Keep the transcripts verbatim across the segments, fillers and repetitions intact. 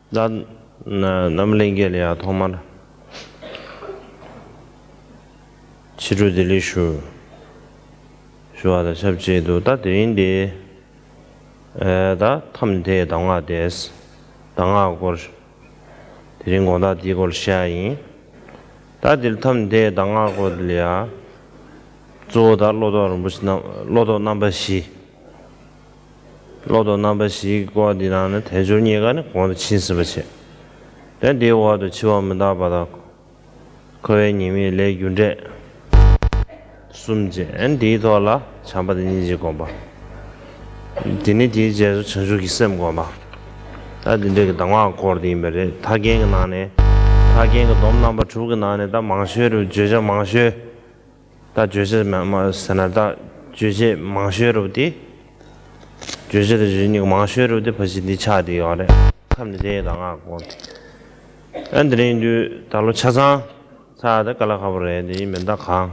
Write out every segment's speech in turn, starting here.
ད་རྣམ་གླིང་རྒྱལ་ལ་ཡང་ཐོག་མར་ཕྱི་དྲོ་བདེ་ལེགས་ཞུ་ཞུ་བ་དང་ཆབས་ཅིག་ཏུ། ད་དེ་རིང་འདི་ད་ཐམས་ཅད་གདམས་ངག་དེ་གདམས་ངག་སྐོར། དེ་རིང་དགོང་དག་འདིའི་སྐོར་བཤད་ཡིན། ད་འདིར་ཐམས་ཅད་གདམས་ངག་སྐོར་ལ་ཡ། གཙོ་བོ་ད་བློ་ལྡོག་རིན་པོ་ཆེ་རྣམ་བློ་ལྡོག་རྣམ་པ་བཞི། བློ་ལྡོག་རྣམ་པ་བཞིའི་སྐོར་འདི་ནང་ནས་དལ་འབྱོར་རྙེད་དཀའ་ནི་གོང་དུ་ཕྱིན་ཟིན་པ་བྱས། དེ་འདིའི་འོག་ཏུ་འཆི་བ་མི་རྟག་པ་དང་། འཁོར་བའི་ཉེས་དམིགས་ལས་རྒྱུ་འབྲས་གསུམ་བཅས། ཨ་ནི་འདིའི་ཐོག་ལ་བྱམས་པ་དང་སྙིང་རྗེའི་སྒོམ་པ། དེ་ནས་དེའི་རྗེས་སུ་བྱང་ཆུབ་ཀྱི་སེམས་སྒོམ་པ། ད་འདི་འདྲའི་གི་གདམས་ངག་སྐོར་དེ་ཡིན་པ་རེད། ཐར་རྒྱན་གྱི་ནང་ནས། ཐར་རྒྱན་གྱི་སྡོམ་རྣམ་པ་དྲུག་གི་ནང་ནས་ད་མང་ཤོས་རུ་བརྗོད་བྱ་མང་ཤོས། ད་བརྗོད་བྱ་མ་མ་ཟེར་ན་ད་བརྗོད་བྱེད་མང་ཤོས་རུ་དེ། བརྗོད་བྱ་དང་བརྗོད་བྱེད་གཉིས་ཀྱི་མང་ཤོས་རུ་དེ་ཕལ་ཆེར་འདི་ཆགས་བསྡད་ཡོད་རེད། ཐབས་ནི་དེ་ཡི་གདམས་ངག་སྐོར་དེ། ཨ་འདི་རིང་དུས་ད་ལོ་ཆ་ཚང་ཚར་ཏེ་དཀའ་ལས་ཁག་པོ་རེད། འདི་མི་འདའ་གང་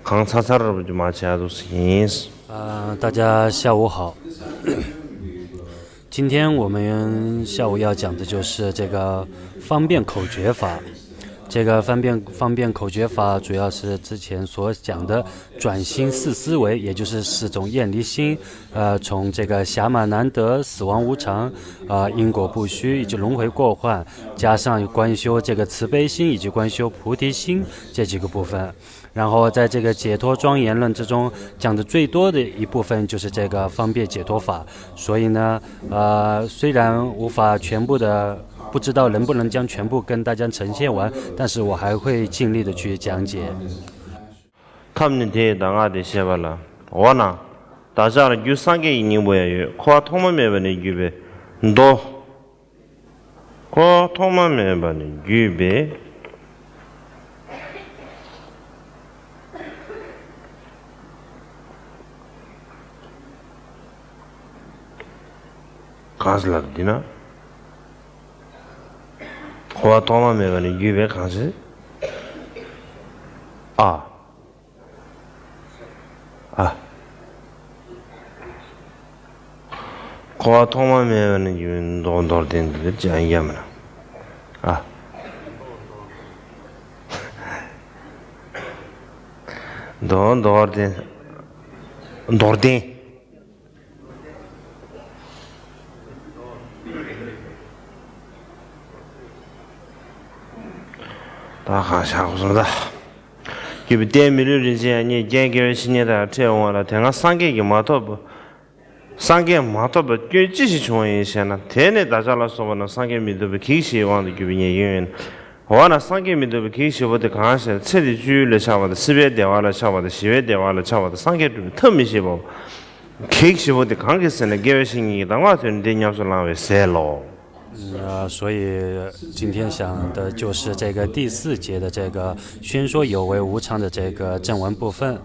གང་ཚར་ཚར་རུ་དེ་མ་བྱས་འདུག་ཟིན། 呃，大家下午好。今天我们下午要讲的就是这个方便口诀法。这个方便方便口诀法，主要是之前所讲的转心四思维，也就是四种厌离心，呃，从这个暇满难得、死亡无常、呃因果不虚以及轮回过患，加上观修这个慈悲心以及观修菩提心这几个部分。 然后在这个解脱庄严论之中讲的最多的一部分就是这个方便解脱法，所以呢，呃，虽然无法全部的，不知道能不能将全部跟大家呈现完，但是我还会尽力的去讲解。 ཐབས་ནི་དེ་ཡི་གདམས་ངག་དེ་བཤད་པ་ལ། འོ་ན། བདག་ཅག་ལ་རྒྱུ་སངས་རྒྱས་ཀྱི་སྙིང་པོ་ཡང་ཡོད། འཁོར་བ་ཐོག་མ་མེད་པ་ནས་བརྒྱུད་པའི་མདོ། འཁོར་བ་ཐོག་མ་མེད་པ་ནས་བརྒྱུད་པའི། གང་ཟེར་ལབ་འདི་ན། འཁོར་བ་ཐོག་མ་མེད་པ་ནས་བརྒྱུད་པའི་གང་ཟེར། ཨ། ཨ། འཁོར་བ་ཐོག་མ་མེད་པ་ནས་བརྒྱུད་པའི་མདོ་མདོར་བསྟན་འདི་ལ་ཅང་ཡ་མིན། ཨ། མདོ་མདོར་བསྟན། མདོར་བསྟན། ད་གང་ཤར་གོ་སོང་ད། རྒྱུད་པའི་རྟེན་མི་ལུས་རིན་ཆེན་ཡང་རྙེད། རྒྱན་དགེ་བའི་བཤེས་གཉེན་དག་ཡང་འཕྲད་འོང་བ་ལ། དེ་སྔ་སངས་རྒྱས་ཀྱིས་མ་ཐོབ་པ། སངས་རྒྱས་མ་ཐོབ་པ་སྐྱོན་ཅི་ཞིག་བྱུང་བ་ཡིན་ཞེ་ན། དེ་ནི་བདག་ཅག་ལ་སོགས་པ་རྣམས་སངས་རྒྱས་མི་ཐུབ་པའི་གེགས་བཞིའི་དབང་དུ་གྱུར་པའི་ཉེས་སྐྱོན་ཡིན། འོ་ན་སངས་རྒྱས་མི་ཐུབ་པའི་གེགས་བཞི་པོ་དེ་གང་ཞེ་ན། ཚེ་འདི་སྤྱོད་ཡུལ་ལ་ཆགས་པ་དང་། སྲིད་པའི་བདེ་བ་ལ་ཆགས་པ་དང་། ཞི་བའི་བདེ་བ་ལ་ཆགས་པ་དང་། སངས་རྒྱས་སྒྲུབ་པའི་ཐབས་མི་ཤེས་པའོ། གེགས་བཞི་པོ་དེ་གང་གིས་ཟེར་ན། དགེ་བའི་བཤེས་གཉེན་གྱིས་གདམས་ངག་སྟོན་ཏེ་ཉམས་སུ་བླང་བའི་ཟས་ལོ། 呃，所以今天讲的就是这个第四节的这个宣说有为无常的这个正文部分。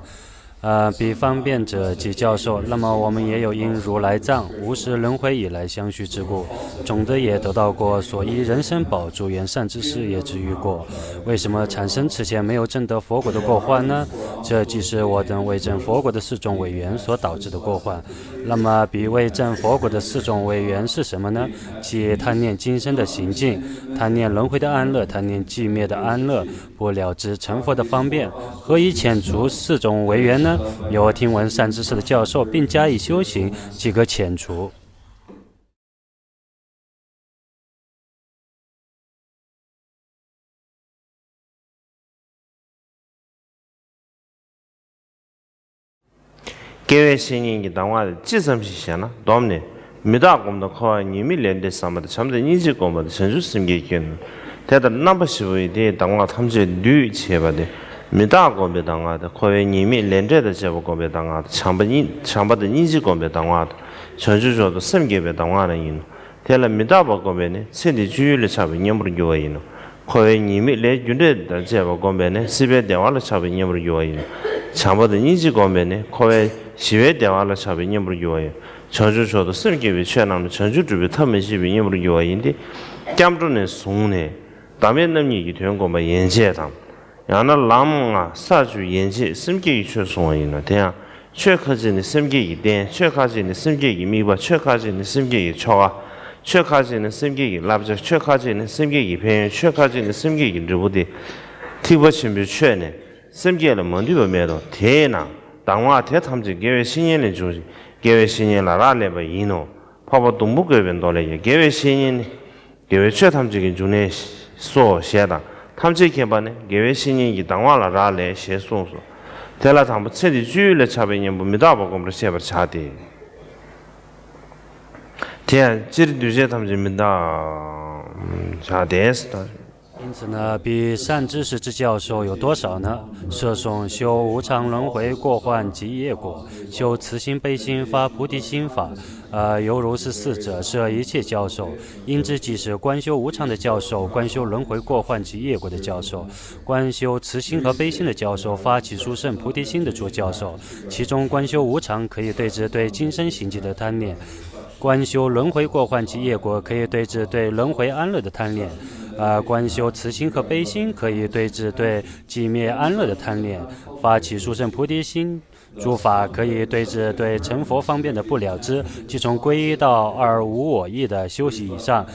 呃，彼方便者即教授。那么我们也有因如来藏无始轮回以来相续之故，种子也得到过所依人身宝珠缘善知识也之遇过。为什么产生此前没有证得佛果的过患呢？这即是我等未证佛果的四种违缘所导致的过患。那么彼未证佛果的四种违缘是什么呢？即贪念今生的行径，贪念轮回的安乐，贪念寂灭的安乐，不了知成佛的方便。何以遣除四种违缘呢？由听闻善知识的教授，并加以修行，即可遣除。 དགེ་བའི་བཤེས་གཉེན་གྱི་གདམས་ངག་དེ་ཅི་ཙམ་ཞིག་ཞེ་ན། སྡོམ་ནི། མི་རྟག་སྒོམ་དང་། འཁོར་བ་ཉེས་དམིགས་ལས་འབྲས་བསམ་པ་དང་། བྱམས་དང་སྙིང་རྗེ་སྒོམ་པ་དང་། བྱང་ཆུབ་སེམས་བསྐྱེད་བསྐྱེད་ནི། དེ་ལྟར་རྣམ་པ་བཞི་པོ་ཡིས། དེ་ཡི་གདམས་ངག་ཐམས་ཅད་བསྡུས་བྱས་པ་སྟེ། མི་རྟག་སྒོམ་པའི་གདམས་ངག་དང་། འཁོར་བའི་ཉེས་དམིགས་ལས་འབྲས་དང་བཅས་པ་སྒོམ་པའི་གདམས་ངག་དང་། བྱམས་པ་སྙིང་བྱམས་པ་དང་སྙིང་རྗེ་སྒོམ་པའི་གདམས་ངག་དང་། བྱང་ཆུབ་མཆོག་ཏུ་སེམས་བསྐྱེད་པའི་གདམས་ངག་རྣམས་ཡིན་ནོ། དེ་ལ་མི་རྟག་པ་སྒོམ་པས་ནི། ཚེ་འདིའི་སྤྱོད་ཡུལ་ལ་ཆགས་པའི་གཉེན་པོར་འགྱུར་བ་ཡིན་ནོ། འཁོར་བའི་ཉེས་དམིགས་ལས་རྒྱུ་འབྲས་དང་བཅས་པ་སྒོམ་པས་ནི། སྲིད་པའི་བདེ་བ་ལ་ཆགས་པའི་གཉེན་པོར་འགྱུར་བ་ཡིན་ནོ། བྱམས་པ་དང་སྙིང་རྗེ་སྒོམ་པས་ནི། འཁོར་བའི་ཞི་བའི་བདེ་བ་ལ་ཆགས་པའི་གཉེན་པོར་འགྱུར་བ་ཡིན། བྱང་ཆུབ་མཆོག་ཏུ་སེམས་བསྐྱེད་པའི་ཆོས་རྣམས་ལ་བྱང་ཆུབ་སྒྲུབ་པའི་ཐབས་མི་ཤེས་པའི་གཉེན་པོར་འགྱུར་བ་ཡིན་ཏེ། སྐྱབས་འགྲོ་ནས་བཟུང་ནས་གདམས་པའི་རྣམ་གཉིས་ཀྱི་དོན་བསྒོམ་པ་ཡན་ཆད་དང་། ཡང་ན་ལམ་ལྔ་ས་བཅུ་ཡན་ཆད་སེམས་བསྐྱེད་ཀྱི་ཆོས་གསུང་བ་ཡིན་ནོ། དེ་ཡང་ཆོས་ཁ་ཅིག་ནི་སེམས་བསྐྱེད་ཀྱི་རྟེན། ཆོས་ཁ་ཅིག་ནི་སེམས་བསྐྱེད་ཀྱི་དམིགས་པ། ཆོས་ཁ་ཅིག་ནི་སེམས་བསྐྱེད་ཀྱི་ཆོ་ག། ཆོས་ཁ་ཅིག་ནི་སེམས་བསྐྱེད་ཀྱི་བསླབ་བྱ། ཆོས་ཁ་ཅིག་ནི་སེམས་བསྐྱེད་ཀྱི་ཕན་ཡོན། ཆོས་ཁ་ཅིག་ནི་སེམས་བསྐྱེད་ཀྱི་འབྲས་བུ་སྟེ། ཐེག་པ་ཆེན་པོའི་ཆོས་ནི་སེམས་བསྐྱེད་ལ་མ་འདུས་པ་མེད་དོ། དེས་ན་གདམས་ངག་དེ་ཐམས་ཅད་དགེ་བའི་བཤེས་གཉེན་ལས་འབྱུང་ཞིང་། དགེ་བའི་བཤེས་གཉེན་ལ་རག་ལས་པ་ཡིན་ནོ། འཕགས་པ་སྡོང་པོ་བཀོད་པའི་མདོ་ལས་ཀྱང་། དགེ་བའི་བཤེས་གཉེན་ནི་དགེ་བའི་ཆོས་ཐམས་ཅད་ཀྱི་འབྱུང་གནས་སོ་ཞེས་དང་། ཐམས་ཅད་མཁྱེན་པ་ནི་དགེ་བའི་བཤེས་གཉེན་གྱི་གདམས་ངག་ལ་རག་ལས་ཞེས་གསུངས་སོ། དེ་ལ་དང་པོ་ཚེ་འདི་སྤྱོད་ཡུལ་ལ་ཆགས་པའི་གཉེན་པོ་མི་རྟག་པ་བསྒོམ་པར་བཤད་པར་བྱ་སྟེ། དེ་ཡང་སྤྱིར་འདུས་བྱས་ཐམས་ཅད་མི་རྟག་བྱ་སྟེ། 因此呢，比善知识之教授有多少呢？射松修无常轮回过患及业果，修慈心悲心发菩提心法，呃，犹如是四者，是一切教授。应知即是观修无常的教授，观修轮回过患及业果的教授，观修慈心和悲心的教授，发起殊胜菩提心的诸教授。其中，观修无常可以对治对今生行迹的贪念，观修轮回过患及业果可以对治对轮回安乐的贪恋，呃，观修慈心和悲心可以对治对寂灭安乐的贪恋，发起殊胜菩提心。诸法可以对治对成佛方便的不了知，即从皈依到二无我意的修习以上，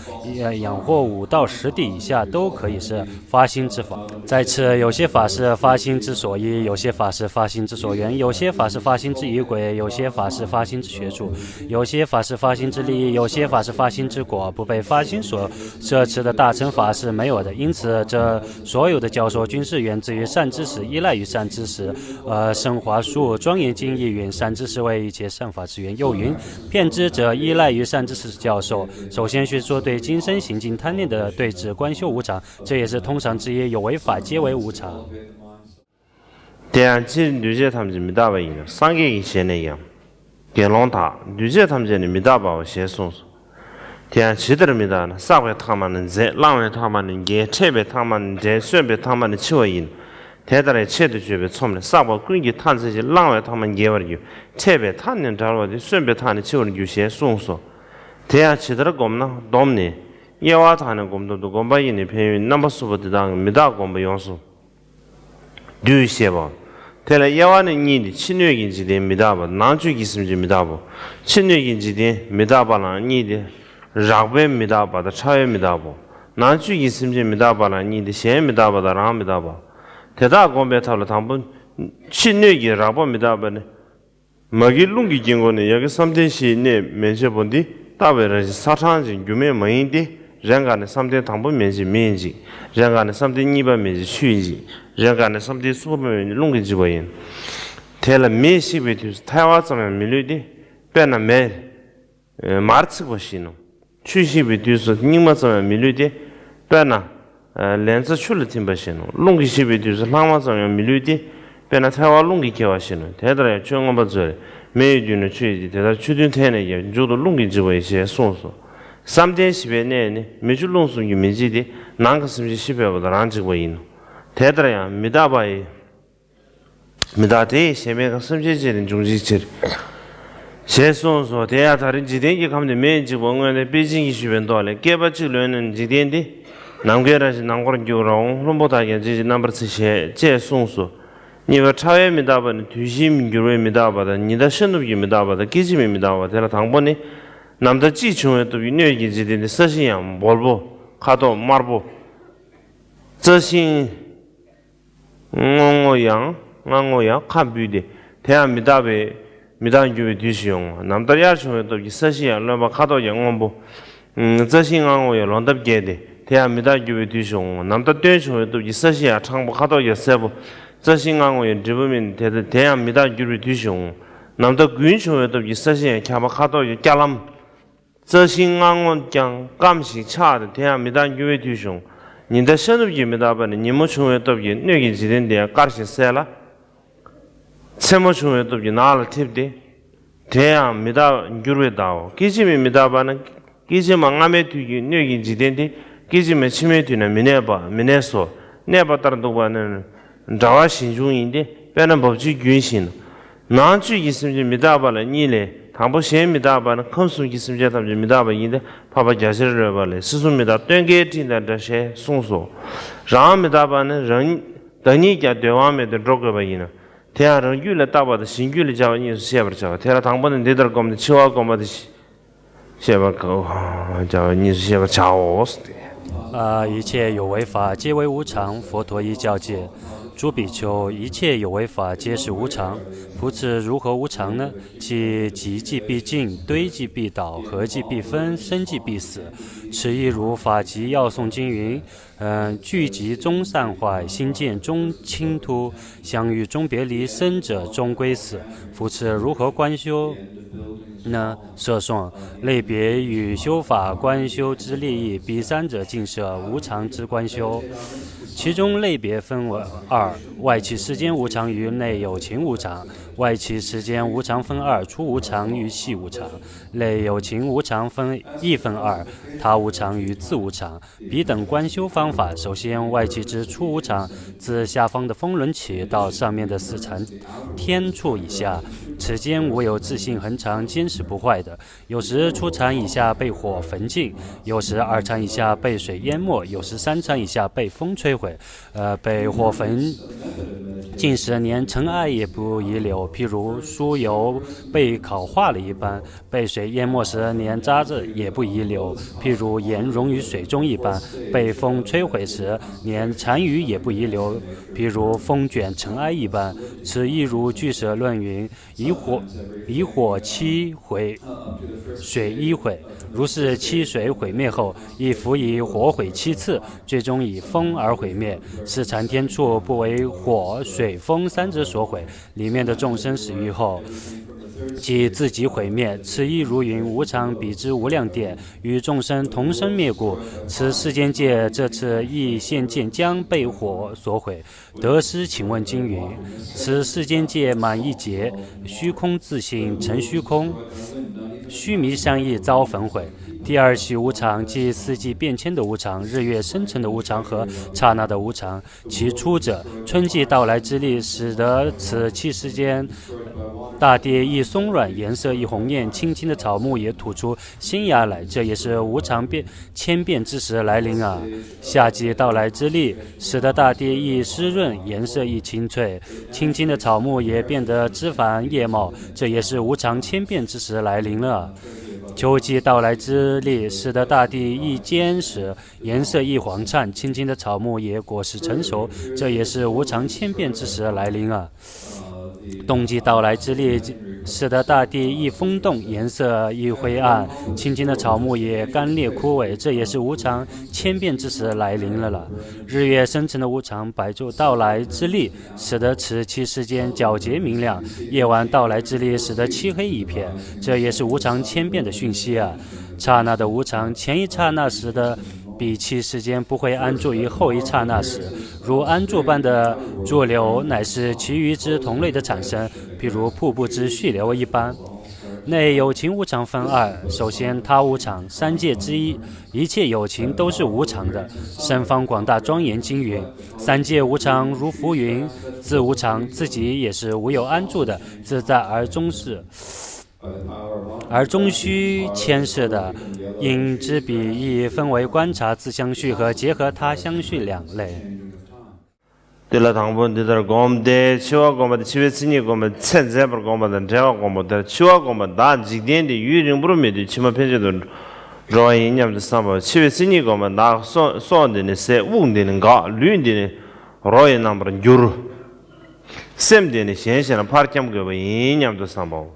呃，养护五到十地以下都可以是发心之法。再次，有些法是发心之所依，有些法是发心之所缘，有些法是发心之仪轨，有些法是发心之学处，有些法是发心之利益，有些法是发心之果，不被发心所摄持的大乘法是没有的。因此，这所有的教授均是源自于善知识，依赖于善知识，呃，升华书庄严经义云：善知识为一切善法之源。又云：遍知者依赖于善知识教授，首先学说对今生行径贪念的对治观修无常，这也是通常之一，有为法皆为无常。 དེ་ཡང་སྤྱིར་འདུས་བྱས་ཐམས་ཅད་མི་རྟག་པ་ཡིན་ནོ། སངས་རྒྱས་ཀྱི་ཞལ་ནས་ཀྱང་། དགེ་སློང་དག་འདུས་བྱས་ཐམས་ཅད་ནི་མི་རྟག་པའོ་ཞེས་གསུངས་སོ། དེ་ཡང་ཇི་ལྟར་མི་རྟག་ན། བསགས་པའི་ཐ་མ་ནི་འཛད། བླང་བའི་ཐ་མ་ནི་འགྱེལ། འཕྲད་པའི་ཐ་མ་ནི་འབྲལ། སོན་པའི་ཐ་མ་ནི་འཆི་བ་ཡིན། དེ་ལྟར་ཆེད་དུ་བརྗོད་པའི་ཚོམས་ནི། བསགས་པ་ཀུན་གྱི་མཐའ་འཛིན་ཅིང་། བླང་བའི་ཐ་མ་འགྱེལ་བར་འགྱུར། འཕྲད་པའི་མཐའ་ནི་འབྲལ་བ་སྟེ། སོན་པའི་མཐའ་ནི་འཆི་བར་འགྱུར་ཞེས་གསུངས་སོ། དེ་ཡང་ཇི་ལྟར་བསྒོམ་ན། སྡོམ་ནི། དབྱེ་བ་དག་ནི་སྒོམ་སྟོབས་ཏེ། སྒོམ་པ་ཡི་ནི་ཕན་ཡོན་རྣམ་པ་གསུམ་པོ་འདི་དག་གིས་མི་རྟག་སྒོམ་པ་ཡོངས་སུ་འདུས་ཞེས་པའོ། དེ་ལ་དབྱེ་བ་ནི་གཉིས་ཏེ། ཕྱི་སྣོད་ཀྱི་འཇིག་རྟེན་མི་རྟག་པ། ནང་བཅུད་ཀྱི་སེམས་ཅན་མི་རྟག་པའོ། ཕྱི་སྣོད་ཀྱི་འཇིག་རྟེན་མི་རྟག་པ་ལའང་གཉིས་ཏེ། རགས་པའི་མི་རྟག་པ་དང་ཕྲ་བའི་མི་རྟག་པའོ། ནང་བཅུད་ཀྱི་སེམས་ཅན་མི་རྟག་པ་ལའང་གཉིས་ཏེ། གཞན་མི་རྟག་པ་དང་རང་མི་རྟག་པའོ། དེ་དག་སྒོམ་པའི་ཐབས་ལ་དང་པོ། ཕྱི་སྣོད་ཀྱི་རགས་པ་མི་རྟག་པ་ནི། མ་གི་རླུང་གི་དཀྱིལ་འཁོར་ནས་ཡ་གི་བསམ་གཏན་བཞིའི་གནས་མན་ཆད་པོ་འདི་རྟག་པའི་རང་བཞིན་ཚ་གྲང་ཅན་རྒྱུ་མེད་མ་ཡིན་ཏེ། རེས་འགའ་ནི་བསམ་གཏན་དང་པོ་མན་ཆད་མེ་ཡིན་ཅིང་། རེས་འགའ་ནི་བསམ་གཏན་གཉིས་པ་མན་ཆད་ཆུ་ཡིན་ཅིང་། རེས་འགའ་ནི་བསམ་གཏན་གསུམ་པ་མན་ཆད་རླུང་གིས་འཇིག་པ་ཡིན། དེ་ལ་མེས་བཤིག་པའི་དུས་སུ་ཐལ་བ་ཙམ་ཡང་མི་ལུས་ཏེ། དཔེར་ན་མེ། མར་ཚིག་པ་བཞིན་ནོ། ཆུས་བཤིག་པའི་དུས་སུ་སྙིགས་མ་ཙམ་ཡང་མི་ལུས་ཏེ། དཔེར་ན། ལན་ཚྭ་ཆུ་ལ་ཐིམ་པ་བཞིན་ནོ། རླུང་གིས་བཤིག་པའི་དུས་སུ་ལྷག་མ་ཙམ་ཡང་མི་ལུས་ཏེ། དཔེར་ན་ཐལ་བ་རླུང་གིས་ཁྱེར་བ་བཞིན་ནོ། དེ་ལྟར་ཡང་ཆོས་མངོན་པ་མཛོད་ལས། མེ་ཡི་མདུན་ན་ཆུ་ཡིས་འཇིག། དེ་ལྟར་ཆོས་མཐུན་ཐལ་ནས་ཀྱང་། མཇུག་ཏུ་རླུང་གིས་འཇིག་པ་ཡི་ཞེས་གསུངས་སོ། བསམ་གཏན་བཞི་པའི་གནས་ནི་མེ་ཆུ་རླུང་གསུམ་གྱིས་མི་འཇིག་སྟེ། ནང་གི་སེམས་ཅན་བཤིག་པའི་བར་དུ་རང་འཇིག་པ་ཡིན་ནོ། དེ་ལྟར་ཡང་མི་རྟག་པ་ཡི། མི་རྟག་དེ་ཡི་གཞན་མེད་ཀྱང་། སེམས་ཅན་ཅན་ནི་འབྱུང་བྱའི་ཕྱིར། ཞེས་གསུངས་སོ། དེ་ཡང་ད་རེས་འཇིག་རྟེན་གྱི་ཁམས་འདི་མེས་འཇིག་པ་སྔོན་ལས་དཔེ་ཅན་གྱིས་ཞུས་པའི་མདོ་ལས། བསྐལ་པ་གཅིག་ལོན་ན་འཇིག་རྟེན་འདི། ནམ་མཁའི་རང་བཞིན་ནམ་མཁར་འགྱུར་རུང་། ལྷུན་པོ་དག་ཀྱང་ཇི་བཞིན་རྣམ་པར་འཚེ་ཞེས་ཅེས་གསུངས་སོ། གཉིས་པ་ཕྲ་བའི་མི་རྟག་པ་ནི་དུས་བཞིའི་འགྱུར་བའི་མི་རྟག་པ་དང་། ཉི་ཟླ་ཤར་ནུབ་ཀྱི་མི་རྟག་པ་དང་། སྐད་ཅིག་མའི་མི་རྟག་པ། དེ་ལ་དང་པོ་ནི། ནམ་ཟླ་གཅིག་བྱུང་བའི་སྟོབས་ཀྱིས་སྣོད་ཀྱི་འཇིག་རྟེན་འདི་ས་གཞི་ཡང་འབོལ་པོ། ཁ་དོག་དམར་པོ། རྩྭ་ཤིང་སྔོན་པོ་ཡང་སྔོན་པོ་ཡང་ཁ་འབུས་ཏེ། དེ་ཡང་མི་རྟག་པའི་མི་རྟག་འགྱུར་བའི་དུས་ཤིག་ཡོང་ངོ་། ནམ་ཟླ་དབྱར་བྱུང་བའི་སྟོབས་ཀྱིས་ས་གཞི་ཡང་རློན་པ་ཁ་དོག་ཀྱང་སྔོན་པོ། རྩྭ་ཤིང་སྔོན་པོ་ཡང་ལོ་འདབ་རྒྱས་ཏེ། དེ་ཡང་མི་རྟག་འགྱུར་བའི་དུས་ཤིག་ཡོང་ངོ་། ནམ་ཟླ་སྟོན་བྱུང་བའི་སྟོབས་ཀྱིས་ས་གཞི་ཡང་ཁྲང་པོ་ཁ་དོག་ཀྱང་སེར་པོ། རྩྭ་ཤིང་སྔོན་པོ་ཡང་འབྲས་བུ་སྨིན་ཏེ། དེ་ཡང་མི་རྟག་འགྱུར་བའི་དུས་ཤིག་ཡོང་ངོ་། ནམ་ཟླ་དགུན་བྱུང་བའི་སྟོབས་ཀྱིས་ས་གཞི་ཡང་ཁ་བ་ཁ་དོག་ཀྱང་སྐྱ་ལམ། རྩྭ་ཤིང་སྔ་མོ་ཀྱང་སྐམ་ཞིང་ཆག་སྟེ། དེ་ཡང་མི་རྟག་འགྱུར་བའི་དུས་ཤིག་ཡོང་། ཉི་ཟླ་ཤར་ནུབ་ཀྱི་མི་རྟག་པ་ནི་ཉིན་མོ་བྱུང་བའི་སྟོབས་ཀྱིས་སྣོད་ཀྱི་འཇིག་རྟེན་དེ་ཡང་དཀར་ཞིང་གསལ་ལ། མཚན་མོ་བྱུང་བའི་སྟོབས་ཀྱིས་ནག་ལ་འཐིབས་ཏེ། དེ་ཡང་མི་རྟག་འགྱུར་བའི་བརྡའོ། སྐད་ཅིག་མའི་མི་རྟག་པ་ནི། སྐད་ཅིག་མ་སྔ་མའི་དུས་ཀྱི་སྣོད་ཀྱི་འཇིག་རྟེན་དེ། སྐད་ཅིག་མ་ཕྱི་མའི་དུས་ན་མི་གནས་པ་མི་གནས་སོ། གནས་པ་ལྟར་འདུག་པ་ནི། འདྲ་བ་ཞེས་འབྱུང་ཡིན་ཏེ། དཔེར་ན་འབབ་ཆུའི་རྒྱུན་བཞིན། ནང་བཅུད་ཀྱི་སེམས་ཅན་མི་རྟག་པ་ལ་གཉིས་ལས། དང་པོ་གཞན་མི་རྟག་པ་ནི་ཁམས་གསུམ་གྱི་སེམས་ཅན་ཐམས་ཅད་མི་རྟག་པ་ཡིན་ཏེ། འཕགས་པ་རྒྱ་ཆེར་རོལ་པ་ལས། སྲིད་གསུམ་མི་རྟག་སྟོན་ཀའི་སྤྲིན་དང་འདྲ་ཞེས་གསུངས་སོ། རང་མི་རྟག་པ་ནི་རང་ཉིད་བདག་ཉིད་ཀྱང་སྡོད་དབང་མེད་དེ་འགྲོ་དགོས་པ་ཡིན་ནོ། དེ་ཡང་རང་རྒྱུད་ལ་བརྟག་པ་དང་གཞན་རྒྱུད་ལ་སྦྱར་བ་གཉིས་སུ་ཤེས་པར་བྱའོ། དེ་ལ་དང་པོ་ནི་འདི་ལྟར་བསྒོམས་ཏེ་འཆི་བ་བསྒོམ་པ་དེ་བཞིན། བཤད་པ་ག་བྱ་བ་གཉིས་སུ་བཤད་པར་བྱའོ། 啊，一切有为法，皆为无常。佛陀亦教解诸比丘，一切有为法，皆是无常。夫此如何无常呢？即集即必尽，堆即必倒，合即必分，生即必死。此亦如法集要颂经云：嗯，聚集终散坏，心见终倾突，相遇终别离，生者终归死。夫此如何观修呢？ 舍送，类别与修法观修之利益，彼三者尽是无常之观修。其中类别分为二：外器世间无常与内有情无常。外器世间无常分二：出无常与系无常。内有情无常分一分二：他无常与自无常。 彼等观修方法，首先外器之出无常，自下方的风轮起到上面的四禅天处以下，此间无有自性恒常坚实不坏的。有时初禅以下被火焚尽，有时二禅以下被水淹没，有时三禅以下被风摧毁。呃，被火焚尽时，连尘埃也不遗留，譬如酥油被烤化了一般。 被水淹没时，连渣滓也不遗留，譬如盐溶于水中一般。被风吹毁时，连残余也不遗留，譬如风卷尘埃一般。此亦如俱舍论云：以火以火七毁，水一毁。如是七水毁灭后，亦复以火毁七次，最终以风而毁灭。是禅天处不为火、水、风三者所毁，里面的众生死于后， 即自己毁灭。此亦如云：无常彼之无量殿，与众生同生灭故。此世间界，这次亦现见将被火所毁。得失请问经云：此世间界满一劫，虚空自性成虚空，须弥山亦遭焚毁。第二系无常，即四季变迁的无常、日月生辰的无常和刹那的无常。 其初者，春季到来之力，使得此七世间大地亦松软，颜色亦红艳，青青的草木也吐出新芽来，这也是无常变千变之时来临啊。夏季到来之力，使得大地亦湿润，颜色亦青翠，青青的草木也变得枝繁叶茂，这也是无常千变之时来临了。秋季到来之力，使得大地亦坚实， 颜色亦黄灿，青青的草木也果实成熟，这也是无常千变之时来临啊。冬季到来之力，使得大地亦风冻，颜色亦灰暗，青青的草木也干裂枯萎，这也是无常千变之时来临了啦。日月生辰的无常，白昼到来之力，使得此期世间皎洁明亮，夜晚到来之力，使得漆黑一片，这也是无常千变的讯息啊。刹那的无常，前一刹那时的 彼其时间不会安住于后一刹那时，如安住般的住留，乃是其余之同类的产生，譬如瀑布之续流一般。内有情无常分二，首先他无常，三界之一，一切有情都是无常的。十方广大庄严经云：三界无常如浮云，自无常，自己也是无有安住的，自在而终是 而终须牵涉的，因之彼亦分为观察自相续和结合他相续两类。 དེ་ལ་དང་པོ་འདི་ལྟར་བསྒོམས་ཏེ། འཆི་བ་བསྒོམ་པ་དང་། འཆི་བའི་མཚན་ཉིད་བསྒོམ་པ། ཚེ་འཛད་པར་བསྒོམ་པ་དང་བྲལ་བར་བསྒོམ་པ། དེར་འཆི་བ་བསྒོམ་པ་བདག་འཇིག་རྟེན་འདི་ཡུན་རིང་པོར་མི་སྡོད། ཕྱི་མ་ཕན་ཆད་དུ་འགྲོ་བ་ཡིན་སྙམ་དུ་བསམ་པའོ། འཆི་བའི་མཚན་ཉིད་བསྒོམ་པ་བདག་སྲོག་སྲོག་འདི་ནི་ཟད། དབུགས་འདི་ནི་འགག་ལུས་འདི་ནི་རོ་ཡི་རྣམ་པར་འགྱུར། སེམས་འདི་ནི་གཞན་གཞན་ལ་ཕར་འཁྱམས་དགོས་པ་ཡིན་སྙམ་དུ་བསམ་པའོ།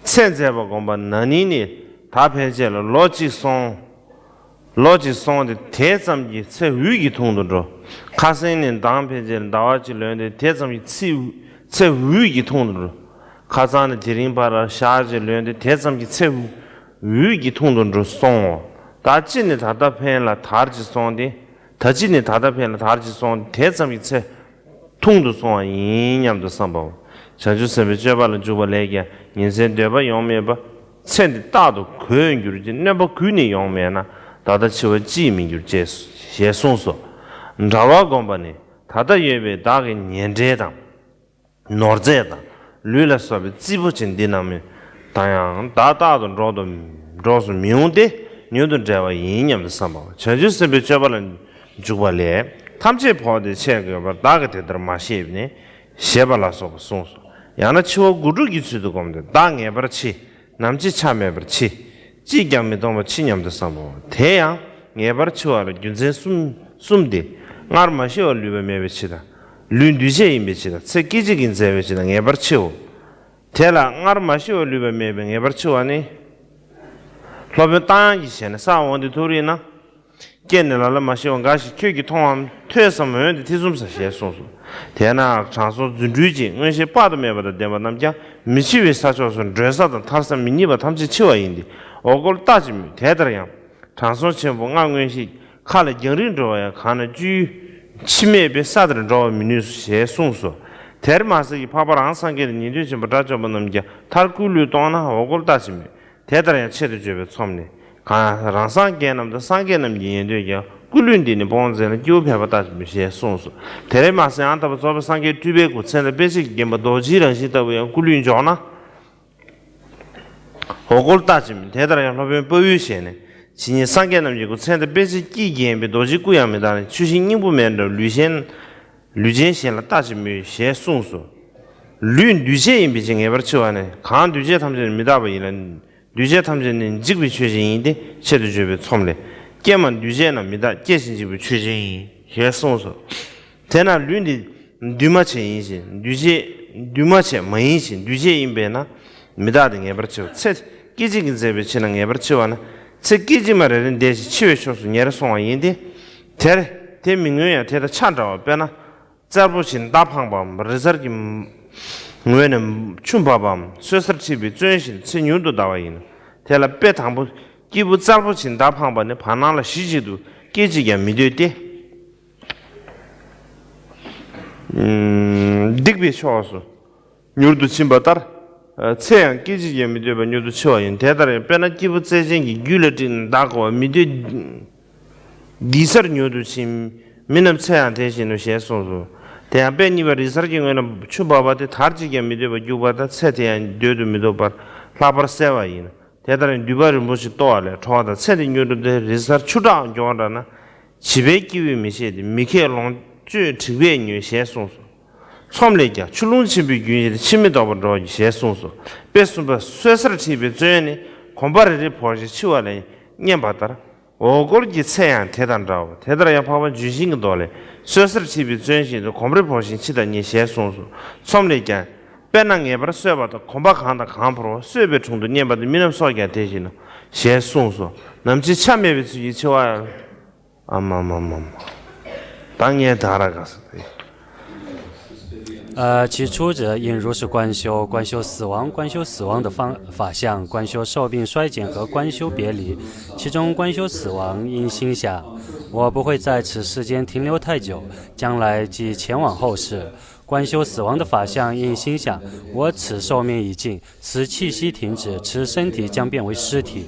ཚེ་འཛད་པ་བསྒོམ་པ་ན་ནིང་ནས་ད་ཕན་ཆད་ལ་ལོ་གཅིག་སོང་། ལོ་གཅིག་སོང་སྟེ་དེ་ཙམ་གྱིས་ཚེ་འུད་ཀྱིས་ཐུང་དུ་འགྲོ། ཁ་སང་ནས་མདང་ཕན་ཆད་ལ་ཟླ་བ་གཅིག་ལོན་ཏེ་དེ་ཙམ་གྱིས་ཚེ་ཚེ་འུད་ཀྱིས་ཐུང་དུ་འགྲོ། ཁ་སང་ནས་དེ་རིང་བར་ལ་ཞག་གཅིག་ལོན་ཏེ་དེ་ཙམ་གྱིས་ཚེ་འུད་ཀྱིས་ཐུང་དུ་འགྲོ་སོང་ངོ་། ད་ཅི་ནས་ད་ལྟ་ཕན་ལ་དར་གྱིས་སོང་སྟེ། ད་ཅི་ནས་ད་ལྟ་ཕན་ལ་དར་གྱིས་སོང་སྟེ་དེ་ཙམ་གྱིས་ཚེ་ཐུང་དུ་སོང་བ་ཡིན་སྙམ་དུ་བསམ་པའོ། བྱང་ཆུབ་སེམས་དཔའི་སྤྱོད་པ་ལ་འཇུག་པ་ལས་ཀྱང་ཉིན་མཚན་འདོད་པ་ཡོང་མེད་པ། ཚེ་འདི་རྟག་ཏུ་གོད་འགྱུར་གྱི་སྣོན་པ་གུད་ནས་ཡོང་མེད་ན། ད་ལྟ་འཆི་བ་ཅིས་མི་འགྱུར་ཅེས་ཞེས་གསུངས་སོ། འདྲ་བ་བསྒོམ་པ་ནི་ད་ལྟ་ཡོད་པའི་བདག་གི་ཉེ་འབྲེལ་དང་། ནོར་རྫས་དང་ལུས་ལ་སོགས་པའི་རྩིས་པོ་ཆེ་འདི་རྣམས་ནི་ད་ཡང་བདག་རྟག་ཏུ་འགྲོགས་དུ་འགྲོགས་སུ་མི་འོང་སྟེ་མྱུར་དུ་བསྒྲལ་བ་ཡིན་སྙམ་དུ་བསམ་པའོ། བྱང་ཆུབ་སེམས་དཔའི་སྤྱོད་པ་ལ་འཇུག་པ་ལས། ཐམས་ཅད་འཕོས་ཏེ་ཆས་དགོས་པར་བདག་གིས་དེ་ལྟར་མ་ཤེས་ནས་ཞེས་པ་ལ་སོགས་པ་གསུངས་སོ། ཡང་ན་འཆི་བ་དགུ་སྒྲུབ་ཀྱི་ཚུལ་དུ་བསྒོམས་ཏེ། བདག་ངེས་པར་འཆི། ནམ་འཆི་ཆ་མེད་པར་འཆི། ཅིས་ཀྱང་མི་གཏོང་བར་འཆི་སྙམ་དུ་བསམ་མོ། དེ་ཡང་ངེས་པར་འཆི་བ་ལ་རྒྱུ་མཚན་གསུམ་གསུམ་སྟེ། སྔར་མ་ཤི་བར་ལུས་པ་མེད་པའི་ཕྱིར་དང་། ལུས་འདུས་བྱས་ཡིན་པའི་ཕྱིར་དང་། ཚེ་སྐད་ཅིག་གིས་འཛད་པའི་ཕྱིར་དང་ངེས་པར་འཆིའོ། དེ་ལ་སྔར་མ་ཤི་བར་ལུས་པ་མེད་པའི་ངེས་པར་འཆི་བ་ནི། སློབ་དཔོན་རྟ་དབྱངས་ཀྱི་ཞལ་ནས། ས་འོག་འདི་ཐུགས་རིག་ན། སྐྱེས་ནས་ལ་ལ་མ་ཤི་བ་འགའ་ཞིག་ཁྱོད་ཀྱིས་མཐོང་བའམ་ཐོས་སམ། འོན་ཏེ་ཐེ་ཚོམ་ཟ་ཞེས་གསུངས་སོ། དེས་ན་དྲང་སྲོང་རྫུ་འཕྲུལ་གྱིས་མངོན་ཤེས་དཔག་ཏུ་མེད་པ་དང་ལྡན་པ་རྣམས་ཀྱང་མི་འཆི་བའི་ས་ཕྱོགས་སུ་བགྲོད་ས་དང་ཐར་ས་མི་རྙེད་པ་ཐམས་ཅད་འཆི་བ་ཡིན་ཏེ། འོ་སྐོལ་ལྟ་ཅི་སྨོས། དེ་ལྟར་ཡང་། དྲང་སྲོང་ཆེན་པོ་སྔར་མངོན་ཤེས་མཁའ་ལ་རྒྱང་རིང་འགྲོ་བ་ཡང་གང་ན་སྤྱོད་ཡུལ་འཆི་མེད་པའི་ས་དེར་འགྲོ་བར་མི་ནུས་སོ་ཞེས་གསུངས་སོ། དེར་མ་ཟད་ཀྱི་འཕགས་པ་རང་སངས་རྒྱས་དང་ཉན་ཐོས་ཆེན་པོ་དགྲ་བཅོམ་པ་རྣམས་ཀྱང་མཐར་སྐུ་ལུས་གཏོང་ན་འོ་སྐོལ་ལྟ་ཅི་སྨོས། དེ་ལྟར་ཡང་ཆེད་དུ་བརྗོད་པའི་ཚོམས་ནི། གང་རང་སངས་རྒྱས་རྣམས་དང་སངས་རྒྱས་རྣམས་ཀྱི་ཉན་ཐོས་ཀྱང་སྐུ་ལུས་འདི་ནི་དབང་བཙན་ལ་སྐྱེ་བོ་ཕལ་པ་ལྟ་ཅི་སྨོས་ཞེས་གསུངས་སོ། དེར་མ་ཟད་ཡང་དག་པར་རྫོགས་པའི་སངས་རྒྱས་སྤྲུལ་པའི་སྐུ་མཚན་དང་དཔེ་བྱད་ཀྱིས་བརྒྱན་པ་རྡོ་རྗེའི་རང་བཞིན་ལྟ་བུ་ཡང་སྐུ་ལུས་འཇོག་ན། འོ་སྐོལ་ལྟ་ཅི་སྨོས། དེ་ལྟར་ཡང་སློབ་དཔོན་དཔའ་བོའི་ཞལ་ནས། ཇི་སྙེད་སངས་རྒྱས་རྣམས་ཀྱི་སྐུ་མཚན་དང་དཔེ་བྱད་ཀྱིས་བརྒྱན་པའི་རྡོ་རྗེའི་སྐུ་ཡང་མི་རྟག་ནས་ཆུ་ཤིང་སྙིང་པོ་མེད་འདྲ་བ་ལུས་ཅན། ལུས་ཅན་གཞན་ལ་ལྟ་ཅི་སྨོས་ཞེས་གསུངས་སོ། ལུས་འདུས་བྱས་ཡིན་པའི་ཕྱིར་ངེས་པར་འཆི་བ་ནི། གང་འདུས་བྱས་ཐམས་ཅད་ནི་མི་རྟག་པ་ཡིན་ལ། འདུས་བྱས་ཐམས་ཅད་ནི་འཇིག་པའི་ཆོས་ཅན་ཡིན་ཏེ། ཆེད་དུ་བརྗོད་པའི་ཚོམས་ལས། ཀྱེ་མ་འདུས་བྱས་རྣམས་མི་རྟག་སྐྱེ་ཞིང་འཇིག་པའི་ཆོས་ཅན་ཡིན་ཞེས་གསུངས་སོ། དེས་ན་ལུས་འདི་འདུས་མ་བྱས་ཡིན་ཞིང་། འདུས་བྱས་འདུས་མ་བྱས་མ་ཡིན་ཞིང་། འདུས་བྱས་ཡིན་པས་ན་མི་རྟག་སྟེ་ངེས་པར་འཆིའོ། ཚེ་སྐད་ཅིག་གིས་འཛད་པའི་ཕྱིར་ན་ངེས་པར་འཆི་བ་ན། ཚེ་སྐད་ཅིག་མ་རེ་རེ་འདས་ཤིང་འཆི་བའི་ཕྱོགས་སུ་ཉེར་སོང་བ་ཡིན་ཏེ། དེར་དེ་མི་མངོན་ཡང་དེ་དང་ཆ་འདྲ་བ། དཔེར་ན། རྩར་པོ་ཆེའི་མདའ་འཕངས་པའམ། རི་གཟར་གྱི་ངོས་ནས་ཆུ་འབབ་པའམ། སོད་སེར་འཁྲིགས་པས་བརྩོན་ཞིང་ཚེ་མྱུར་དུ་འདའ་བ་ཡིན། དེ་ལ་དཔེ་དང་པོ། སྐྱེས་བུ་རྩར་པོ་ཆེའི་མདའ་འཕངས་པ་ནི་བར་སྣང་ལ་གཞི་གཅིག་ཏུ་སྐད་ཅིག་ཀྱང་མི་སྡོད་དེ། སྡིག་པའི་ཕྱོགས་སུ་མྱུར་དུ་ཕྱིན་པ་ལྟར། ཚེ་ཡང་སྐད་ཅིག་ཀྱང་མི་སྡོད་པར་མྱུར་དུ་འཆི་བ་ཡིན། དེ་ལྟར་ཡང་དཔེར་ན་སྐྱེས་བུ་རྩལ་ཅན་གྱི་རྒྱུད་ལ་དཀྲིས་ནས་མདའ་བསྐོར་བ་མི་སྡོད། འདི་སར་མྱུར་དུ་ཕྱིན། མི་རྣམས་ཚེ་ཡང་དེ་བཞིན་ནོ་ཞེས་གསུངས་སོ། དེ་ཡང་དཔེ་གཉིས་པ། རི་གཟར་གྱི་ངོས་ན་ཆུ་འབབ་པ་དེ་དར་ཅིག་ཀྱང་མི་སྡོད་པར་རྒྱུག་པ་དང་། ཚེ་དེ་ཡང་སྡོད་དུ་མི་བཏུབ་པར་ལྷག་པར་གསལ་བ་ཡིན། དེ་ལྟར་མདུད་པ་རིན་པོ་ཆེ་གཏོར་བ་ལས་ཁྲོ་བ་དང་། ཚེ་འདི་མྱུར་དུ་འདས། རི་གཟར་ཆུ་དྲག་འགྱོ་འདྲ་ན། བྱིས་པའི་སྐྱེ་བོས་མི་ཤེས་ཏེ། མི་ཁས་ལོངས་སྤྱོད་འཁྲིག་པས་ཉོན་ཞེས་གསུངས་སོ། ཚོམས་ལས་ཀྱང་ཆུ་ཀླུང་ཆེན་པོའི་རྒྱུན་ཡིན་ཏེ། ཕྱིར་མི་ལྡོག་པར་འགྲོ་ཞེས་གསུངས་སོ། དཔེ་གསུམ་པ། སོད་སེར་འཁྲིགས་པས་བརྩོན་ནི་གོམ་པ་རེ་རེ་བོར་ཞིང་འཆི་བ་ལ་སྙེམས་པ་ལྟར། འོ་སྐོལ་གྱི་ཚེ་ཡང་དེ་དང་འདྲའོ། དེ་ལྟར་ཡང་འཕགས་པ་ལྗོན་ཤིང་གི་མདོ་ལས། སོད་སེར་འཁྲིགས་པས་བརྩོན་བཞིན་དུ། གོམ་རེ་བོར་ཞིང་འཆི་དང་མཉེས་ཞེས་གསུངས་སོ། ཚོམས་ལས་ཀྱང་། དཔེར་ན་ངེས་པར་སོད་པ་དང་། གོམ་པ་གང་དང་གང་བོར་བ། སོད་པའི་དྲུང་དུ་མཉེས་པ་དང་། མི་རྣམས་སྲོག་ཀྱང་དེ་བཞིན་ནོ། ཞེས་གསུངས་སོ། ནམ་འཆི་ཆ་མེད་པའི་ཚུལ་གྱིས་འཆི་བ། ཨ་མ་མ་མ་མ། ད་ངས་ད་ར་ག་ས་དེ། 呃，起初者应如是观修：观修死亡，观修死亡的方法相，观修寿命衰减和观修别离。其中观修死亡，应心想：我不会在此世间停留太久，将来即前往后世。观修死亡的法相，应心想：我此寿命已尽，此气息停止，此身体将变为尸体，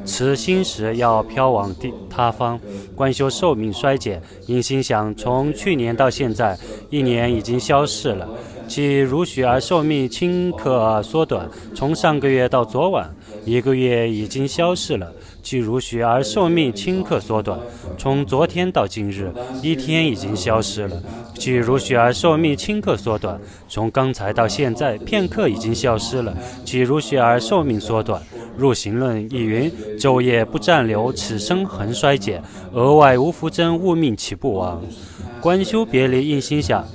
此心识要飘往地他方。观修寿命衰减，应心想：从去年到现在，一年已经消逝了，即如许而寿命顷刻缩短；从上个月到昨晚，一个月已经消逝了，即如许而寿命顷刻缩短；从昨天到今日，一天已经消逝了，即如许而寿命顷刻缩短；从刚才到现在，片刻已经消失了，即如许而寿命缩短。入行论亦云：昼夜不暂留，此身恒衰减，额外无福增，物命岂不亡？观修别离，应心想：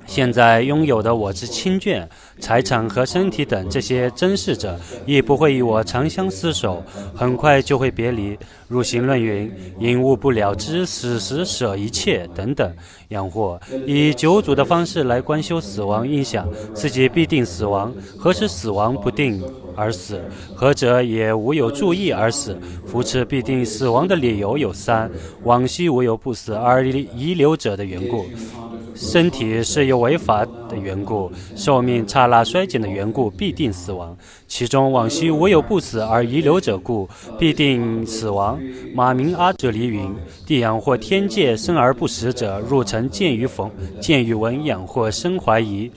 现在拥有的我之亲眷、财产和身体等这些珍视者，亦不会与我长相厮守，很快就会别离。入行论云：因物不了之，死时舍一切等等。 养护，以九祖的方式来观修死亡，应想自己必定死亡，何时死亡不定而死，何者也无有注意而死。扶持必定死亡的理由有三：往昔无有不死而遗留者的缘故，身体是由违法的缘故，寿命刹那衰减的缘故，必定死亡。 其中往昔无有不死而遗留者故，必定死亡。马明阿哲里云：地养或天界生而不死者，入尘见于逢，见于闻养或生怀疑。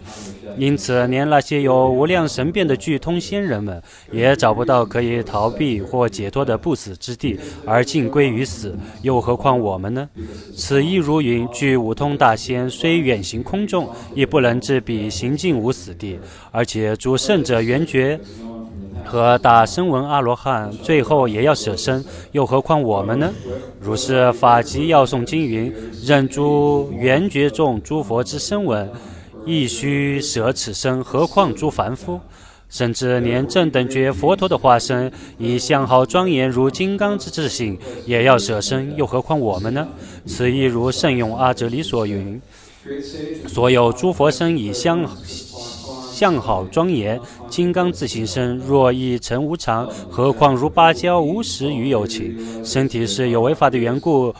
因此，连那些有无量神变的巨通仙人们，也找不到可以逃避或解脱的不死之地，而尽归于死，又何况我们呢？此亦如云：巨五通大仙虽远行空中，亦不能至彼行尽无死地。 而且诸圣者圆觉和大声闻阿罗汉最后也要舍身，又何况我们呢？如是法即要诵经云：“愿诸缘觉众诸佛之声闻，亦须舍此身，何况诸凡夫？”甚至连正等觉佛陀的化身，以相好庄严如金刚之自性，也要舍身，又何况我们呢？此亦如圣勇阿哲里所云：“所有诸佛身以相相好庄严金刚自性身，若亦成无常，何况如芭蕉无实与有情？”身体是有为法的缘故，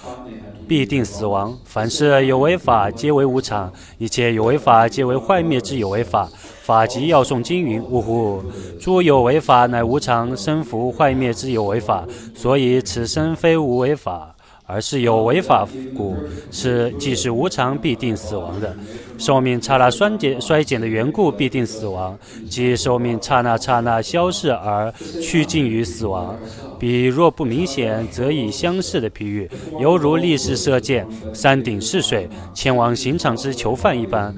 必定死亡。凡是有为法，皆为无常；一切有为法，皆为坏灭之有为法。法即要诵经云：“呜呼！诸有为法乃无常，身ful坏灭之有为法，所以此身非无为法，而是有为法故。是即是无常，必定死亡的。寿命刹那衰减衰减的缘故，必定死亡。即寿命刹那刹那消逝而趋近于死亡。比若不明显，则以相似的譬喻，犹如立誓射箭、山顶试水、前往刑场之囚犯一般。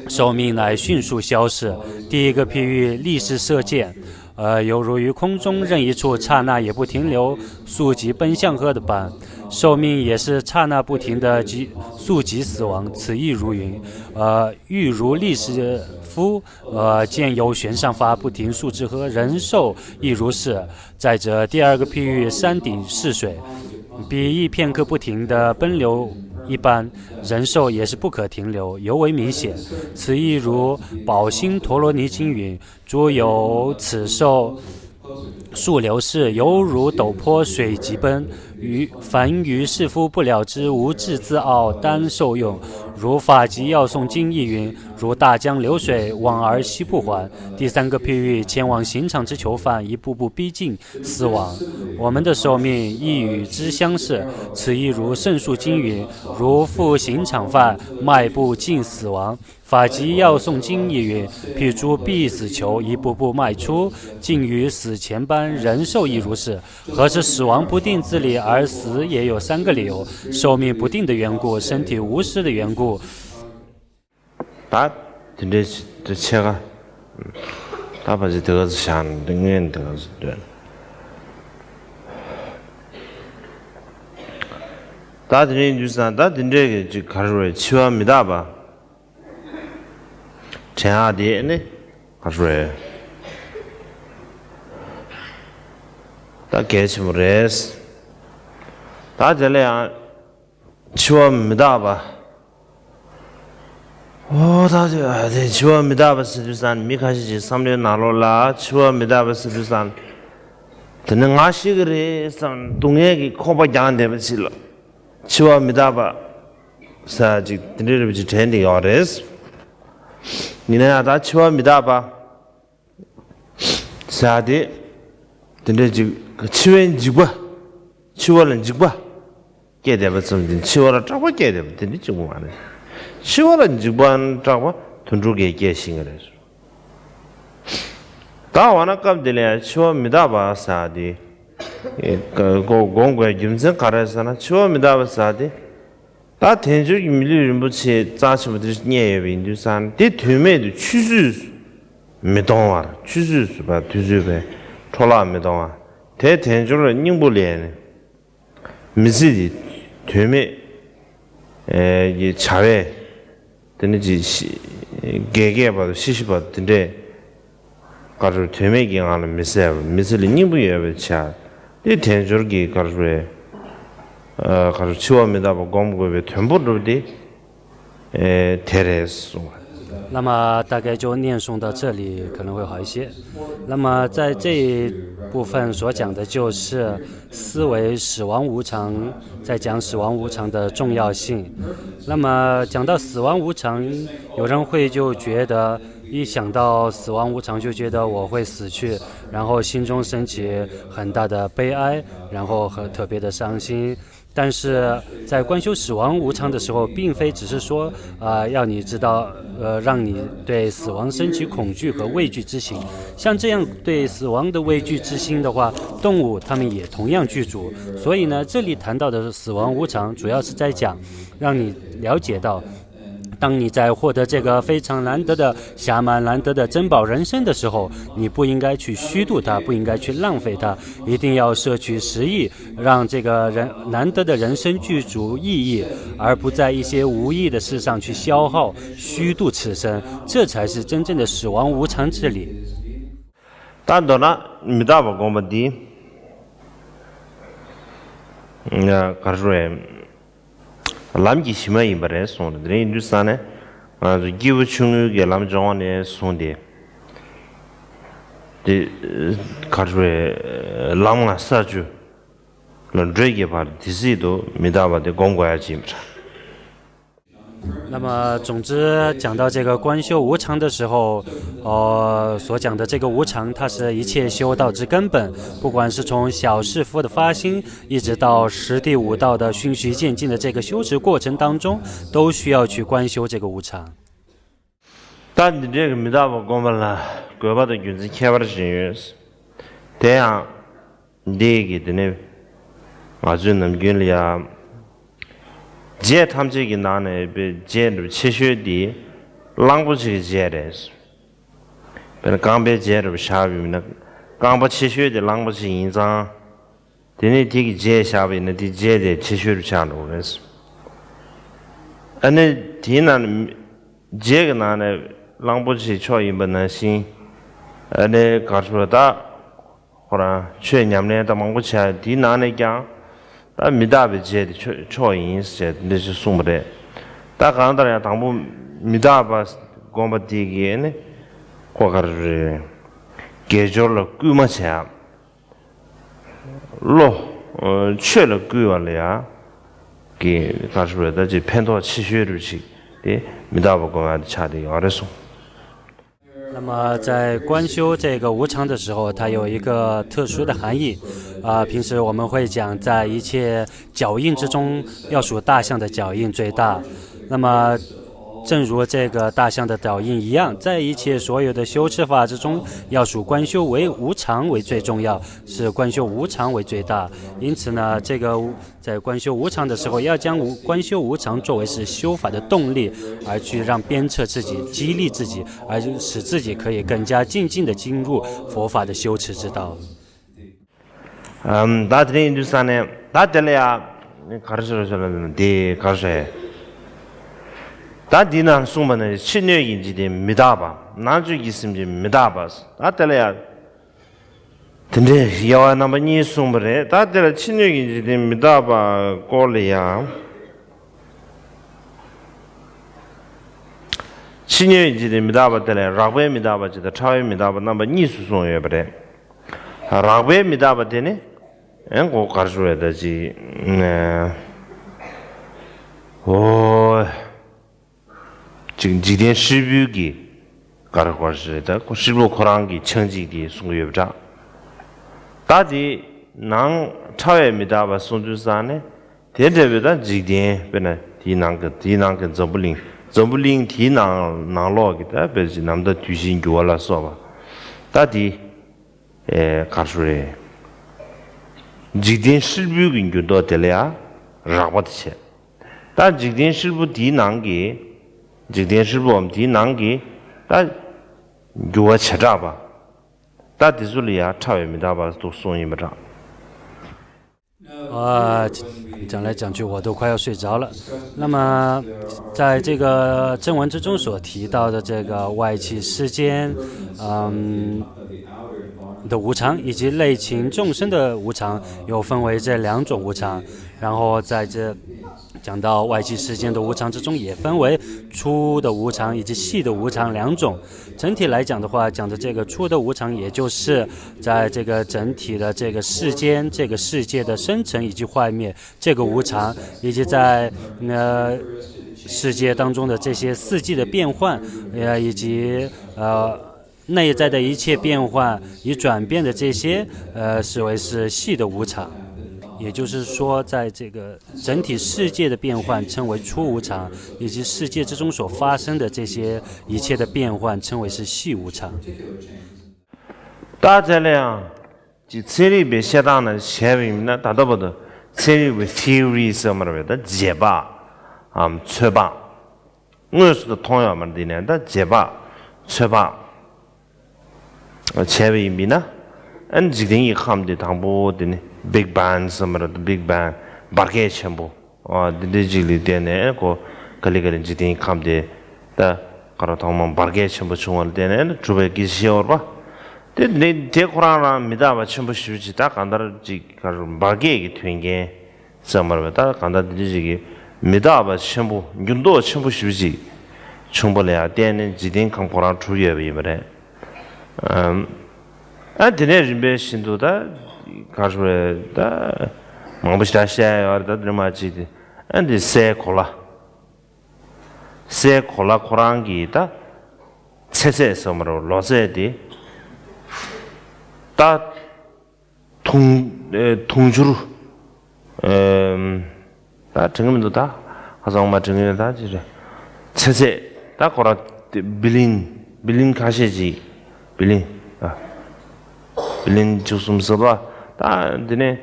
寿命乃迅速消逝。第一个譬喻，立誓射箭，呃，犹如于空中任一处刹那也不停留，速即奔向何的般。寿命也是刹那不停的即速即死亡。此亦如云，呃，欲如立誓夫，呃，箭由弦上发，不停速至何？人寿亦如是。再者，第二个譬喻，山顶试水，比一片刻不停的奔流一般，人寿也是不可停留，尤为明显。此亦如宝兴陀罗尼经云：“诸有此寿数流逝，犹如陡坡水急奔。于凡于士夫不了之，无智自傲，当受用。如法即要诵经亦云：如大江流水，往而昔不还。”第三个譬喻，前往刑场之囚犯，一步步逼近死亡。我们的寿命亦与之相似。此亦如圣树经云：“如赴刑场犯，迈步近死亡。”法即要诵经亦云：譬诸必死囚，一步步迈出，近于死前般，人寿亦如是。何时死亡不定之理，而死也有三个理由：寿命不定的缘故，身体无时的缘故， ད་དེ་འདྲའི་ཆེ་ཆེ་ག་ད་ཕལ་ཆེར་དེ་ག་ཚོད་བཞག་ན་འདི་ངས་འདི་ག་ཚོད་འདོན། ད་དེ་འདྲའི་འདུག་ས་ད་དེ་འདྲའི་གི་ཅིག་ག་རེ་རེད། འཆི་བ་མི་རྟག་པ། དྲན་ཡག་དེ་ནི་ག་རེ་རེད། ད་གལ་ཆེན་པོ་རེད། ད་དེ་ལ་ཡང་འཆི་བ་མི་རྟག་པ། ཨོ་ད་དེ་དེ་འཆི་བ་མི་རྟག་པ་ཟེར་དུས་ཙང་མི་ཁ་ཤས་ཅིག་བསམ་བློའི་ནང་ལོགས་ལ་འཆི་བ་མི་རྟག་པ་ཟེར་དུས་ཙང་དེ་ནི་ང་ཤི་གི་རེད་བསམ་སྡུག་བསྔལ་གྱི་ཁོག་པ་རྒྱངས་བསྡད་པ་ཅིག་ལ་འཆི་བ་མི་རྟག་པ་ཟེར་ཅིག་དེ་འདྲའི་རེ་བ་ཅིག་དྲན་བསྡད་ཡོད་རེད། ཡིན་ན་ཡང་ད་འཆི་བ་མི་རྟག་པ། ཟེར་ཡག་དེ། དེ་འདྲའི་འཇིགས། འཆི་བའི་འཇིགས་པ། འཆི་བ་ལ་འཇིགས་པ། སྐྱེས་བསྡད་པ་ཙམ་གྱིས་འཆི་བ་ལ་སྐྲག་པ་སྐྱེས་བསྡད་པ་དེ་འདྲ་གཅིག་པུ་མ་རེད། འཆི་བ་ལ་འཇིགས་པ་སྐྲག་པ་དུད་འགྲོ་གིས་སྐྱེ་ཤེས་ཀྱི་རེད། ད་འོ་ན་སྐབས་འདི་ལ་ཡང་འཆི་བ་མི་རྟག་པ་ཟེར་ཡག་དེ། ཨེ་ཀ་ཀོ་སྒོམ་དགོས་རྒྱུ་མཚན་ག་རེ་ཟེར་ན་འཆི་བ་མི་རྟག་པ་ཟེར་ཡག་དེ། ད་དལ་འབྱོར་གྱི་མི་ལུས་རིན་པོ་ཆེ་རྩ་ཆེན་པོ་དེ་རྙེད་ཡོད་པ་ཡིན་དུས་ཙང་དེ་དོན་མེད་དུ་ཆུད་ཟོས་མི་གཏོང་བར་ཆུད་ཟོས་སུ་བ་དུས་ཚོད་པའི་འཕྲོ་བརླག་མི་གཏོང་བར་དེ་དལ་འབྱོར་ལ་སྙིང་པོ་ལས་ནས་མི་ཚེ་འདི་དོན་མེད་ཀྱི་བྱ་བས་དེ་ནི་ཅི་ཤི་རྒས་རྒས་བར་དུ་ཤི་ཤི་བར་དུ་དེ་འདྲས། ག་རེ་དོན་མེད་ཀྱི་ངང་ལ་མི་བསད་པ་མི་ཚེ་ལ་སྙིང་པོ་ཡོད་པའི་ཆ། དེ་དལ་འབྱོར་གྱི་ག་རེ་ག་རེ་འཆི་བ་མི་རྟག་པ་སྒོམ་དགོས་པའི་དོན་པོ་འགྲུབ་སྟེ། དེ་རེད་གསུངས་པ། 那么大概就念诵到这里，可能会好一些。那么在这一部分所讲的就是思维死亡无常，在讲死亡无常的重要性。那么讲到死亡无常，有人会就觉得 一想到死亡无常，就觉得我会死去，然后心中升起很大的悲哀，然后很特别的伤心。但是在观修死亡无常的时候，并非只是说，啊，要你知道，呃，让你对死亡升起恐惧和畏惧之心。像这样对死亡的畏惧之心的话，动物它们也同样具足。所以呢，这里谈到的死亡无常，主要是在讲，让你了解到当你在获得这个非常难得的、霞满难得的珍宝人参的时候，你不应该去虚度它，不应该去浪费它，一定要摄取十亿，让这个人难得的人参具足意义，而不在一些无意的事上去消耗、虚度此生，这才是真正的死亡无常之理。 ད་མདོར་ན་མི་རྟག་པ་སྒོམ་པ་འདི་ག་རེ་ཟེར། ལམ་གྱི་གཞི་མ་ཡིན་པ་རེད་གསུངས་རེད། དེ་རིང་ཡིན་དུས་ཙང་ནས་ང་ཚོ་སྐྱེས་བུ་ཆུང་ངུའི་གི་ལམ་སྦྱོང་བ་ནས་བཟུང་སྟེ། དེ་ག་རེ་ཟེར། ལམ་ལྔ་ས་བཅུ་ལ་བགྲོད་ཀྱི་བར་དེ་སྲིད་དུ་མི་རྟག་པ་དེ་སྒོམ་དགོས་ཡ་ཅིག་ཡིན་པ་རེད། 那么，总之，讲到这个观修无常的时候，呃，所讲的这个无常，它是一切修道之根本。不管是从小士夫的发心，一直到十地五道的循序渐进的这个修持过程当中，都需要去观修这个无常。 ད་འདི་འདྲའི་གི་མི་རྟག་པ་སྒོམ་པ་ལ་དགོས་པ་དང་རྒྱུ་མཚན་ཁྱད་པར་ཅན་ཡོད། དེ་ཡང་འདི་གི་དེ་ནི་ང་ཚོའི་ནམ་རྒྱུན་ལ་ཡང་རྫས་ཐམས་ཅད་ཀྱི་ནང་ནས་རྫས་འདྲ་ཆེ་ཤོས་འདི་གླང་པོ་ཆེ་གི་རྫས་རེད། དཔེར་ན་རྐང་པའི་རྫས་འདྲ་བཞག་པ་ཡིན་ན་རྐང་པ་ཆེ་ཤོས་དེ་གླང་པོ་ཆེ་ཡིན་ཙང་། དེ་ནས་དེ་གི་རྫས་བཞག་པ་ཡིན་ན་དེ་རྫས་དེ་ཆེ་ཤོས་རུ་ཆགས་འགྲོ་གི་རེད། ཨ་ནི་དེའི་ནང་ནས་རྫས་ཀྱི་ནང་ནས་གླང་པོ་ཆེ་མཆོག་ཡིན་པ་ནང་བཞིན། ཨ་ནི་ག་རེ་ཟེར། ད་ཁོ་རང་ཆོས་ཉམས་ལེན་དང་མང་པོ་བྱས། དེའི་ནང་ནས་ཀྱང་ད་མི་རྟག་པའི་རྫས་དེ་མཆོག་ཡིན་ཟེར་འདི་ཞིག་གསུངས་པ་རེད། ད་གང་ལྟར་ཡང་དང་པོ་མི་རྟག་པ་སྒོམ་པ་དེ་གིས་ནི་ཁོ་ག་རེ་ཟེར། དགེ་སྦྱོར་ལ་སྐུལ་མ་བྱས། བློ་ཆོས་ལ་བསྐུལ་བ་ལ་ཡང་གི་ག་རེ་ཟེར། ད་ཅིག་ཕན་ཐོགས་ཆེ་ཤོས་རུ་ཅིག་དེ་མི་རྟག་པ་སྒོམ་ཡ་དེ་ཆགས་བསྡད་ཡོད་རེད་གསུངས། 那么在观修这个无常的时候，它有一个特殊的含义。啊，平时我们会讲，在一切脚印之中，要数大象的脚印最大。那么，正如这个大象的脚印一样，在一切所有的修持法之中，要数观修为无常为最重要，是观修无常为最大。因此呢，这个在观修无常的时候，要将无观修无常作为是修法的动力，而去让鞭策自己、激励自己，而使自己可以更加精进的进入佛法的修持之道。 ཨམ། ད་དེ་རིང་ཡིན་དུས་ཙང་ནས་ད་དེ་ལ་ཡ་ག་རེ་ཟེར་ཟེར་ལ་འདི་ག་རེ་ཟེར། ད་འདི་ནང་གསུངས་པ་ནི་ཕྱི་སྣོད་ཀྱི་འཇིག་རྟེན་མི་རྟག་པ། ནང་བཅུད་ཀྱི་སེམས་ཅན་མི་རྟག་པ། ད་དེ་ལ་ཡ་དེ་འདྲའི་དབྱེ་བ་རྣམ་པ་གཉིས་གསུངས་པ་རེད། ད་དེ་ལ་ཕྱི་སྣོད་ཀྱི་འཇིག་རྟེན་མི་རྟག་པ་སྐོར་ལ་ཡང་། ཕྱི་སྣོད་ཀྱི་འཇིག་རྟེན་མི་རྟག་པ་དེ་ལ་རགས་པའི་མི་རྟག་པ་ཅིག་དང་ཕྲ་བའི་མི་རྟག་པ་རྣམ་པ་གཉིས་སུ་གསུངས་ཡོད་པ་རེད། རགས་པའི་མི་རྟག་པ་དེ་ནི་ཨེ་མགོ་དཀར་ཞུ་བའི་ད་ཅིག་ཨོ། ཅིག་འཇིག་རྟེན་ཧྲིལ་པོའི་གི་གར་གོར་ཞིག་རེད། ད་ཁོ་ཧྲིལ་པོ་ཁོ་རང་གི་ཆགས་འཇིག་དེ་གསུང་གི་ཡོད་པ་འདྲ། ད་དེ་ནང་ཕྲ་བའི་མི་རྟག་པ་གསུང་དུས་ཙང་ནས་དེ་འདྲ་བའི་ད་འཇིག་རྟེན་དཔེར་ན་དེའི་ནང་གི་དེའི་ནང་གི་འཛམ་བུ་གླིང་། འཛམ་བུ་གླིང་དེའི་ནང་ནང་ལོགས་ཀྱི་ད་དཔེར་ཅིག་ནམ་ཟླ་དུས་ཆེན་འགྱུར་བ་ལ་སོགས་པ་ད་དེ། ཨེ་གར་ཞུ་རེད། འཇིག་རྟེན་ཧྲིལ་པོའི་གི་འགྱུར་ལྡོག་དེ་ལ་ཡང་རགས་པ་དེ་བྱས། ད་འཇིག་རྟེན་ཧྲིལ་པོ་དེའི་ནང་གི་འཇིག་རྟེན་ཧྲིལ་པོའམ་དེའི་ནང་གི་ད་འགྱུར་བ་བྱེ་བྲག་པ། ད་དེ་ཚོ་ལ་ཡང་ཕྲ་བའི་མི་རྟག་པ་འདུག་གསུངས་ཡིན་པ་འདྲ། 啊，讲来讲去我都快要睡着了。那么，在这个正文之中所提到的这个外器世间，嗯，的无常，以及内情众生的无常，又分为这两种无常。然后在这讲到外器世间的无常之中，也分为粗的无常以及细的无常两种。整体来讲的话，讲的这个粗的无常，也就是在这个整体的这个世间这个世界的生成以及坏灭这个无常，以及在呃世界当中的这些四季的变换，呃以及呃。内在的一切变换与转变的这些，呃，视为是细的无常。也就是说，在这个整体世界的变换称为粗无常，以及世界之中所发生的这些一切的变换称为是细无常。 ད་དེ་ལ་ཡང་ཅིག་ཚན་རིག་པའི་བཤད་སྟངས་ནང་བྱས་པ་ཡིན་ན་ད་ལྟ་བར་དུ་ཚན་རིག་པའི་ཐི་ཡོ་རི་ཟེར་མ་རེད་པས། ད་རྗེས་དཔག་ཨམ་ཚོད་དཔག་དངོས་སུ་ད་མཐོང་ཡོད་མ་རེད། དེ་ནས་ད་རྗེས་དཔག་ཚོད་དཔག་བྱས་པ་ཡིན་པས་ན། ཨ་ནི་འཇིག་རྟེན་གྱི་ཁམས་དེ་དང་པོ་དེ་ནི་Big Bang ཟེར་མ་རེད། Big Bang འབར་གས་ཆེན་པོ། ཨ་འདི་འདྲའི་ཅིག་ལ་བརྟེན་ནས་ཨ་ནི་ཁོ་ག་ལེ་ག་ལེ་འཇིག་རྟེན་གྱི་ཁམས་དེ་ད་ག་རེ་ཐོག་མར་འབར་གས་ཆེན་པོ་བྱུང་བ་ལ་བརྟེན་ནས་ཨ་ནི་གྲུབ་པའི་སྐད་ཆ་བཤད་ཡོད་རེད་པ། དེ་ནི་དེ་ཁོ་རང་རང་མི་རྟག་པ་ཆེན་པོ་ཞེ་པོ་ཅིག་ད་གང་ལྟར་ཅིག་ག་རེ་འབར་གས་ཀྱི་དོན་རྐྱེན་ཟེར་མ་རེད་པ། ད་གང་ལྟར་འདི་འདྲ་ཅིག་གི་མི་རྟག་པ་ཆེན་པོ་འགྱུར་ལྡོག་ཆེན་པོ་ཞེ་པོ་ཅིག་བྱུང་བ་ལ་ཡང་བརྟེན་ནས་འཇིག་རྟེན་ཁམས་ཁོ་རང་གྲུབ་ཡོད་པ་ཡིན་པ་རེད། ཨམ། ཨ་དེ་ནས་རིམ་པས་བཞིན་དུ་ད་ག་རེ་ཟེར་ད་མང་པོ་ཞིག་ད་བཤད་ཡོད་རེད། ད་དེ་ནས་མར་ཅིག་དེ་ཨ་འདི་སའི་གོ་ལ། སའི་གོ་ལ་ཁོ་རང་གི་ད་ཚེ་ཚད་ཟེར་མ་རེད། ལོ་ཚད་དེ་ད་དུང་ཨེ་དུང་ཕྱུར་ཨེམ་ད་དྲན་གྱི་མི་འདུག་ད་ཁ་སང་མ་དྲན་གྱི་ཡོད། ད་ཅི་རེད། ཚེ་ཚད་ད་ཁོ་རང་དེ་བི་ལིན་བི་ལིན་ཁ་ཤས་ཅིག་བི་ལིན་ཨ་བི་ལིན་བཅུ་གསུམ་ཟེར་བ། ད་དེ་ནས་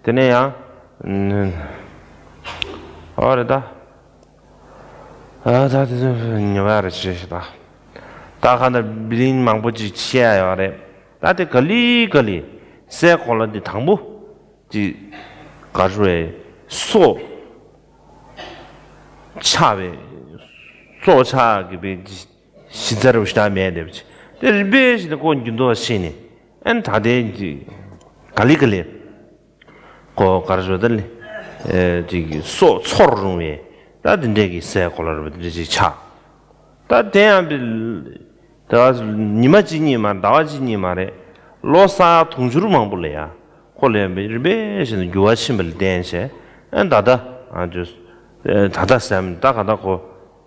དེ་ནས་ཡང་ཨ་རེད་ད། ཨ་ད་དེ་ཚོ་ཉོ་ཡ་རེད་ཅེས་ཤིག་ད། ད་གང་ལྟར་བི་ལིན་མང་པོ་ཅིག་བཤད་ཡོད་རེད། ད་དེ་ག་ལེ་ག་ལེ་སའི་གོ་ལ་འདི་དང་པོ་ཅིག་ག་རེ་ཟེར་སྲོག་ཆགས་པའི་སྲོག་ཆགས་ཀྱི་པའི་གཞི་རྩ་རུ་ཞིག་ད་མེད་བསྡད་པ་ཅིག་དེ་རིམ་པས་བཞིན་དུ་ཁོ་འགྱུར་ལྡོག་ཕྱིན་ནས་ཨ་ནི་ད་ལྟའི་ག་ལེ་ག་ལེ། ཁོ་ག་རེ་ཟེར་ད་ལེ། ཨེ་ཅིག་སྲོག་འཚོར་རུང་བའི་ད་དེ་འདྲས་ཀྱི་སའི་གོ་ལ་རེད་པ། དེ་འདྲས་ཅིག་ཆགས། ད་དེ་ཡང་པི་ད་ཉི་མ་གཅིག་གཉིས་མ་ཟླ་བ་གཅིག་གཉིས་མ་རེད། ལོ་ས་ཡ་དུང་ཕྱུར་མང་པོ་ལ་ཡ་ཁོ་ལ་ཡང་རིམ་པས་བཞིན་དུ་འགྱུར་བ་ཕྱིན་པ་ལ་བརྟེན་བྱས་ཨ་ད་ལྟ་ཨ་ཅོ་ད་ལྟ་ཟེར་ད་ག་ད་ཁོ།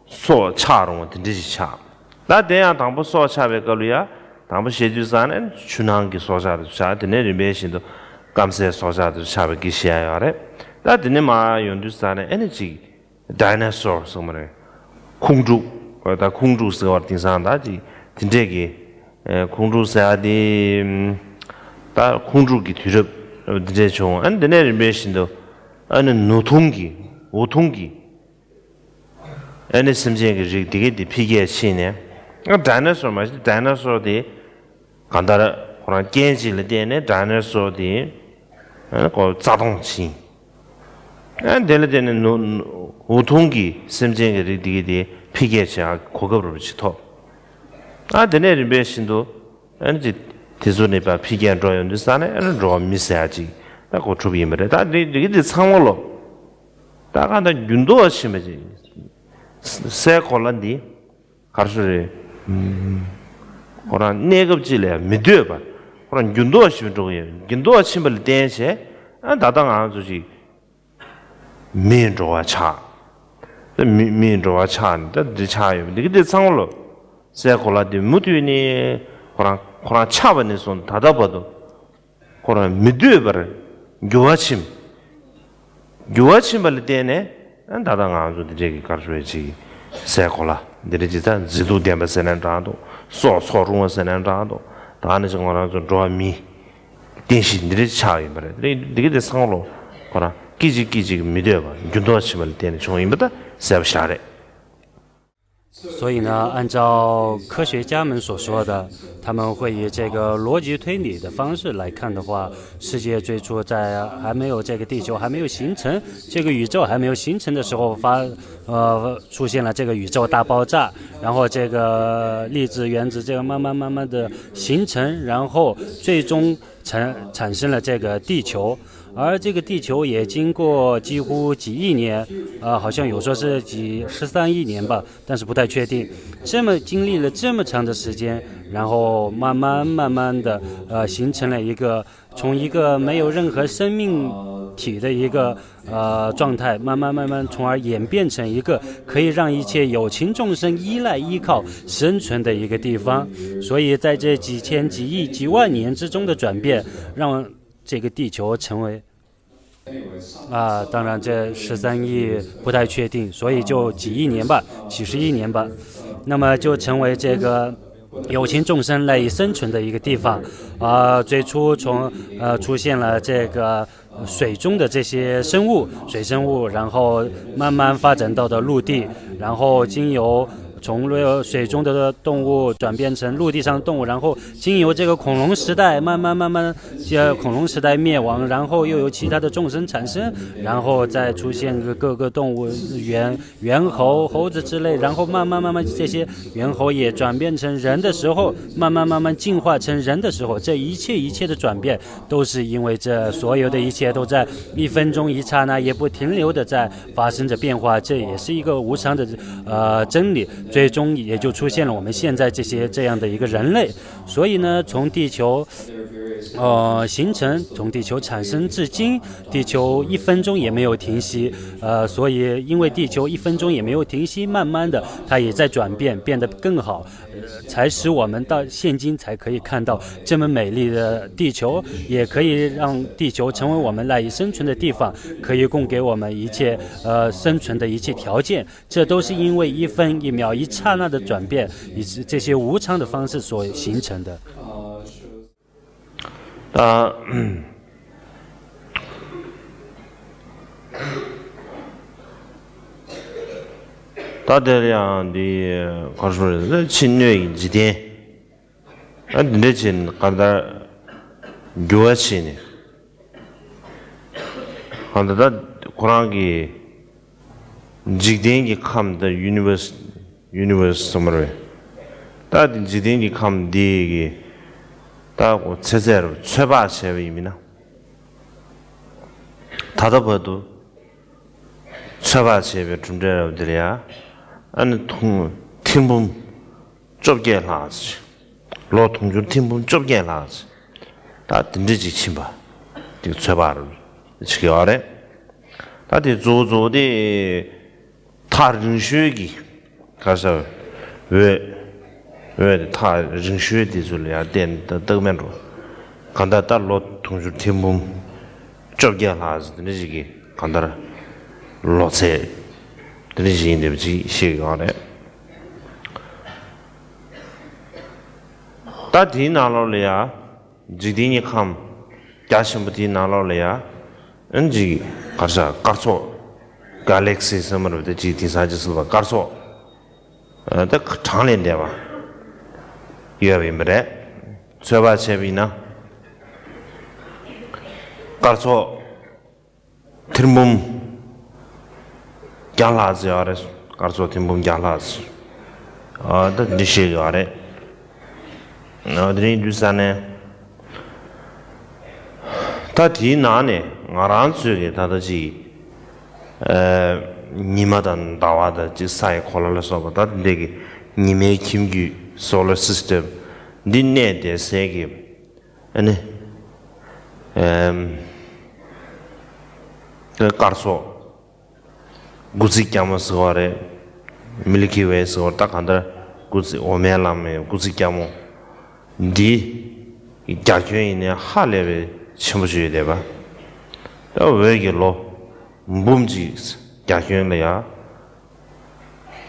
སྲོག་ཆགས་རུང་བ་དེ་འདྲ་ཞིག་ཆགས། ད་དེ་ཡང་དང་པོ་སྲོག་ཆགས་པའི་སྐབས་ལ་ཡ། དང་པོ་བཤད་དུས་ཙང་ནས་ཆུ་ནང་གི་སྲོག་ཆགས་དེ་ཚོ་ཆགས། དེ་ནས་རིམ་པས་བཞིན་དུ་སྐམ་སའི་སྲོག་ཆགས་དེ་ཚོ་ཆགས་པའི་གི་བཤད་ཡ་ཡོད་རེད། ད་དེ་ནས་མར་ཡོང་དུས་ཙང་ནས་ཨེ་ནི་ཅིག་ཌའི་ནོ་སོར་གསུངས་པ་རེད། ཁུང་ཕྲུག་ད་ཁུང་ཕྲུག་ཟེར་བ་དེང་སང་ད་ཅིག་དེ་འདྲས་ཀྱི་ཁུང་ཕྲུག་ཟེར་བ་དེ་ད་ཁུང་ཕྲུག་གི་དུས་རབས་དེ་འདྲས་བྱུང་། ཨ་ནི་དེ་ནས་རིམ་པས་བཞིན་དུ་ཨ་ནི་ནུ་ཐུང་གི་འུ་ཐུང་གི་ཨ་ནི་སེམས་ཅན་གྱི་རིགས་དེ་གས་དེ་འཕེལ་རྒྱས་ཕྱིན་ནས། ཨ་ཌའི་ནོ་སོར་མ་གཞི་ཌའི་ནོ་སོར་དེ་གང་ལྟར་ཁོ་རང་རྐྱེན་གཅིག་ལ་བརྟེན་ནས་ཌའི་ནོ་སོར་དེ་ཨ་ནི་ཁོ་རྩ་སྟོངས་ཕྱིན། ཨ་དེ་ལ་བརྟེན་ནས་ནུ་འུ་ཐུང་གི་སེམས་ཅན་གྱི་རིགས་དེ་གས་དེ་འཕེལ་རྒྱས་བྱེད་ཡག་གོ་སྐབས་རོབ་ཅིག་ཐོབ། ཨ་དེ་ནས་རིམ་པས་བཞིན་དུ་ཨ་ནི་དེ་ཚོ་ནས་ཕར་འཕེལ་རྒྱས་འགྲོ་ཡོང་དུས་ཙང་ནས་ཨ་ནི་འགྲོ་བ་མི་ཟེར་ཡག་ཅིག་ད་ཁོ་གྲུབ་ཡིན་པ་རེད། ད་དེ་དེ་གས་དེ་ཚང་མ་ལོ། ད་གང་ལྟར་འགྱུར་ལྡོག་ཕྱིན་པ་ཅིག་སའི་གོ་ལ་འདི་ག་རེ་ཟེར་རེད། ཁོ་རང་གནས་སྐབས་གཅིག་ལ་མི་སྡོད་པར་ཁོ་རང་འགྱུར་ལྡོག་ཕྱིན་འགྲོ་གི་ཡོད། འགྱུར་ལྡོག་ཕྱིན་པ་ལ་བརྟེན་བྱས་ཨ་ད་ལྟ་ང་ཚོ་ཅིག་མིའི་འགྲོ་བ་ཆགས། ད་མི་མིའི་འགྲོ་བ་ཆགས་ནས་ད་འདི་ཆགས་ཡོད་པ་འདི་གི་འདི་ཚང་མ་ལོ། སའི་གོ་ལ་འདི་མུ་མཐུད་ནས་ཁོ་རང་ཁོ་རང་ཆགས་པ་ནས་བཟུང་ད་ལྟ་བར་དུ་ཁོ་རང་མི་སྡོད་པར་འགྱུར་བ་ཕྱིན། འགྱུར་བ་ཕྱིན་པ་ལ་བརྟེན་ནས་ཨ་ད་ལྟ་ང་ཚོ་འདི་འདྲས་ཀྱི་ག་རེ་ཟེར་ཅིག་སའི་གོ་ལ་འདི་འདྲས་ཅིག་ད་མཛེས་སྡུག་ལྡན་པ་ཟེར་ན་འདྲ་འདུག་སྲོག་འཚོ་རུང་བ་ཟེར་ན་འདྲ་འདུག་ད་ནི་ཅིག་ང་རང་ཚོ་འགྲོ་བ་མི་རྟེན་གཞི་འདི་འདྲས་ཆགས་ཡིན་པ་རེད། འདི་འདི་གི་དེ་ཚང་མ་ལོ་ཁོ་རང་སྐད་ཅིག་སྐད་ཅིག་མི་སྡོད་པར་འགྱུར་ལྡོག་ཕྱིན་པ་ལ་བརྟེན་ནས་བྱུང་ཡིན་པ་ད་གསལ་པོ་ཞིག་རེད། 所以呢，按照科学家们所说的，他们会以这个逻辑推理的方式来看的话，世界最初在还没有这个地球还没有形成，这个宇宙还没有形成的时候发，呃，出现了这个宇宙大爆炸，然后这个粒子、原子这个慢慢慢慢的形成，然后最终产产生了这个地球。而这个地球也经过几乎几亿年，呃，好像有说是几十三亿年吧，但是不太确定。这么经历了这么长的时间，然后慢慢慢慢的，呃，形成了一个从一个没有任何生命体的一个呃状态，慢慢慢慢，从而演变成一个可以让一切有情众生依赖依靠生存的一个地方。所以在这几千、几亿、几万年之中的转变，让这个地球成为 啊，当然这十三亿不太确定，所以就几亿年吧，几十亿年吧，那么就成为这个有情众生赖以生存的一个地方。啊，最初从呃出现了这个水中的这些生物，水生物，然后慢慢发展到的陆地，然后经由从水中的动物转变成陆地上的动物，然后经由这个恐龙时代，慢慢慢慢，这恐龙时代灭亡，然后又有其他的众生产生，然后再出现各个动物，猿、猿猴、猴子之类，然后慢慢慢慢这些猿猴也转变成人的时候，慢慢慢慢进化成人的时候，这一切一切的转变，都是因为这所有的一切都在一分钟一刹那也不停留的在发生着变化，这也是一个无常的呃真理，最终也就出现了我们现在这些这样的一个人类。所以呢，从地球呃形成，从地球产生至今，地球一分钟也没有停息，呃，所以因为地球一分钟也没有停息，慢慢的它也在转变，变得更好。才使我们到现今才可以看到这么美丽的地球，也可以让地球成为我们赖以生存的地方，可以供给我们一切呃生存的一切条件。这都是因为一分一秒、一刹那的转变，以及这些无常的方式所形成的。 ད་ད་དེར་ཡང་འདི་གར་སོང་རེད། ཕྱི་སྣོད་ཀྱི་འཇིག་རྟེན་ཨ་འདི་འདྲ་བྱས་ནས་གར་ལྟར་འགྱུར་བ་བྱས་ནས་གང་ལྟར་ད་ཁོ་རང་གི་འཇིག་རྟེན་གྱི་ཁམས་ད་ཡུ་ནི་ཝར་སི་ཡུ་ནི་ཝར་སི་ཟེར་མ་རེད། ད་འདི་འཇིག་རྟེན་གྱི་ཁམས་འདི་གི་ད་ཚེ་ཚད་རུ་ཚོད་དཔག་བྱས་པ་ཡིན་མིན་ན། ད་ལྟ་བར་དུ་ཚོད་དཔག་བྱས་པའི་གྲུབ་འབྲས་རབ་འདིར་ཡ་ཨ་ནི་ཐུང་ཐེར་འབུམ་བཅོ་བརྒྱད་ལྷག་ཅིག་ལོ་དུང་ཕྱུར་ཐེར་འབུམ་བཅོ་བརྒྱད་ལྷག་ཅིག་ད་དེ་འདྲ་ཅིག་ཕྱིན་པ་དེ་ཚོད་དཔག་རུ་བྱེད་ཀྱི་ཡོད་རེད། ད་དེ་གཙོ་བོ་གཙོ་བོ་དེ། ཐག་རིང་ཤོས་ཀྱི་ག་ས་འོད་འོད་དེ་ཐག་རིང་ཤོས་དེ་ཚོ་ལ་ཡང་བརྟེན་ད་རྟགས་མེད་འགྲོ། གང་ལྟར་ད་ལོ་དུང་ཕྱུར་ཐེར་འབུམ་བཅོ་བརྒྱད་ལྷག་ཙམ་དེ་འདྲ་ཞིག་གི་གང་ལྟར་ལོ་ཚད་དེ་འདྲ་ཞིག་ཡིན་འདུག་ཅིག་བཤད་ཡོད་རེད། ད་དེའི་ནང་ལོགས་ལ་ཡང་། འཇིག་རྟེན་གྱི་ཁམས་རྒྱ་ཆེན་པོ་དེའི་ནང་ལོགས་ལ་ཡང་ཨ་ནི་ཅིག་གར་ས་སྐར་ཚོགས། ག་ལེག་སི་ཟེར་མ་རེད་དེ་ཅིག་དེང་སང་ཅིག་ཟེར་བ་སྐར་ཚོགས་ཨ་ད་གྲངས་ལས་འདས་པ་ཡོད་པ་ཡིན་པ་རེད། ཚོད་དཔག་བྱས་པ་ཡིན་ན་སྐར་ཚོགས། ཐེར་འབུམ་བརྒྱ་ལྷག་ཙམ་ཡོད་རེད། སྐར་ཚོགས་ཐེར་འབུམ་བརྒྱ་ལྷག་ཙམ། ཨ་ད་འདི་བཤད་ཡོད་རེད། ཨ་དེ་རིང་དུས་ས་ནས་ད་དེའི་ནང་ནས་ང་རང་ཚོའི་གི་ད་ལྟ་ཅིག་ཨ་ཉི་མ་དང་ཟླ་བ་དང་ཅིག་ས་ཡི་གོ་ལ་ལ་སོགས་པ་ད་འདི་གི་ཉི་མའི་ཁྱིམ་རྒྱུད་སོ་ལར་སི་སི་ཊེམ་འདི་གནས་བསྡད་སའི་གི་ཨ་ནི། ཨེམ། སྐར་ཚོགས། དགུ་ཚིགས་རྒྱ་མོ་ཟེར་བ་རེད། མི་ལི་ཀི་ཝེ་ཟེར་བ་ད་གང་ལྟར་དགུ་ཚིགས་འོ་མའི་ལམ་མེ་དགུ་ཚིགས་རྒྱ་མོ། འདི། རྒྱ་ཁྱོན་ཡིན་ནའི་ཧ་ལས་པའི་ཆེན་པོ་ཞིག་ཡོད་བསྡད་པ། ད་འོད་ཀྱི་ལོ། འབུམ་གཅིག་རྒྱ་ཁྱོན་ལ་ཡ།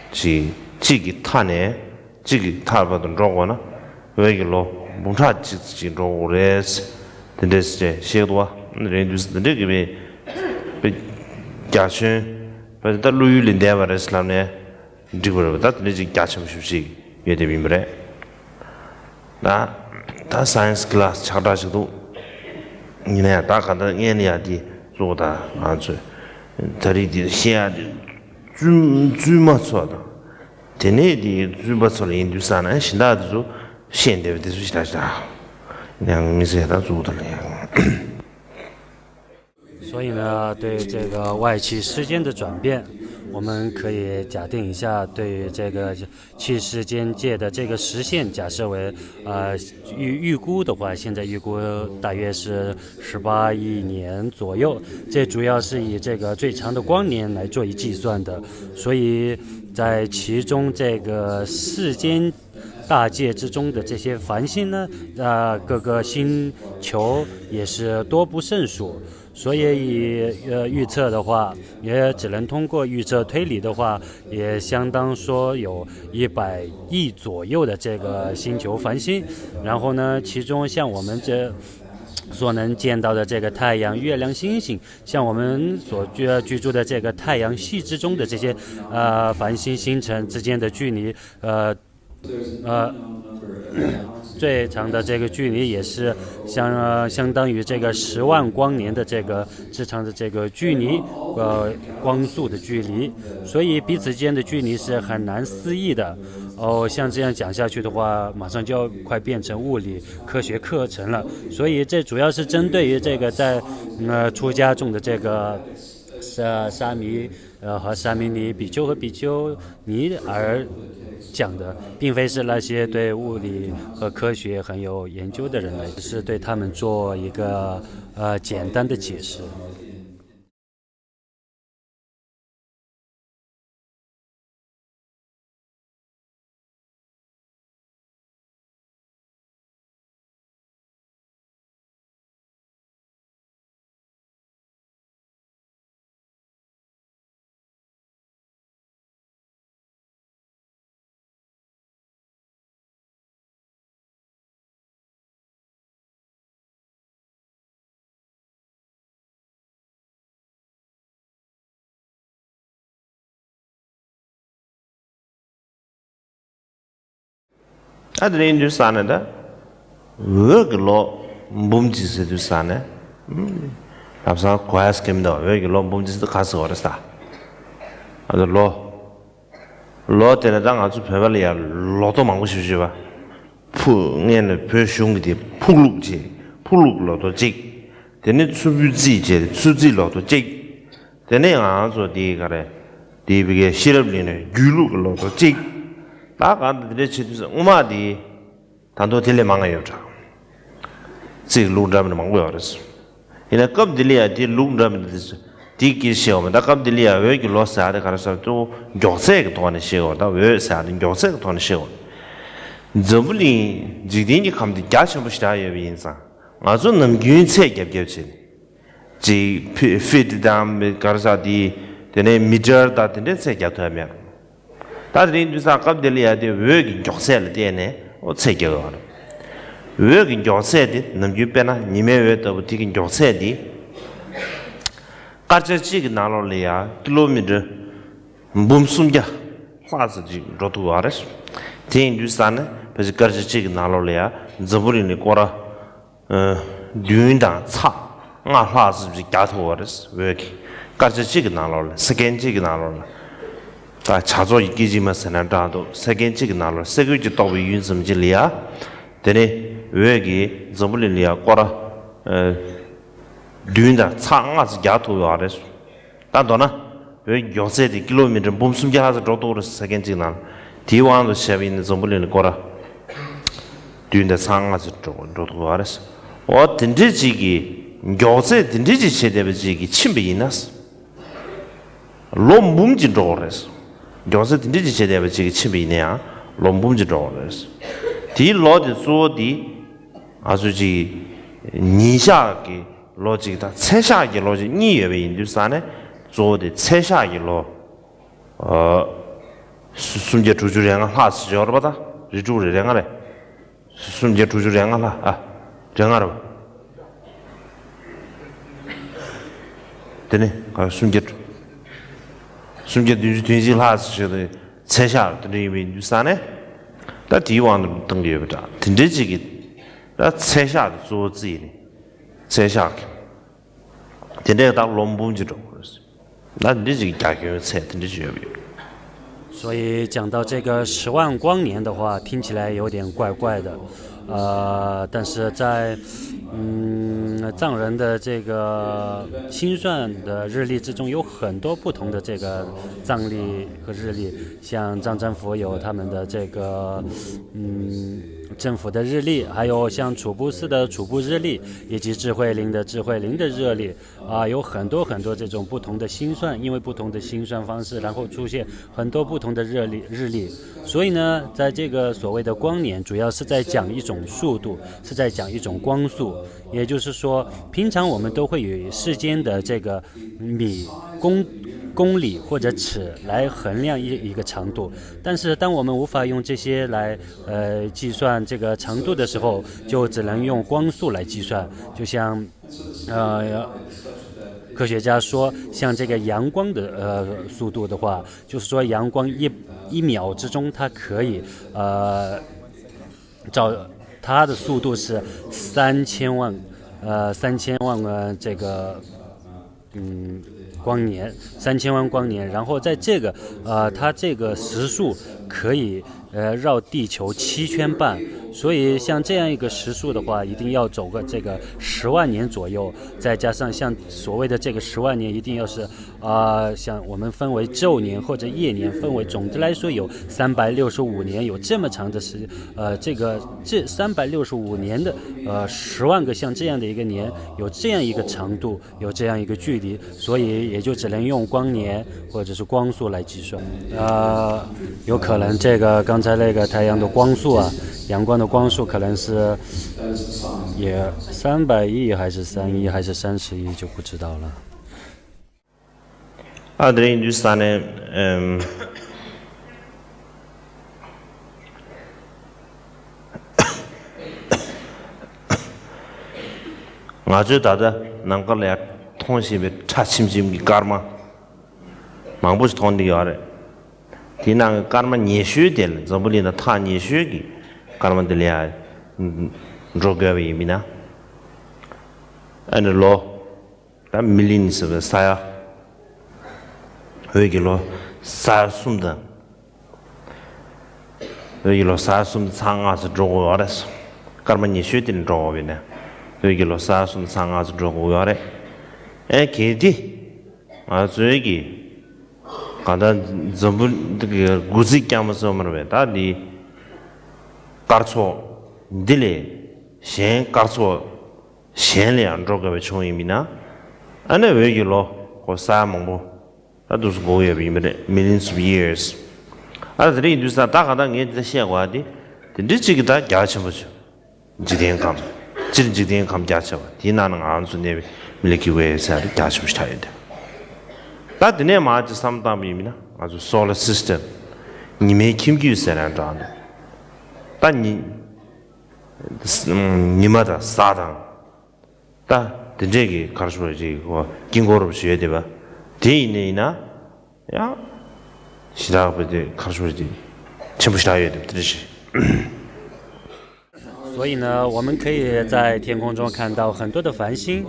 ཅིག་གཅིག་གི་མཐའ་ནས་གཅིག་གི་མཐའ་བར་དུ་འགྲོ་དགོས་ན་འོད་ཀྱི་ལོ་འབུམ་ཕྲག་གཅིག་ཅིག་འགྲོ་དགོས་རེད། དེ་འདྲས་ཅེས་བཤད་འདུག་བ། རེད་འདུག་དེ་འདྲས་ཀྱི་བའི་བའི་རྒྱ་ཁྱོན་བའི་ད་བློ་ཡུལ་ལས་འདས་པ་རེད་ལབ་ནས་འགྲིག་པ་རེད་བ། ད་དེ་འདྲས་ཅིག་རྒྱ་ཆེན་པོ་ཞེ་པོ་ཅིག་ཡོད་བསྡད་པ་ཡིན་པ་རེད། ད་ད་སའེན་སི་ཀི་ལ་སི་ཆགས་སྒྲ་ཞིག་འདུག་ཡིན་ནའི་ད་ག་ད་སྔན་ལ་ཡ་དེ་གཙོ་བོ་ད་ང་ཚོས་ད་རེས་དེ་བཤད་ཡ་དེ་བཙུན་བཙུན་མ་ཚོ་དང་དེ་ནས་དེ་བཙུན་པ་ཚོ་ལ་ཡིན་དུས་ས་ན་གཞན་དག་དེ་ཚོ་བཤད་འདེབས་དེ་ཚོ་ཞིག་ད་ཞག་ཡང་མི་ཟེར་ད་གཙོ་བོ་ད་ལ་ཡང་། 所以呢，对这个外气时间的转变，我们可以假定一下，对于这个气时间界的这个时限，假设为呃预预估的话，现在预估大约是十八亿年左右。这主要是以这个最长的光年来做一计算的，所以在其中这个世间大界之中的这些繁星呢，呃，各个星球也是多不胜数。 所以以呃预测的话，也只能通过预测推理的话，也相当说有一百亿左右的这个星球繁星。然后呢，其中像我们这所能见到的这个太阳、月亮、星星，像我们所居居住的这个太阳系之中的这些呃繁星星辰之间的距离，呃呃，最长的这个距离也是相呃相当于这个十万光年的这个之长的这个距离，呃光速的距离，所以彼此间的距离是很难思议的。哦，像这样讲下去的话，马上就要快变成物理科学课程了。所以这主要是针对于这个在呃出家众的这个沙沙弥呃和沙弥尼、比丘和比丘尼而讲的，并非是那些对物理和科学很有研究的人来，只是对他们做一个呃简单的解释。ད་དེ་རིང་འདུག་ས་ནས་ད། འོད་ཀྱི་ལོ་འབུམ་གཅིག་ཟེར་དུས་ས་ནས། ལམ་སང་གོ་ཡ་སྐད་མི་འདུག་འོད་ཀྱི་ལོ་འབུམ་གཅིག་ཟེར་ག་ཟེར་བ་རེད་ས། ཨ་ད་ལོ། ལོ་དེ་ནས་ད་ང་ཚོ་བོད་པ་ལ་ཡ་ལོ་ཐོ་མང་པོ་ཞིག་ཞུས་པ། ཕུ་སྔན་ལ་བོད་གཞུང་གི་དེ་ཕུག་ལུག་བྱས། ཕུག་ལུག་ལོ་ཐོ་གཅིག་དེ་ནས་ཆུ་བོའི་རྩིས་བྱས་ཆུ་རྩིས་ལོ་ཐོ་གཅིག་དེ་ནས་ང་ཚོ་དེའི་ག་རེ། དེའི་བི་གའི་ཤེས་རབ་གླིང་ནས་རྒྱུད་ལུགས་ཀྱི་ལོ་ཐོ་གཅིག་ད་ག་འདི་འདྲ་བྱེད་དུས་སྔོན་མ་དེ། ད་དུང་དེ་ལས་མང་ང་ཡོད་འདྲ། རྩིས་ལུགས་འདྲ་མིན་མང་པོ་ཡོད་རེད། ཡིན་ན་སྐབས་འདི་ལ་ཡ་དེ་ལུགས་འདྲ་མིན་དེ་དེ་སྐད་བཤད་འོང་མེད། ད་སྐབས་འདི་ལ་ཡ་འོད་ཀྱི་ལོ་ཟེར་ཡ་དེ་ག་རེ་ཟེར་གཙོ་བོ་མགྱོགས་ཚད་ཀྱི་ཐོག་ནས་བཤད་འོང་། ད་འོད་ཟེར་ཡ་དེ་མགྱོགས་ཚད་ཀྱི་ཐོག་ནས་བཤད་འོང་། འཛམ་བུ་གླིང་འཇིག་རྟེན་གྱི་ཁམས་དེ་རྒྱ་ཆེན་པོ་ཞེ་དྲག་ཡོད་པ་ཡིན་ཙང་། ང་ཚོ་ནམ་རྒྱུན་ཚད་རྒྱབ་རྒྱབ་བྱས་ནས། ཅིག་ཕི་ཕིཊ་དང་ག་རེ་ཟེར་དེ། དེ་ནས་མི་ཊར་དང་དེ་འདྲའི་ཚད་རྒྱབ་ཐུབ་ཡ་མེད། ད་དེ་རིང་དུས་སང་སྐབས་དེ་ལ་ཡ་དེ་འོད་ཀྱི་མགྱོགས་ཚད་ལ་བལྟས་ནས་ཨོ་ཚད་རྒྱག་ཡོད་རེད། འོད་ཀྱི་མགྱོགས་ཚད་དེ་ནམ་རྒྱུན་དཔེར་ན་ཉི་མའི་འོད་ལྟ་བུ་དེ་གི་མགྱོགས་ཚད་དེ་སྐར་ཆ་གཅིག་གི་ནང་ལོགས་ལ་ཡ་ཀི་ལོ་མི་ཊར་འབུམ་སུམ་བརྒྱ་ལྷག་ཙམ་ཅིག་འགྲོ་ཐུབ་ཡོད་རེད། དེ་ཡིན་དུས་ས་ནས་ཕལ་ཆེར་སྐར་ཆ་གཅིག་གི་ནང་ལོགས་ལ་ཡ་འཛམ་བུ་གླིང་ལ་སྐོར་ར། བདུན་དང་ཚེག་ལྔ་ལྷག་ཙམ་ཅིག་རྒྱག་ཐུབ་པ་རེད། འོད་ཀྱི་སྐར་ཆ་གཅིག་གི་ནང་ལོགས་ལ་སེ་ཀན་གཅིག་གི་ནང་ལོགས་ལ། ད་བྱ་ཚོགས་ཀྱི་སྐད་ཅིག་མ་ཟེར་ན་འདྲ་འདུག་སེ་ཀན་གཅིག་གི་ནང་ལོགས་ས་ཁུལ་གྱི་རྟོག་པའི་ཡུན་ཙམ་ཅིག་ལ་ཡ། དེ་ནས་འོད་ཀྱིས་འཛམ་བུ་གླིང་ལ་ཡ་སྐོར་ར། བདུན་དང་ཚེག་ལྔ་ཙམ་རྒྱག་ཐུབ་ཡོད་རེད། ད་མདོར་ན། བོད་མགྱོགས་ཚད་དེ་ཀི་ལོ་མི་ཊར་འབུམ་སུམ་བརྒྱ་ལྷག་ཙམ་འགྲོ་གཏོང་རེད་ས་ཁན་གཅིག་ནང་། དེའི་དབང་དུ་བྱས་པ་ཡིན་ན་འཛམ་བུ་གླིང་ལ་སྐོར་ར། བདུན་དང་ཚེག་ལྔ་ཙམ་འགྲོ་འགྲོ་ཐུབ་པ་རེད། འོ་དེ་འདྲའི་གཅིག་གིས་མགྱོགས་ཚད་དེ་འདྲའི་གཅིག་བྱས་བསྡད་པ་གཅིག་གིས་ཕྱིན་པ་ཡིན་ན། ལོ་འབུམ་གཅིག་འགྲོ་གི་རེད། མགྱོགས་ཚད་དེ་འདྲའི་གཅིག་བྱས་བསྡད་པ་གཅིག་གིས་ཕྱིན་པ་ཡིན་ན་ཡང་ལོ་འབུམ་གཅིག་འགྲོ་གི་རེད། དེའི་ལོ་དེ་གཙོ་བོ་དེ། ང་ཚོ་གཅིག་ཉིན་ཞག་གི་ལོ་གཅིག་དང་ཚེས་ཞག་གི་ལོ་གཅིག་གཉིས་ཡོད་པ་ཡིན་དུས་ཙང་ནས་གཙོ་བོ་དེ་ཚེས་ཞག་གི་ལོ། ཨ། སུམ་བརྒྱ་དྲུག་ཅུ་རེ་ལྔ་ལྷག་ཙམ་ཅིག་ཡོད་རེད་པ། ད་རེ་དྲུག་རེ་རེ་ལྔ་རེད། སུམ་བརྒྱ་དྲུག་ཅུ་རེ་ལྔ་ལྷག་ཨ། རེ་ལྔ་རེད་པ། དེ་ནས་ག་སུམ་བརྒྱ་དྲུག་སུམ་བརྒྱ་བདུན་ཅུ་དོན་གཅིག་ལྷག་ཙམ་ཅིག་ཚེས་ཞག་དེ་འདྲ་ཡིན་པ་ཡིན་དུས་ཙང་ནས། ད་དེའི་དབང་དུ་བཏང་གི་ཡོད་པ་འདྲ། དེ་འདྲའི་གཅིག་གིས་ད་ཚེས་ཞག་དེ་གཙོ་བོ་བརྩིས་ནས། ཚེས་ཞག་གི། དེ་འདྲའི་ད་ལོ་འབུམ་གཅིག་འགྲོ་གི་རེད། ད་འདི་ཅིག་རྒྱ་ཁྱོན་ཚད་དེ་འདྲ་ཅིག་ཡོད་པ་ཡོད། 所以讲到这个十万光年的话，听起来有点怪怪的，呃，但是在嗯藏人的这个心算的日历之中，有很多不同的这个藏历和日历，像藏政府有他们的这个嗯政府的日历，还有像楚布寺的楚布日历，以及智慧林的智慧林的日历。 啊，有很多很多这种不同的心算，因为不同的心算方式，然后出现很多不同的日历日历。所以呢，在这个所谓的光年，主要是在讲一种速度，是在讲一种光速。也就是说，平常我们都会以世间的这个米公公里或者尺来衡量一一个长度。但是当我们无法用这些来呃计算这个长度的时候，就只能用光速来计算。就像呃科学家说，像这个阳光的呃速度的话，就是说阳光一一秒之中它可以呃照它的速度是三千万呃三千万个这个嗯光年，三千万光年，然后在这个呃它这个时速可以呃绕地球七圈半。所以像这样一个时速的话，一定要走个这个十万年左右，再加上像所谓的这个十万年，一定要是啊、像我们分为昼年或者夜年，分为总的来说有三百六十五年，有这么长的时呃这个这三百六十五年的呃十万个像这样的一个年，有这样一个长度，有这样一个距离，所以也就只能用光年或者是光速来计算。呃，有可能这个刚才那个太阳的光速啊，阳光的光速可能是也三百亿还是三亿还是三十亿就不知道了。 ཨ་དེ་རིང་འདུག་ས་ནས་ཨམ། ང་ཚོས་ད་ལྟ་ནམ་མཁའ་ལ་ཡར་མཐོང་བཞིན་པའི་ཁྲ་ཆེམ་ཆེམ་གྱི་སྐར་མ་མང་པོ་ཞིག་མཐོང་བསྡད་ཡོད་རེད། དེའི་ནང་གི་སྐར་མ་ཉེ་ཤོས་དེ་ལ་འཛམ་བུ་གླིང་དང་ཐག་ཉེ་ཤོས་ཀྱི་སྐར་མ་དེ་ལ་ཡར་འགྲོ་དགོས་པ་ཡིན་མིན་ན། ཨ་ནི་ལོ། ད་མི་ལིན་ཟེར་བའི་ས་ཡ། བོད་ཀྱི་ལོ་ས་ཡ་གསུམ་དང་། བོད་ཀྱི་ལོ་ས་ཡ་གསུམ་དང་ཚེག་ལྔ་ཙམ་འགྲོ་དགོས་ཡོད་རེད། སྐར་མ་ཉེ་ཤོས་དེ་ནས་འགྲོ་དགོས་པས་ན། བོད་ཀྱི་ལོ་ས་ཡ་གསུམ་དང་ཚེག་ལྔ་ཙམ་འགྲོ་དགོས་ཡོད་རེད། ཨེ་གལ་ཏེ། ང་ཚོའི་གི། གང་ལྟར་འཛམ་བུ་འདི་གི་དགུ་ཚིགས་རྐྱང་པ་ཙམ་མ་རེད་པས། ད་འདི། སྐར་ཚོགས་འདི་ལས་གཞན་སྐར་ཚོགས། གཞན་ལ་ཡང་འགྲོ་དགོས་པའི་བྱུང་ཡིན་མིན་ན། ཨ་ནི་བོད་ཀྱི་ལོ་གོ་ས་མང་པོ་ད་དུས་སུ་འགོར་ཡོད་པ་ཡིན་པ་རེད། Millions of years། ཨ་དེ་རིང་དུས་ས་ད་ག་ད་ངས་འདི་བཤད་དགོས་ཨ་དེ། དེ་འདྲི་གཅིག་གི་ད་རྒྱ་ཆེན་པོ་བྱུང་། འཇིག་རྟེན་ཁམས། སྤྱིར་འཇིག་རྟེན་ཁམས་རྒྱ་ཆེ་བ་དེའི་ནང་ན་ང་ཚོ་གནས་པའི་Milky Way་ཟེར་ཡ་དེ་རྒྱ་ཆེན་པོ་ཞིག་ཆགས་ཡོད་དེ། ད་དེ་ནས་མར་ཅིག་བསམ་བཏང་པ་ཡིན་མིན་ན་ང་ཚོ་Solar System། ཉི་མའི་ཁྱིམ་རྒྱུད་ཟེར་ཡ་འདྲ་འདུག་ད་ཉི། ཉི་མ་དང་གཟའ་དང་། ད་དེ་འདྲས་ཀྱི་གར་ཞུ་བ་ཅིག་གོ་དཀྱིལ་འཁོར་རུ་བྱས་ཡོད་དེ་བ། དེ་ཡིན་ནའི་ཡིན་ན། ཡང་། ཞེ་དྲག་པོ་དེ་གར་ཞུ་བ་ཅིག་ཆེན་པོ་ཞེ་དྲག་ཡོད་དེ་དེ་འདྲ་ཞིག所以呢，我们可以在天空中看到很多的繁星。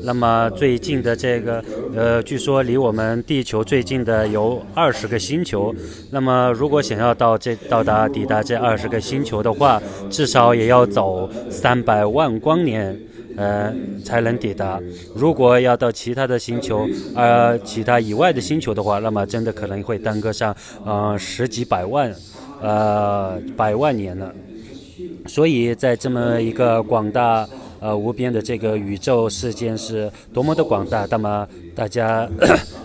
那么最近的这个，呃，据说离我们地球最近的有二十个星球。那么如果想要到这到达抵达这二十个星球的话，至少也要走三百万光年，呃，才能抵达。如果要到其他的星球，呃，其他以外的星球的话，那么真的可能会耽搁上，呃，十几百万，呃，百万年呢。所以在这么一个广大呃无边的这个宇宙世间是多么的广大，那么大家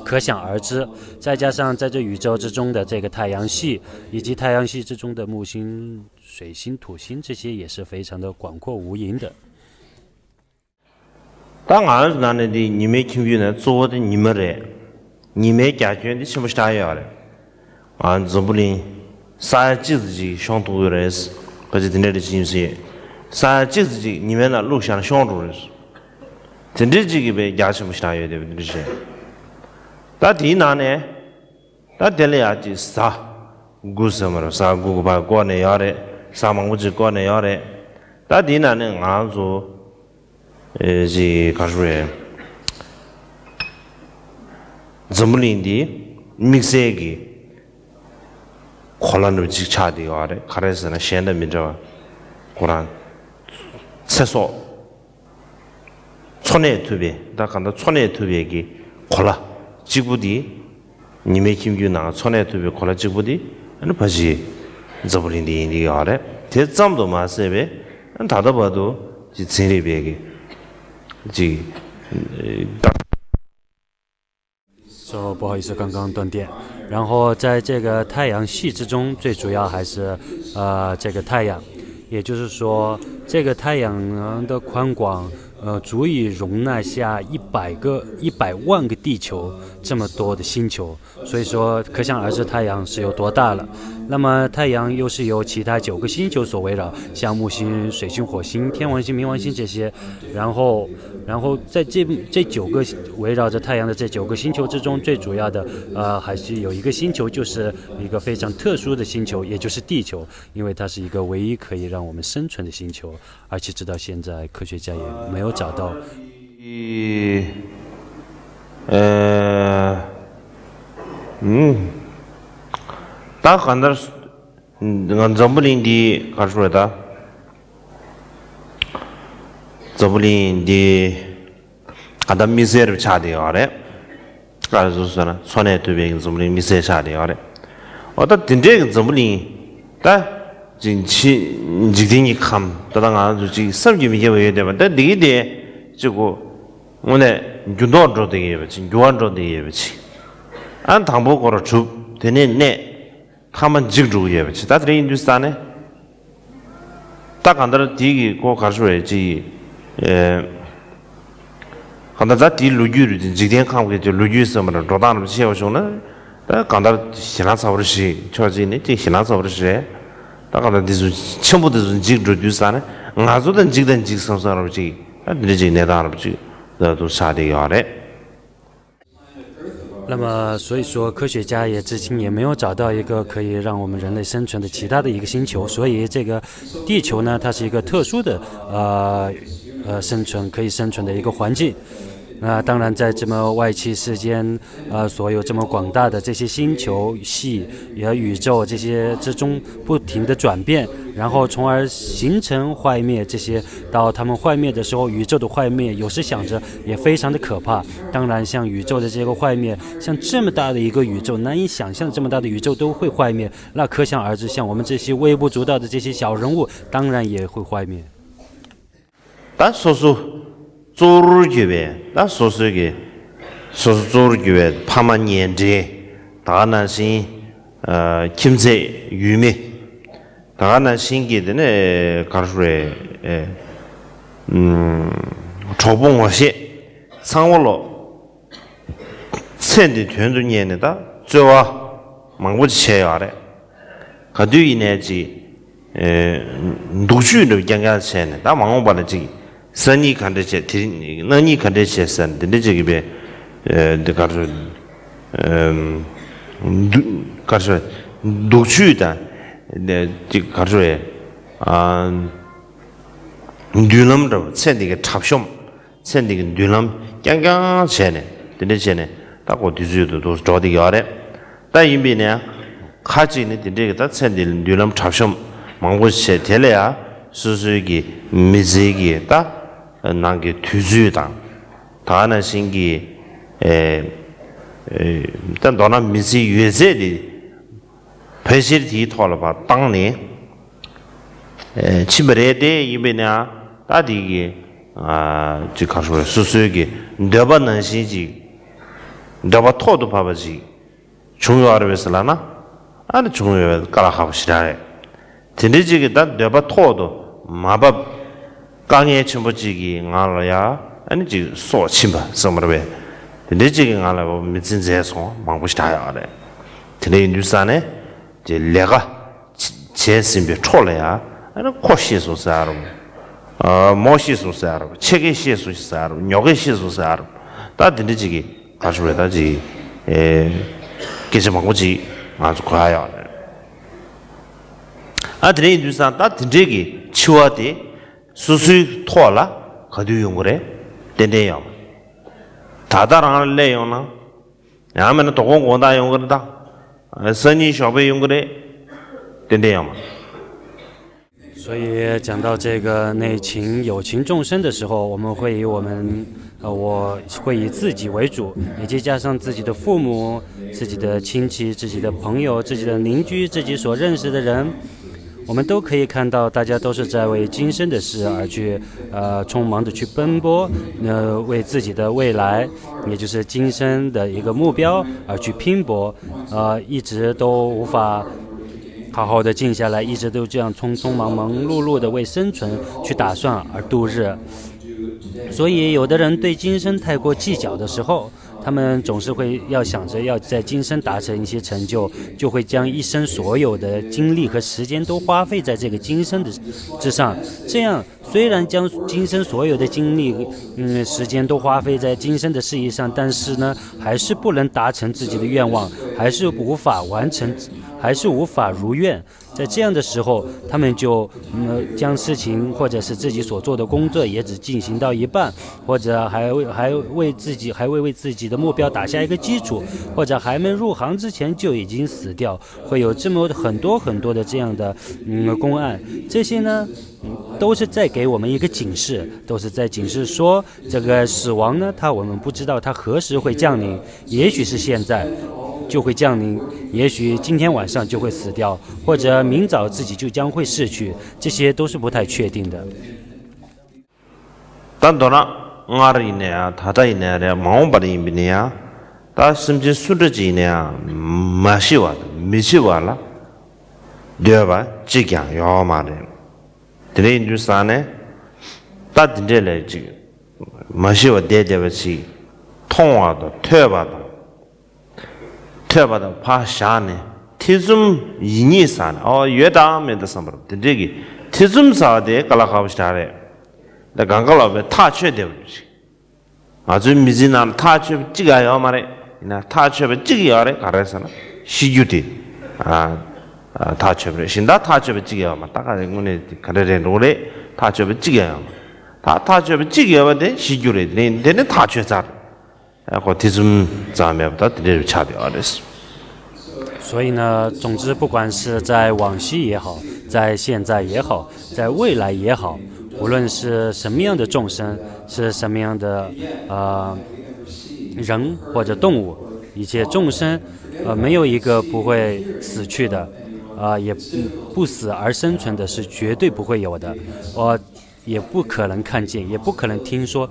可想而知。再加上在这宇宙之中的这个太阳系，以及太阳系之中的木星、水星、土星，这些也是非常的广阔无垠的。 ད་ང་རང་ཚོ་ནང་ནས་འདི་ཉི་མའི་ཁྱིམ་རྒྱུད་ནས་གཙོ་བོ་དེ་ཉི་མ་རེད། ཉི་མའི་རྒྱ་ཁྱོན་འདི་ཆེན་པོ་ཞེ་དྲག་ཡོད་རེད། ང་འཛམ་བུ་གླིང་ས་ཡ་གཅིག་ཙམ་ཅིག་ཤོང་ཐུབ་ཀྱི་རེད། ཁ་ཅིག་དེ་འདྲ་རེད་ཅིག་ཡིན་སྲིད། ས་ཡ་གཅིག་ཙམ་ཅིག་ཉི་མའི་ནང་བླུགས་བཞག་ན་ཤོང་འགྲོ་རེད། དེ་འདྲའི་ཅིག་གི་བའི་རྒྱ་ཆེན་པོ་ཞེ་དྲག་ཡོད་དེ་འདྲ་རེད། ད་དེའི་ནང་ནས། ད་དེ་ལ་ཡ་ཅིག་གཟའ་དགུ་ཟེར་མ་རེད། གཟའ་དགུ་གི་བར་བསྐོར་ནས་ཡོད་རེད། གཟའ་མང་པོ་ཅིག་བསྐོར་ནས་ཡོད་རེད། ད་དེའི་ནང་ནས་ང་ཚོ་ཨེ་ཅིག་ག་རེ་རེད། འཛམ་བུ་གླིང་འདི་དམིགས་བསལ་གྱི་གོ་ལ་འདྲ་ཅིག་ཆགས་བསྡད་ཡོད་རེད། ག་རེ་ཟེར་ན་གཞན་དང་མི་འདྲ་བ་ཁོ་རང་ཚེ་སྲོག་འཚོ་གནས་ཐུབ་པའི་ད་གང་ལྟར་འཚོ་གནས་ཐུབ་པའི་གི་གོ་ལ་གཅིག་པུ་དེ་ཉི་མའི་ཁྱིམ་རྒྱུད་ནང་འཚོ་གནས་ཐུབ་པའི་གོ་ལ་གཅིག་པུ་དེ་ཨ་ནི་ཕ་གཞིས་འཛམ་བུ་གླིང་འདི་ཡིན་གྱི་ཡོད་རེད། དེ་ཙམ་དུ་མ་ཟད་པའི་ཨ་ནི་ད་ལྟ་བར་དུ་ཅིག་ཚན་རིག་པས་གི་ཅིག་ད། 说不好意思，刚刚断电。然后在这个太阳系之中，最主要还是呃这个太阳，也就是说，这个太阳的宽广呃，足以容纳下一百个、一百万个地球这么多的星球，所以说可想而知太阳是有多大了。那么太阳又是由其他九个星球所围绕，像木星、水星、火星、天王星、冥王星这些。然后，然后在这这九个围绕着太阳的这九个星球之中，最主要的呃还是有一个星球，就是一个非常特殊的星球，也就是地球，因为它是一个唯一可以让我们生存的星球。而且直到现在，科学家也没有找到。ཨི། ཨེ། ཨུམ། ད་གང་ལྟར་ང་འཛམ་བུ་གླིང་འདི་ག་རེ་ཞུ་དགོས་རེད་ད། འཛམ་བུ་གླིང་འདི་ག་ད་མི་ཚེ་རུ་ཆགས་བསྡད་ཡོད་རེད། ག་རེ་ཟེར་ཟེར་ན་འཚོ་གནས་ཐུབ་པའི་འཛམ་བུ་གླིང་མི་ཚེ་ཆགས་བསྡད་ཡོད་རེད། འོ་ད་དེ་འདྲའི་གི་འཛམ་བུ་གླིང་ད་ཅིག་ཕྱི་འཇིག་རྟེན་གྱི་ཁམས་ད་ལྟ་ང་ཚོ་ཅིག་བསམ་གྱིས་མི་ཁྱབ་པ་ཡོད་བསྡད་པ་ད་འདི་གི་དེ་ཅིག་གོ་དངོས་གནས་འགྱུར་ལྡོག་འགྲོ་བསྡད་ཀྱི་ཡོད་པ་ཅིག་འགྱུར་བ་འགྲོ་བསྡད་ཀྱི་ཡོད་པ་ཅིག་ཨ་དང་པོ་སྐོར་གྲུབ། དེ་ནས་གནས། ཐ་མ་འཇིག་འགྲོ་གི་ཡོད་པ་ཅིག་ད་དེ་རིང་ཡིན་དུས་ས་ནས། ད་གང་ལྟར་དེའི་གི་གོ་གར་ཤོར་བའི་ཅིག་ཨེ། གང་ལྟར་ད་དེའི་ལོ་རྒྱུས་རུ་འཇིག་རྟེན་ཁམས་ཀྱི་ལོ་རྒྱུས་ཟེར་བ་ལ་འགྲོ་སྟངས་རུ་ཆེ་བ་བྱུང་ན། ད་གང་ལྟར་ཞེད་སྣང་ཚ་བོ་རུ་ཞིག་ཕྱོགས་གཅིག་ནས་ཅིག་ཞེད་སྣང་ཚ་བོ་རུ་ཞིག་རེད། ད་གང་ལྟར་འདི་ཚོ་ཆེན་པོ་འདི་ཚོ་འཇིག་འགྲོ་དུས་ས་ནས་ང་ཚོ་ད་འཇིག་ད་འཇིག་བསམ་བསམ་རུ་ཅིག་ད་འདི་འདྲ་ཅིག་གནས་སྟངས་རུ་ཅིག་ད་དུ་ཆགས་བསྡད་ཡོད་རེད། 那么，所以说，科学家也至今也没有找到一个可以让我们人类生存的其他的一个星球，所以这个地球呢，它是一个特殊的，呃，呃，生存，可以生存的一个环境。那当然，在这么外气世间，呃，所有这么广大的这些星球系也宇宙这些之中不停的转变，然后从而形成坏灭这些，到它们坏灭的时候，宇宙的坏灭，有时想着也非常的可怕。当然，像宇宙的这个坏灭，像这么大的一个宇宙，难以想象这么大的宇宙都会坏灭，那可想而知，像我们这些微不足道的这些小人物，当然也会坏灭。 ད་སོ་སོ་གཙོ་བོར་གྱུར་པའི་ད་སོ་སོའི་གི་སོ་སོ་གཙོ་བོར་གྱུར་པའི་ཕ་མ་ཉེ་འབྲེལ་ད་ག་ནང་བཞིན་ཨ་ཁྱིམ་མཚེས་ཡུལ་མི་ད་ག་ནང་བཞིན་གྱི་དེ་ནས་ག་རེ་ཞུ་དགོས་རེད། ཨེ། ཨུམ། གྲོགས་པོ་ངོ་ཤེས་ཚང་མ་ལོ། ཚེ་འདི་དོན་དུ་གཉེར་ནས་ད་རྩོལ་བ་མང་པོ་ཅིག་བྱས་ཡོད་རེད། ག་དུས་ཡིན་ནའི་ཅིག་ཨེ། སྡུག་ཆུས་འདྲ་བོ་རྐྱང་རྐྱང་བྱས་ནས་ད་མ་འོངས་པ་ལ་ཅིག་སང་ཉིན་ག་འདྲ་བྱས་དེ་རིང་གནངས་ཉིན་ག་འདྲ་བྱས་ཟེར་ནས་དེ་འདྲ་ཅིག་གི་བས་ཨེ། འདི་ག་རེ་ཨེ། སྡུག་ག་རེ་སྡུག་ཆུས་དང་ཅིག་ག་རེ་ཨ། མདུན་ལམ་འདྲ་བོ་ཚེ་འདི་གི་གྲབས་གཤོམ། ཚེ་འདི་གི་མདུན་ལམ་རྐྱང་རྐྱང་བྱས་ནས་དེ་འདྲ་བྱས་ནས་ད་ཁོ་དུས་ཚོད་དུ་འདུག་འགྲོ་བསྡད་ཀྱི་ཡོད་རེད། ད་ཡིན་པས་ནའང་ཁ་ཅིག་ནི་དེ་འདྲའི་གི་ད་ཚེ་འདི་མདུན་ལམ་གྲབས་གཤོམ་མང་པོ་བྱས་དེ་ལ་ཡང་སོ་སོའི་གི་མི་ཚེ་གི་ད་ནང་གི་དུས་ཚོད་དང་ད་ག་ནང་བཞིན་གི་ཨེ་ཨེ་ད་མདོར་ན་མི་ཚེའི་ཡོད་ཚད་དེ་ཕལ་ཆེར་དེའི་ཐོག་ལ་ཕར་བཏང་ནས། ཨེ་ཕྱིན་པ་རེད་དེ་ཡིན་པས་ན་ད་དེ་གི་ཨ་ཅིག་ག་རེ་ཞུ་དགོས་རེད། སོ་སོའི་གི་འདོད་པ་ནང་བཞིན་ཅིག་འདོད་པ་ཐོག་ཏུ་བབས་པ་ཅིག་བྱུང་ཡོད་རེད་པས་ཟེར་ལབ་ན་ཨ་ནི་བྱུང་ཡོད་པའི་དཀའ་ལས་ཁག་པོ་ཞེ་དྲག་རེད། དེ་འདྲའི་ཅིག་གི་ད་འདོད་པ་ཐོག་ཏུ་མ་བབས་དཀའ་ངལ་ཆེན་པོ་ཅིག་གི་ངང་ལ་ཡ་ཨ་ནི་ཅིག་སྲོག་ཕྱིན་པ་བསམ་པ་རེད་པས། དེ་འདྲའི་ཅིག་གི་ངང་ལ་མི་ཚེ་འཛད་སོང་མང་པོ་ཞེ་དྲག་ཡོད་རེད། དེ་འདྲ་ཡིན་དུས་ས་ནས། ཀྱི་ལས་ཀ་བྱས་ཟིན་པའི་འཕྲོ་ལ་ཡང་ཨ་ནི་ཁོ་ཤེས་སོང་ཟེར་ཡ་རུ། མོ་ཤེས་སོང་ཟེར་ཡ་རུ། ཆེ་གེ་ཤེས་སོང་ཟེར་ཡ་རུ། ཉོ་གེ་ཤེས་སོང་ཟེར་ཡ་རུ། ད་དེ་འདྲ་ཅིག་གི་ག་རེ་ཞུ་དགོས་རེད་ད་ཅིག་ཨེ། སྐད་ཆ་མང་པོ་ཅིག་ང་ཚོ་གོ་ཡ་ཡོད་རེད། ཨ་དེ་འདྲ་ཡིན་དུས་ཙང་ད་དེ་འདྲའི་གི་འཆི་བ་དེ་སོ་སོའི་ཐོག་ལ་ག་དུས་ཡོང་གི་རེད། ཏན་ཏན་ཡོང་། ད་ལྟ་རང་ལ་སླེབས་ཡོང་ན། ཡང་མིན་ན་དོ་དགོང་དགོང་དག་ཡོང་གི་རེད་ད། སང་ཉིན་ཞོགས་པ་ཡོང་གི་རེད། ཏན་ཏན་ཡོང་མ། 所以讲到这个内情友情众生的时候，我们会以我们，呃，我会以自己为主，以及加上自己的父母、自己的亲戚、自己的朋友、自己的邻居、自己所认识的人，我们都可以看到，大家都是在为今生的事而去，呃，匆忙的去奔波，呃，为自己的未来，也就是今生的一个目标而去拼搏，呃，一直都无法好好的静下来，一直都这样匆匆忙忙碌碌的为生存去打算而度日。所以，有的人对今生太过计较的时候，他们总是会要想着要在今生达成一些成就，就会将一生所有的精力和时间都花费在这个今生的之上。这样，虽然将今生所有的精力、嗯，时间都花费在今生的事业上，但是呢，还是不能达成自己的愿望，还是无法完成，还是无法如愿。在这样的时候，他们就嗯将事情或者是自己所做的工作也只进行到一半，或者还还为自己还未为自己的目标打下一个基础，或者还没入行之前就已经死掉，会有这么很多很多的这样的嗯公案。这些呢，嗯都是在给我们一个警示，都是在警示说，这个死亡呢，它我们不知道它何时会降临，也许是现在就会降临，也许今天晚上就会死掉，或者明早自己就将会逝去，这些都是不太确定的。ད་མདོར་ན་སྔར་ཡིན་ན་ཡང་ད་ལྟ་ཡིན་ན་རེད། མ་འོངས་པར་ཡིན་པ་ཡིན་ན་ཡང་ད་སེམས་ཅན་སུ་འདྲ་ཅིག་ཡིན་ན་ཡང་མ་ཤི་བ་དང་མི་འཆི་བ་ལ་འདོད་པ་གཅིག་ཀྱང་ཡོད་མ་རེད། དེ་འདྲ་ཡིན་དུས་ཙང་ནས་ད་དེ་འདྲས་ལས་ཅིག་མ་ཤི་བ་བསྡད་བསྡད་པ་ཅིག་མཐོང་བ་དང་ཐོས་པ་དང་། ཐོས་པ་དང་ཕར་བཞག་ནས་ཐེ་ཚོམ་ཡིན་ཉེས་ཟ་ནས་ཨོ་ཡོད་དམ་མེད་དམ་བསམ་པར་དེ་འདྲས་ཀྱི་ཐེ་ཚོམ་ཟ་བ་དེ་དཀའ་ལས་ཁག་པོ་ཞིག་རེད། ད་གང་ག་ལ་བའི་ཐག་ཆོད་བསྡད་པ་ཅིག་ང་ཚོའི་མི་ཚེའི་ནང་ལ་ཐག་ཆོད་པ་གཅིག་ཡང་ཡོད་མ་རེད། ཡིན་ན་ཐག་ཆོད་པ་གཅིག་ཡོད་རེད། ག་རེ་ཟེར་ན་ཤི་རྒྱུ་དེ་ཨ་ཨ་ཐག་ཆོད་པ་རེད། གཞན་དག་ཐག་ཆོད་པ་གཅིག་ཡོད་མ་རེད། ད་ག་རེ་དངོས་གནས་དེ་ག་རེ་རེད་འགྲོ་རེད། ཐག་ཆོད་པ་གཅིག་ཡང་ཡོད་མ་རེད། ད་ཐག་ཆོད་པ་གཅིག་ཡོད་པ་དེ་ཤི་རྒྱུ་རེད། དེ་ནས་དེ་ནས་ཐག་ཆོད་ཚར་རེད། ཨ་ཁོ་ཐེ་ཚོམ་ཙམ་མེད་པ་ད་དེ་འདྲ་ཆགས་བསྡད་ཡོད་རེད། 所以呢，总之，不管是在往昔也好，在现在也好，在未来也好，无论是什么样的众生，是什么样的呃人或者动物，一切众生，呃，没有一个不会死去的，啊、也不死而生存的是绝对不会有的，我也不可能看见，也不可能听说。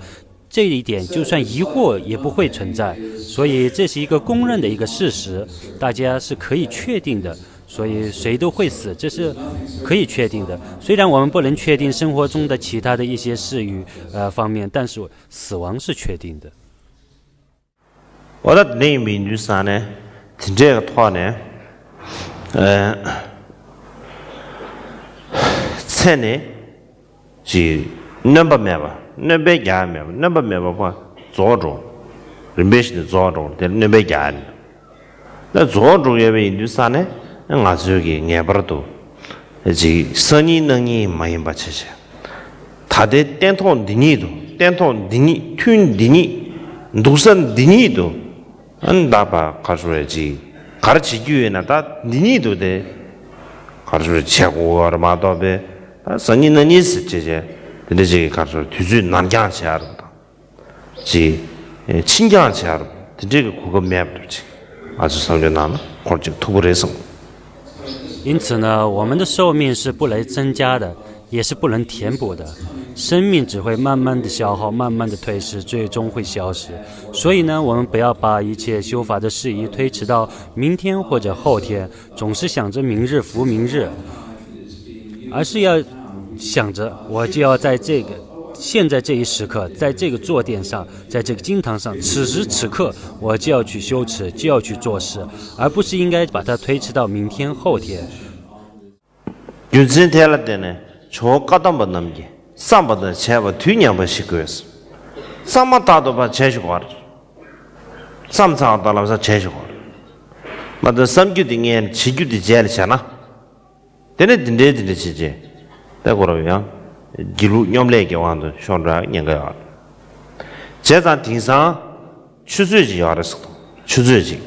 这一点就算疑惑也不会存在，所以这是一个公认的一个事实，大家是可以确定的。所以谁都会死，这是可以确定的。虽然我们不能确定生活中的其他的一些事与呃方面，但是死亡是确定的。 འོ་ད་དེ་འདྲ་ཡིན་པ་ཡིན་དུས་ཙང་ནས་དེ་འདྲའི་ཐོག་ནས་ཨ་ཚེ་ནི་ཅིག་སྣོན་པ་མེད་པ། སྣོན་པའི་རྒྱགས་མེད་པ། སྣོན་པ་མེད་པ་ཕར་རྫོགས་འགྲོ། རིམ་པས་ཤིན་ཏུ་རྫོགས་འགྲོ། དེ་སྣོན་པའི་རྒྱགས་ནི། ད་རྫོགས་འགྲོ་ཡོད་པ་ཡིན་དུས་ཙང་ནས་ང་ཚོས་ཀྱིས་ངེས་པར་དུ་ཅིག་སང་ཉིན་གནངས་ཉིན་མ་ཡིན་པ་བྱས་བྱས། ད་ལྟའི་སྟན་ཐོག་འདི་ཉིད་དུ། སྟན་ཐོག་འདི་ཉིད། ཐུན་འདི་ཉིད། འདུག་ས་འདི་ཉིད་དུ། ཨ་ནི་ད་ཕར་ག་རེ་ཞུ་རེད། ཅིག་ག་རེ་བྱེད་རྒྱུ་ཡོད་ན་ད་འདི་ཉིད་དུ་དེ་ག་རེ་ཞུ་རེད། བྱེད་དགོས་ཡོད་རེད་མ་གཏོགས་པའི་ད་སང་ཉིན་གནངས་ཉིན་ཟེར་བྱས་བྱས་དེ་འདྲ་ཅིག་ག་རེ་ཞུ་རེད། དུས་ཚོད་ནར་འགྱངས་བྱེད་ཡ་རེད་དང་། ཅིག་ཕྱིར་འགྱངས་བྱེད་ཡ་རེད། དེ་འདྲའི་གི་གོ་སྐབས་མེད་པ་འདྲ་ཅིག་ང་ཚོས་བསམ་བློ་ནང་ལ་འཁོར་ཅིག་ཐུག་པ་རེད་བསམ། 因此呢，我们的寿命是不能增加的，也是不能填补的。生命只会慢慢的消耗，慢慢的褪失，最终会消失。所以呢，我们不要把一切修法的事宜推迟到明天或者后天，总是想着明日复明日，而是要想着我就要在这个现在这一时刻，在这个坐垫上，在这个经堂上，此时此刻我就要去修持，就要去做事，而不是应该把它推迟到明天后天。 རྒྱུ་མཚན་དེ་ལ་བརྟེན་ནས་ཇོ་བོ་བཀའ་གདམས་པ་རྣམས་ཀྱིས་བསམ་པ་དང་བྱས་པ་དུས་མཉམ་པ་ཞིག་དགོས། བསམ་མ་ཐག་ཏུ་ཕར་བྱས་ཤིག་གོ་རེད། བསམ་ཚར་བ་དང་ལམ་སང་བྱས་ཤིག་གོ་རེད། མ་གཏོགས་བསམ་རྒྱུ་དེ་སྔོན་བྱེད་རྒྱུ་དེ་རྗེས་ལ་བྱས་ན། དེ་ནས་འདི་འདྲའི་འདི་འདྲ་བྱེད་བྱེད། ད་ཁོ་རང་ཡང་སྒྱིད་ལུག་སྙོམ་ལས་ཀྱི་དབང་དུ་ཤོར་འགྲོ་ཡག་ཉེན་ཁ་ཡོད་རེད། བྱས་ཙང་དེང་སང་ཆུ་ཚོད་ཅིག་ཡོད་རེད་ཟེར། ཆུ་ཚོད་ཅིག་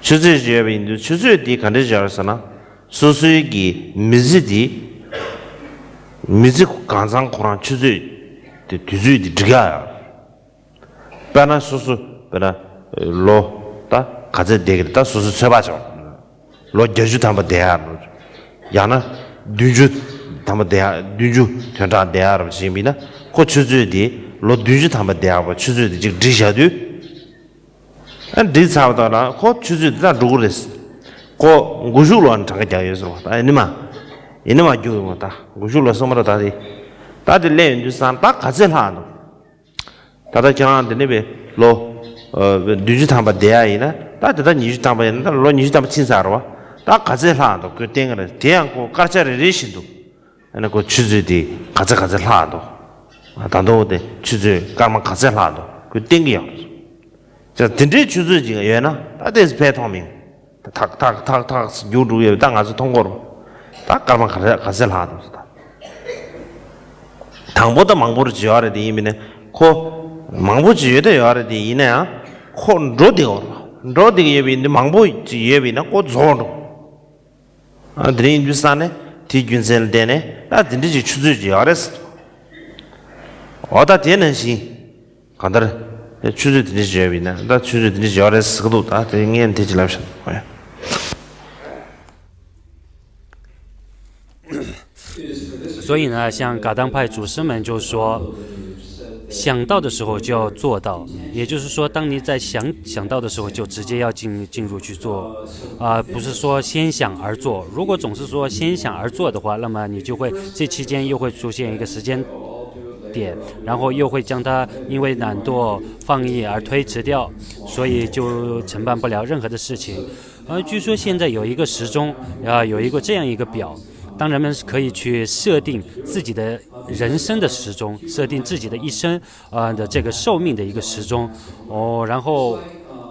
ཆུ་ཚོད་ཅིག་ཡོད་པ་ཡིན་དུས་ཆུ་ཚོད་འདི་ག་འདྲ་ཅིག་ཡོད་རེད་ཟེར་ན། སོ་སོའི་གི་མི་ཚེ་འདི། མི་ཚེ་གང་ཚང་ཁོ་རང་ཆུ་ཚོད་དེ་དུས་ཚོད་འདི་འགྲིག་ག་ཡོད་རེད། དཔེར་ན་སོ་སོ་དཔེར་ན་ལོ་ད་ག་ཚད་བསྡད་ཀྱི་རེད། ད་སོ་སོ་ཚོད་དཔག་བྱས་པ། ལོ་བརྒྱད་ཅུ་ཐམ་པ་བསྡད་ཡག་རེད། ཡང་ན་བདུན་ཅུ་ཐམ་པ་བསྡད་ཡག་བདུན་ཅུ་དོན་གྲངས་བསྡད་ཡག་རེད་ཅེས་ཡིན་ན་ཁོ་ཆུ་ཚོད་དེ་ལོ་བདུན་ཅུ་ཐམ་པ་བསྡད་ཡག་པ་ཆུ་ཚོད་དེ་གཅིག་བསྒྲིགས་བཞག་དུས། ཨ་བསྒྲིགས་ཚར་བ་དང་ལ་ཁོ་ཆུ་ཚོད་དེ་ད་འགྲོ་གི་རེད། ཁོ་མགོ་གཞུག་ལོག་ནས་གྲངས་ཀ་རྒྱག་ཡོད་ཟེར་བ། ད་ཡིན་ནི་མ་ཡིན་ནི་མ་རྒྱུག་ཡོང་བ། ད་མགོ་གཞུག་ལོག་སོང་མ་རེད། ད་དེ་ད་དེ་སླེབས་ཡོང་དུས་ཙང་ད་ག་ཚད་ལྷག་འདུག་ད་ལྟ་ཁྱེད་རང་འདི་ནས་པའི་ལོ་ཨ་བདུན་ཅུ་ཐམ་པ་བསྡད་ཡ་ཡིན་ན། ད་དེ་ད་ཉི་ཤུ་ཐམ་པ་ཡིན་ན། ད་ལོ་ཉི་ཤུ་ཐམ་པ་ཕྱིན་ཚར་བ། ད་ག་ཚད་ལྷག་འདུག་ཁོས་བསྟན་གི་རེད། དེ་ཡང་ཁོ་སྐར་ཆ་རེ་རེ་བཞིན་དུ། ཨ་ནི་ཁོ་ཆུ་ཚོད་དེ་ག་ཚད་ག་ཚད་ལྷག་འདུག་ད་དུང་དེ་ཆུ་ཚོད་སྐར་མ་ག་ཚད་ལྷག་འདུག་ཁོས་བསྟན་གི་ཡོད་རེད། ཅག་དེ་འདྲའི་ཆུ་ཚོད་ཅིག་ཡོད་ན་ད་དེ་ཕན་ཐོགས་མིན། ད་ཐག་ཐག་ཐག་ཐག་རྒྱུག་འགྲོ་ཡོད། ད་ང་ཚོ་མཐོང་གོ་རོ། ད་སྐར་མ་ག་ཚད་ག་ཚད་ལྷག་འདུག་ཟེར། ད་དང་པོ་ད་མང་པོ་རུ་བྱེད་ཡོད་རེད། དེ་ཡིན་མིན་ནི་ཁོ་མང་པོ་ཅིག་ཡོད་ད་ཡོད་རེད། དེ་ཡིན་ན་ཡང་ཁོ་འགྲོ་བསྡད་ཡོད་རེད། འགྲོ་བསྡད་ཀྱི་ཡོད་པ་ཡིན་དུས་མང་པོ་ཅིག་ཡོད་པ་ཡིན་ན་ཁོ་རྫོགས་འགྲོ། ཨ་དེ་རིང་ཡིན་དུས་ས་ནས་དེའི་རྒྱུ་མཚན་ལ་བརྟེན་ནས་ད་དེ་འདྲ་ཅིག་ཆུ་ཚོད་ཅིག་ཡོད་རེད་ཟེར། འོ་ད་དེ་ནང་བཞིན། གང་ལྟར། ཆུ་ཚོད་དེ་འདྲ་ཞིག་ཡོད་པ་ཡིན་ན། ད་ཆུ་ཚོད་དེ་འདྲ་ཞིག་ཡོད་རེད་ཟེར་གི་འདུག་ད་དེ་ངས་དེ་ཅིག་ལབ་ཤག་ཨོ་ཡ། 所以呢，像噶当派祖师们就说，想到的时候就要做到，也就是说，当你在想想到的时候，就直接要进进入去做，啊、不是说先想而做。如果总是说先想而做的话，那么你就会这期间又会出现一个时间点，然后又会将它因为懒惰放逸而推迟掉，所以就承办不了任何的事情。而据说现在有一个时钟，啊，有一个这样一个表，当人们可以去设定自己的人生的时钟，设定自己的一生，呃的这个寿命的一个时钟，哦，然后，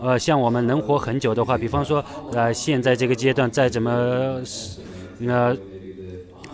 呃，像我们能活很久的话，比方说，呃，现在这个阶段再怎么，呃，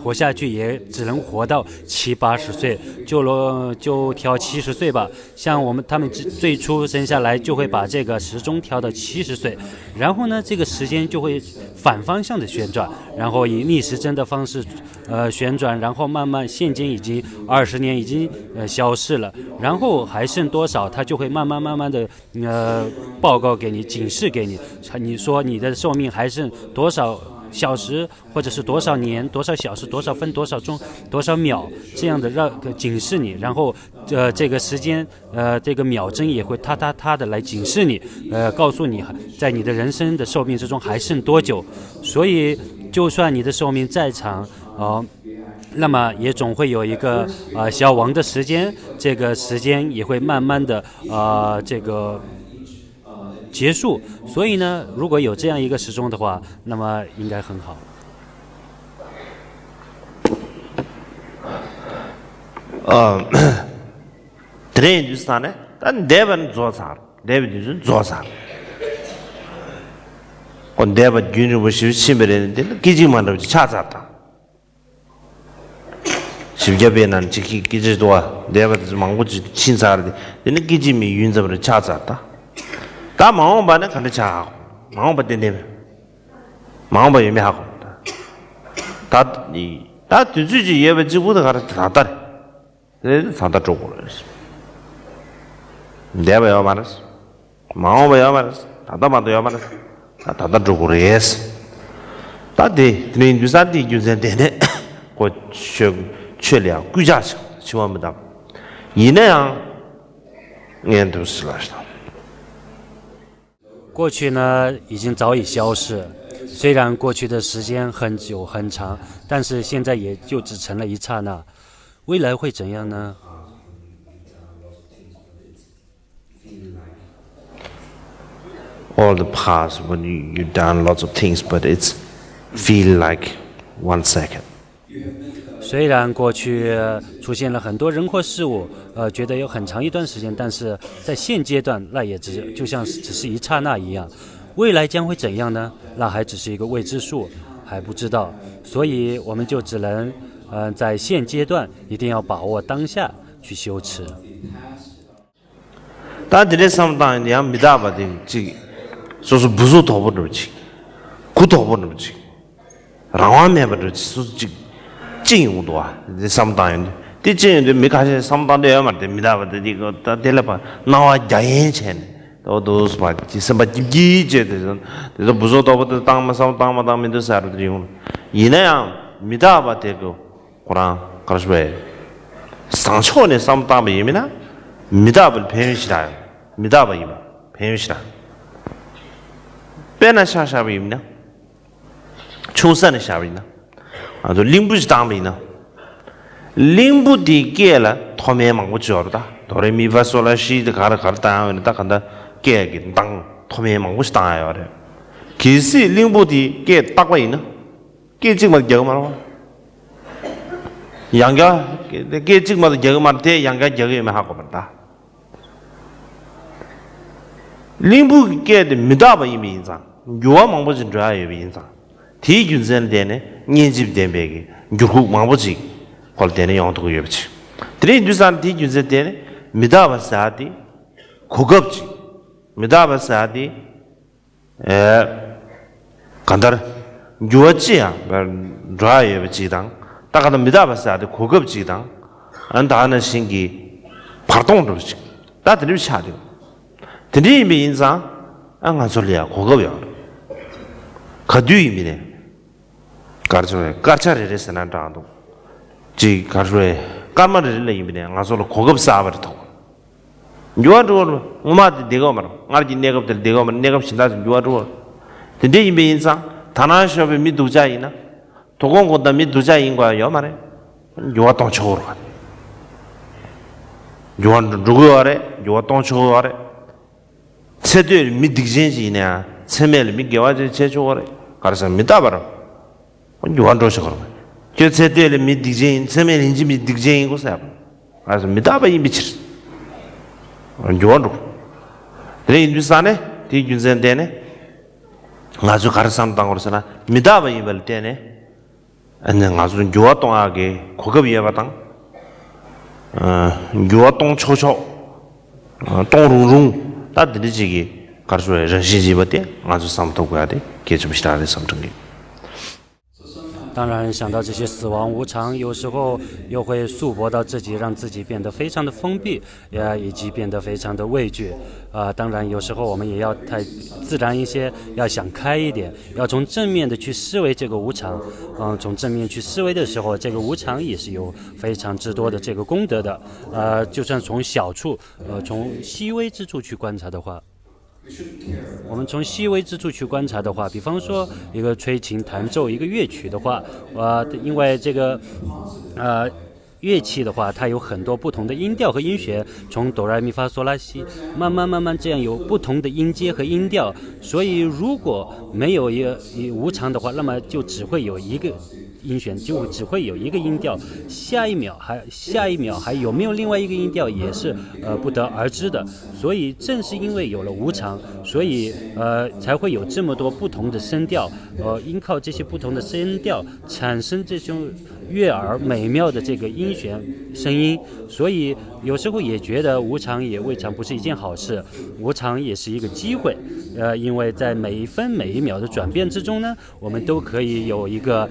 活下去也只能活到七八十岁，就咯就挑七十岁吧。像我们他们最最初生下来就会把这个时钟调到七十岁，然后呢，这个时间就会反方向的旋转，然后以逆时针的方式，呃，旋转，然后慢慢现今已经二十年已经呃消逝了，然后还剩多少，它就会慢慢慢慢的呃报告给你，警示给你，你说你的寿命还剩多少小时，或者是多少年、多少小时、多少分、多少钟、多少秒这样的让警示你，然后呃这个时间呃这个秒针也会哒哒哒的来警示你，呃告诉你在你的人生的寿命之中还剩多久，所以就算你的寿命再长，哦、那么也总会有一个呃消亡的时间，这个时间也会慢慢的呃这个结束。所以呢，如果有这样一个时钟的话，那么应该很好。ཨ། དེ་རིང་ཡིན་དུས་ས་ནས་ད་འདས་པ་ནི་རྫོགས་ཚར། འདས་པའི་དུས་ཚོད་རྫོགས་ཚར། ཁོ་འདས་པ་རྒྱུན་རིང་པོ་ཞེ་པོ་ཕྱིན་པ་རེད། དེ་ནི་སྐད་ཅིག་མ་འདྲ་བ་ཅིག་ཆགས་ཚར་ད། བཞི་བརྒྱ་པའི་ནང་གཅིག་གི་སྐད་ཅིག་འདུག་བ། འདས་པ་དེ་ཚོ་མང་པོ་ཅིག་ཕྱིན་ཚར་ཏེ། དེ་ནི་སྐད་ཅིག་མའི་ཡུན་ཙམ་རེ་ཆགས་ཚར་ད། ད་མ་འོངས་པ་ནི་ག་འདྲ་ཆགས་ཧ་གོ། མ་འོངས་པ་ཏན་ཏན་མ་འོངས་པ་ཡོད་མེད་ཧ་གོ། ད་ད་དུས་ཚོད་ཅིག་ཡོད་པ་གཅིག་པུ་དེ་ག་རེ་ད་ལྟ་རེད། དེ་ད་ལྟ་འགྲོ་དགོས་རེད། འདས་པ་ཡོད་མ་རེད། མ་འོངས་པ་ཡོད་མ་རེད། ད་ལྟ་མ་གཏོགས་ཡོད་མ་རེད། ད་ད་ལྟ་འགྲོ་དགོས་རེད། ད་དེ་དེ་ནས་འདུས་ས་དེའི་རྒྱུ་མཚན་དེ་ནས་ཁོ་ཆོས་ཆོས་ལ་ཡང་སྐུལ་ལྕག་བྱེད་འཆི་བ་མི་རྟག་པ། ཡིན་ན་ཡང་ངས་འདུག་ཟེར་ལབ་ཤག 过去呢，已经早已消逝。虽然过去的时间很久很长，但是现在也就只成了一刹那。未来会怎样呢？ All the past, when you, you done lots of things, but it's feel like one second. 虽然过去出现了很多人或事物，呃，觉得有很长一段时间，但是在现阶段，那也只就像是只是一刹那一样。未来将会怎样呢？那还只是一个未知数，还不知道。所以我们就只能，呃，在现阶段一定要把握当下去修持。 ད་དེ་འདྲའི་བསམ་བཏང་ཡང་མི་རྟག་པ་དེ་གཅིག་སོ་སོ་སྦུ་གཟུགས་དོག་པོ་འདྲ་བོ་ཅིག་གུ་དོག་པོ་འདྲ་བོ་ཅིག་རང་དབང་མེད་པ་འདྲ་བོ་ཅིག་སོ་སོ་ཅིག་ཅི་ཡོང་འདུག་བ། དེ་བསམ་བཏང་ཡོང་དུས་དེ་ཅི་ཡོང་དུས་མི་ཁ་ཤས་བསམ་བཏང་འདོད་ཡོད་མ་རེད། དེ་མི་རྟག་པ་དེ་དེ་གོ་ད་དེ་ལ་ཕར་སྣང་བ་རྒྱ་ཡན་བྱས་ནས་ད་འོ་འདུག་སེ་ཕར་ཅིག་སེམས་པ་སྐྱིད་སྐྱིད་བྱས་དེ་དེ་ཚོ་སྦུ་གཟུགས་དོག་པོ་དེ་བཏང་མ་བསམ་བཏང་མ་བཏང་མི་འདུག་ཟེར་རུ་དེ་ཡོང་། ཡིན་ན་ཡང་མི་རྟག་པ་དེ་གོ་ཁོ་རང་ག་རེ་ཞུ་བས། བཟང་ཕྱོགས་ནས་བསམ་བཏང་པ་ཡིན་མིན་ན། མི་རྟག་པ་ལ་ཕན་ཡོན་ཞེ་དྲག་ཡོད། མི་རྟག་པ་ཡིན་པ་ཕན་ཡོན་ཞེ་དྲག་དཔེར་ན་ཆ་བཞག་པ་ཡིན་ན། ཆུང་ས་ནས་བཞག་པ་ཡིན་ན། ང་ཚོ་གླིང་བུ་ཞིག་བཏང་པ་ཡིན་ན། གླིང་བུ་དེའི་སྐེད་ལ་མཐོ་དམན་མང་པོ་ཅིག་ཡོད་རེད་ད། དོ་རེ་མི་ཕ་སོ་ལ་ཤི་དེ་ག་རེ་ག་རེ་བཏང་ཡོད་ན། ད་ག་འདྲ་སྐད་ཀྱི་གདངས་མཐོ་དམན་མང་པོ་ཞིག་བཏང་ཡོད་རེད། གལ་སྲིད་གླིང་བུ་དེ་སྐད་བཏགས་པ་ཡིན་ན། སྐད་གཅིག་མ་རྒྱག་གི་མ་རེད་པ། ཡང་བསྐྱར་སྐད་གཅིག་མ་རྒྱག་གི་མ་རེད། དེ་ཡང་བསྐྱར་རྒྱག་གི་ཡོད་མེད་ཧ་གོ་མ་རེད་ད། གླིང་བུ་གི་སྐད་དེ་མི་རྟག་པ་ཡིན་པ་ཡིན་ཙང་། འགྱུར་བ་མང་པོ་ཅིག་འགྲོ་ཡ་ཡོད་པ་ཡིན་ཙང་། དེའི་རྒྱུ་མཚན་ལ་བརྟེན་ནས་སྙན་འཇེབས་ལྡན་པའི་གི་འགྱུར་ཁུག་མང་པོ་ཅིག་ཁོ་ལ་བརྟེན་ནས་ཡོང་ཐུབ་ཀྱི་ཡོད་པ་ཅིག་དེ་རིང་དུས་སང་དེའི་རྒྱུ་མཚན་བརྟེན་ནས་མི་རྟག་པ་ཟེར་ཡ་དེ་གོ་སྐབས་ཅིག་མི་རྟག་པ་ཟེར་ཡ་དེ། ཨེ། གང་ལྟར། འགྱུར་བ་ཅི་ཡང་འགྲོ་ཡ་ཡོད་པ་ཅིག་དང་། ད་གང་ལྟར་མི་རྟག་པ་ཟེར་ཡ་དེ་གོ་སྐབས་ཅིག་དང་། ཨ་ནི་ད་ནང་བཞིན་གྱི་བར་སྟོང་འགྲོ་བ་ཅིག་ད་དེ་འདྲ་ཆགས་འདུག་དེ་འདྲ་ཡིན་པ་ཡིན་ཙང་། ཨ་ང་ཚོ་ལ་ཡང་གོ་སྐབས་ཡོད་རེད། ག་དུས་ཡིན་པ་ནས། གར་ཆོ་རེད། དཀར་ཆ་རེ་རེ་ཟེར་ན་འདྲ་འདུག་ཅིག་གར་ཆོ་རེད། སྐར་མ་རེ་རེ་ལ་ཡིན་པ་ནས་ང་ཚོ་ལ་གོ་སྐབས་གསར་པ་རེ་ཐོབ། འགྱུར་བ་འགྲོ་བ་རེད། སྔོན་མ་དེ་བདེ་ག་མ་རེད། སྔར་གྱི་གནས་སྐབས་དེར་བདེ་ག་མ་རེད། གནས་སྐབས་གཞན་དག་ཅིག་འགྱུར་བ་འགྲོ་བ་རེད། དེ་འདྲ་ཡིན་པ་ཡིན་ཙང་། ད་ནང་ཤོར་བའི་མི་སྡུག་ཅག་ཡིན་ན། དོ་དགོང་དགོང་དག་མི་སྡུག་ཅག་ཡིན་དགོས་ཡ་ཡོད་མ་རེད། འགྱུར་བ་གཏོང་ཆོག་གི་རེད། འགྱུར་བ་འགྲོ་གི་ཡོད་རེད། འགྱུར་བ་གཏོང་ཆོག་གི་ཡོད་རེད། ཚེ་སྟོད་ལ་མི་སྡིག་ཅན་ཞིག་ཡིན་ན་ཡང་ཚེ་སྨད་ལ་མི་དགེ་བ་ཅན་བྱེད་ཆོག་གི་རེད། ག་རེ་ཟེར་མི་རྟག་པ་རེད། འགྱུར་བ་འགྲོ་ཆོག་གི་རེད། ཁྱོད་ཚེ་སྟོད་ལ་མི་སྡིག་ཅན་ཡིན། ཚེ་སྨད་ལ་ཡིན་གཅིག་མིན་གཅིག་སྡིག་ཅན་ཡིན་དགོས་ཟེར་བ། ག་རེ་ཟེར་མི་རྟག་པ་ཡིན་པའི་ཕྱིར། འགྱུར་བ་འགྲོ། དེ་འདྲ་ཡིན་དུས་ཙང་ནས་དེའི་རྒྱུ་མཚན་བརྟེན་ནས། ང་ཚོས་ག་རེ་བསམ་བཏང་དགོས་རེད་ཟེར་ན། མི་རྟག་པ་ཡིན་པ་ལ་བརྟེན་ནས། ཨ་ནི་ང་ཚོ་འགྱུར་བ་གཏོང་ཡག་གི་གོ་སྐབས་ཡོད་པ་དང་། ཨ། འགྱུར་བ་གཏོང་ཆོག་ཆོག་ཨ། གཏོང་རུང་རུང་། ད་འདི་འདྲ་ཅིག་གི་ག་རེ་ཟེར་རང་བཞིན་ཅིག་ཡོད་པ་དེ་ང་ཚོས་བསམ་ཐུབ་དགོས་ཡ་དེ་གལ་ཆེན་པོ་ཞེ་དྲག་རེད་བསམ་དྲན་གི། 当然，想到这些死亡无常，有时候又会束缚到自己，让自己变得非常的封闭，也以及变得非常的畏惧。啊，当然，有时候我们也要太自然一些，要想开一点，要从正面的去思维这个无常。嗯，从正面去思维的时候，这个无常也是有非常之多的这个功德的。呃，就算从小处，呃，从细微之处去观察的话，我们从细微之处去观察的话，比方说一个吹琴弹奏一个乐曲的话，呃，因为这个，呃，乐器的话，它有很多不同的音调和音弦，从哆来咪发嗦拉西，慢慢慢慢这样有不同的音阶和音调，所以如果没有一一无常的话，那么就只会有一个音弦，就只会有一个音调，下一秒还下一秒还有没有另外一个音调也是呃不得而知的。所以正是因为有了无常，所以呃才会有这么多不同的声调，呃，依靠这些不同的声调产生这种悦耳美妙的这个音弦声音。所以有时候也觉得无常也未尝不是一件好事，无常也是一个机会。呃，因为在每一分每一秒的转变之中呢，我们都可以有一个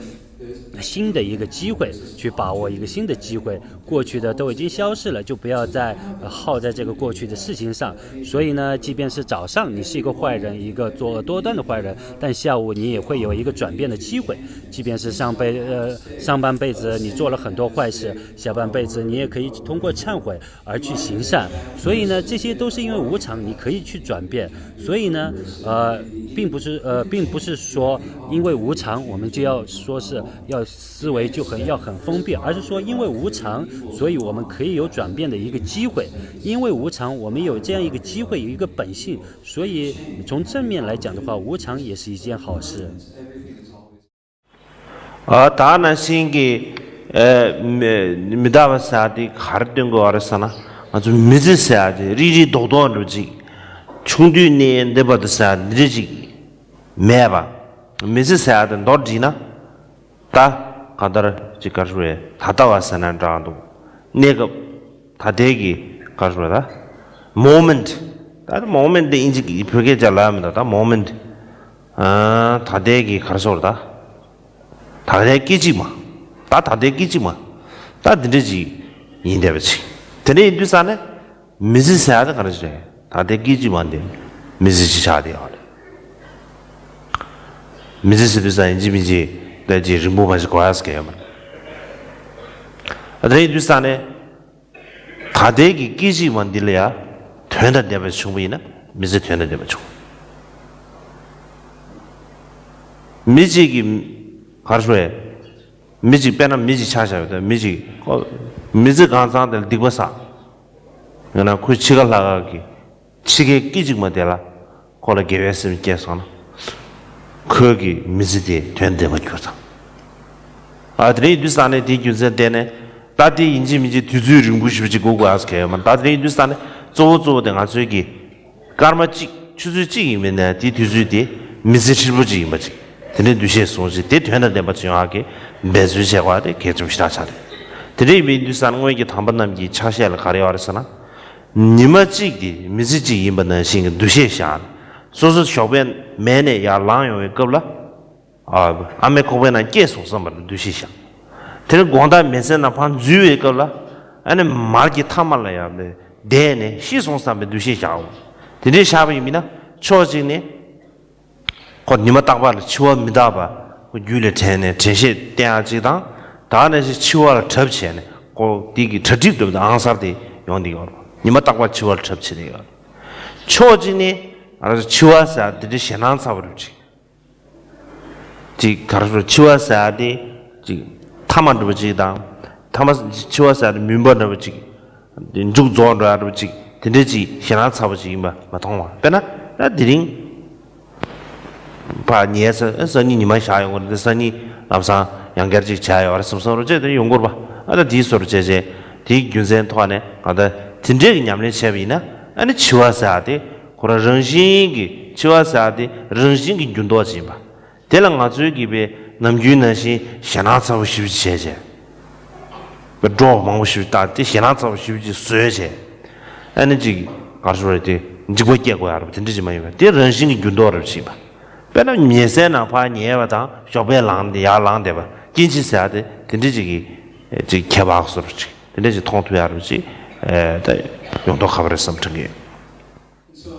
新的一个机会，去把握一个新的机会。过去的都已经消逝了，就不要再呃耗在这个过去的事情上。所以呢，即便是早上你是一个坏人，一个作恶多端的坏人，但下午你也会有一个转变的机会。即便是上辈呃上半辈子你做了很多坏事，下半辈子你也可以通过忏悔而去行善。所以呢，这些都是因为无常，你可以去转变。所以呢，呃，并不是呃，并不是说因为无常，我们就要说是要思维就很要很封闭，而是说因为无常，所以我们可以有转变的一个机会。因为无常，我们有这样一个机会，有一个本性，所以从正面来讲的话，无常也是一件好事。 ཨ། ད་ནང་བཞིན་གྱི་ཨ་མི་མི་རྟག་པ་ཟེར་དེ་ག་རེ་སྟོན་དགོས་པ་རེད་ཟེར་ན། ང་ཚོ་མི་ཚེ་ཟེར་དེ་རིག་རིག་རྡོག་རྡོག་འདྲ་ཅིག་ཆུང་དུས་ནས་འདི་བར་དུ་ཟེར་འདི་འདྲ་ཅིག་མེད་པ། མི་ཚེ་ཟེར་དེ་མདོར་བསྡུས་ན། ད་གང་ལྟར་ཅིག་ག་རེ་ཟེར་བས། ད་ལྟ་བ་ཟེར་ན་འདྲ་འདུག་གནས་སྐབས། ད་ལྟའི་གི་ག་རེ་ཟེར་བས་ད། མོ་མེན་ཊི། ད་མོ་མེན་ཊི་དེ་དབྱིན་ཇི་གི་བོད་སྐད་ཆ་ལབ་མི་འདུག་ད་མོ་མེན་ཊི། ཨ། ད་ལྟའི་གི་ག་རེ་ཟེར་བས་ད། ད་ལྟའི་སྐད་ཅིག་མ། ད་ད་ལྟའི་སྐད་ཅིག་མ། ད་འདི་འདྲ་ཅིག་ཡིན་བསྡད་པ་ཅིག་དེ་འདྲ་ཡིན་དུས་ཙ་ནས། མི་ཚེ་ཟེར་ཡ་དེ་ག་རེ་ཞིག་རེད། ད་ལྟའི་སྐད་ཅིག་མ་འདི་མི་ཚེ་ཅིག་ཆགས་བསྡད་ཡོད་རེད། མི་ཚེ་ཟེར་དུས་ཙ་ཡིན་གཅིག་མིན་གཅིག་ད་ཅིག་རིང་པོ་མ་ཞིག་གོ་ཡ་ཟེར་གི་ཡོད་མ་རེད། ད་དེ་ཡིན་དུས་ཙ་ནས། ད་ལྟའི་གི་སྐད་ཅིག་མ་འདི་ལ་ཡ་དོན་དང་ལྡན་པ་བྱུང་བ་ཡིན་ན་མི་ཚེ་དོན་དང་ལྡན་པ་བྱུང་། མི་གཅིག་གིས་ག་རེ་ཞུ་ཡས། མི་གཅིག་དཔེར་ན་མི་གཅིག་ཆ་བཞག་ཡོད་དོ། མི་གཅིག་ཁོ་མི་ཚེ་གང་ཚང་དེ་ལ་སྡིག་པ་བསགས། ཡང་ན་ཁོའི་འཆི་ཁ་ལྷག་ག་གི་འཆི་ཁའི་སྐད་ཅིག་མ་དེ་ལ་ཁོ་ལ་དགེ་བའི་སེམས་སྐྱེས་སོང་ན། ཁོའི་གི་མི་ཚེ་དེ་དོན་ལྡན་པ་གྱུར་ཙང་། ཨ་དེ་རིང་ཡིན་དུས་ས་ནས་དེའི་རྒྱུ་མཚན་བརྟེན་ནས། ད་དེ་ཡིན་གཅིག་མིན་གཅིག་དུས་ཚོད་རིང་པོ་ཞེ་པོ་ཅིག་འགོར་དགོས་ཨ་ཟེར་གྱི་ཡོད་མ་རེད། ད་དེ་རིང་ཡིན་དུས་ས་ནས་གཙོ་བོ་གཙོ་བོ་དེ་ང་ཚོའི་གི་སྐར་མ་གཅིག་ཆུ་ཚོད་གཅིག་ཡིན་མིན་ནས་དེའི་དུས་ཚོད་དེ་མི་ཚེ་ཧྲིལ་པོ་གཅིག་ཡིན་པ་ཅིག་དེ་འདྲའི་འདུ་ཤེས་བཟུང་ཞིང་དེ་དོན་དང་ལྡན་པ་ཅིག་ཡོང་བ་གི་འབད་བརྩོན་བྱེད་དགོས་པ་དེ་གལ་ཆེན་པོ་ཞེ་དྲག་ཆགས་རེད། དེ་འདྲ་ཡིན་པའི་དུས་ས་ནས་སྔོན་གྱི་དམ་པ་རྣམས་ཀྱི་ཕྱག་བཞེས་ལ་ག་རེ་ཡོད་རེད་ཟེར་ན། ཉི་མ་གཅིག་དེ་མི་ཚེ་གཅིག་ཡིན་པ་ནང་བཞིན་གྱི་འདུ་ཤེས་བཞག་ནས། སོ་སོ་ཞོགས་པའི་མལ་ནས་ཡར་ལངས་ཡོང་བའི་སྐབས་ལ། ཨ་ཨ་མའི་ཁོག་པའི་ནང་སྐྱེས་སོང་བསམ་པར་འདུ་ཤེས་བཞག་དེ་ནས་དགོང་དག་མལ་སའི་ནང་ཕར་འཛུལ་བའི་སྐབས་ལ། ཨ་ནི་མར་གྱི་མཐའ་མ་ལ་ཡར་བསྡད་ནས་ཤི་སོང་བསམ་པའི་འདུ་ཤེས་བཞག་འོང་། དེ་འདྲའི་བཞག་པ་ཡིན་ན་ཕྱོགས་གཅིག་ནས། ཁོ་ཉི་མ་རྟག་པར་ལ་འཆི་བ་མི་རྟག་པ་ཁོ་རྒྱུད་ལ་དྲན་ནས་དྲན་ཤེས་བསྟེན་ཡག་གཅིག་དང་། ད་ནས་ཤི་འཆི་བ་ལ་གྲབས་བྱས་ནས་ཁོ་དེ་གི་གྲ་སྒྲིག་འགྲོ་བའི་ཨང་གསར་དེ་ཡོང་དེ་ཡོད་རེད། ཉི་མ་རྟག་པར་འཆི་བ་ལ་གྲབས་བྱེད་དེ་ཡོད་རེད། ཕྱོགས་གཅིག་ནས་ཨ་འཆི་བ་ཟེར་དེ་འདྲའི་ཞེད་སྣང་ཚ་པོ་རེད་ཅིག་ཅིག་ག་རེ་ཟེར་འཆི་བ་ཟེར་དེ་ཅིག་མཐའ་མ་འགྲོ་བ་ཅིག་དང་། མཐའ་མ་འཆི་བ་ཟེར་དེ་མུན་པ་འདྲ་བ་ཅིག་མཇུག་རྫོགས་འགྲོ་ཡག་འདྲ་བ་ཅིག་དེ་འདྲའི་ཅིག་ཞེད་སྣང་ཚ་པོ་ཅིག་ཡིན་པ་མ་མཐོང་བ། དཔེར་ན་ད་དེ་རིང་ཕར་ཉལ་ས་སང་ཉིན་ཉི་མ་ཤར་ཡོང་གི་རེད། སང་ཉིན་ལམ་སང་ཡང་བསྐྱར་ཅིག་བྱ་ཡོད་རེད་བསམ་བསམ་རོ་བྱས་དེ་ཡོང་གི་རེད་པ། ཨ་ད་དེའི་བཟོ་འདྲ་བྱས་བྱས་དེའི་རྒྱུ་མཚན་ཐོག་ནས་ང་ད་དེ་འདྲའི་གི་ཉམས་ལེན་བྱས་པ་ཡིན་ན། ཨ་ནི་འཆི་བ་ཟེར་ཡག་དེ་ཁོ་རང་རང་བཞིན་གྱི་འཆི་བ་ཟེར་ཡག་དེ་རང་བཞིན་གྱི་འགྱུར་ལྡོག་ཅིག་ཡིན་པ། དེ་ལ་ང་ཚོའི་གི་པའི་ནམ་རྒྱུན་ནང་བཞིན་ཞེད་སྣང་ཚ་པོ་ཞེ་པོ་ཅིག་བྱས་བྱས། པའི་སྒྲོག་མང་པོ་ཞེ་པོ་ཅིག་བཏགས་ཏེ་ཞེད་སྣང་ཚ་པོ་ཞེ་པོ་ཅིག་བཟོས་བྱས། ཨ་ནི་ཅིག་ག་རེ་ཟེར་དགོས་རེད། དེ་འཇིགས་པ་སྐྱེ་དགོས་ཡག་རེད་པ། དེ་འདྲ་ཅིག་མ་ཡིན་པ་དེ་རང་བཞིན་གྱི་འགྱུར་ལྡོག་རེད་པ་ཅིག་ཡིན་པ། དཔེར་ན་མལ་སའི་ནང་ཕར་ཉལ་བ་དང་ཞོགས་པའི་ལངས་ཏེ་ཡར་ལངས་བསྡད་པ་སྐྱེ་འཆི་ཟེར་ཡག་དེ་དེ་འདྲ་ཅིག་གི་ཅིག་ཁྱད་པར་བཟོ་འདྲ་ཅིག་དེ་འདྲ་ཅིག་མཐོང་ཐུབ་ཡག་རེད་པ་ཅིག་ཨེ་ད་ཡོང་མདོག་ཁ་པོ་རེད་བསམ་དྲན་གི་ཡོད།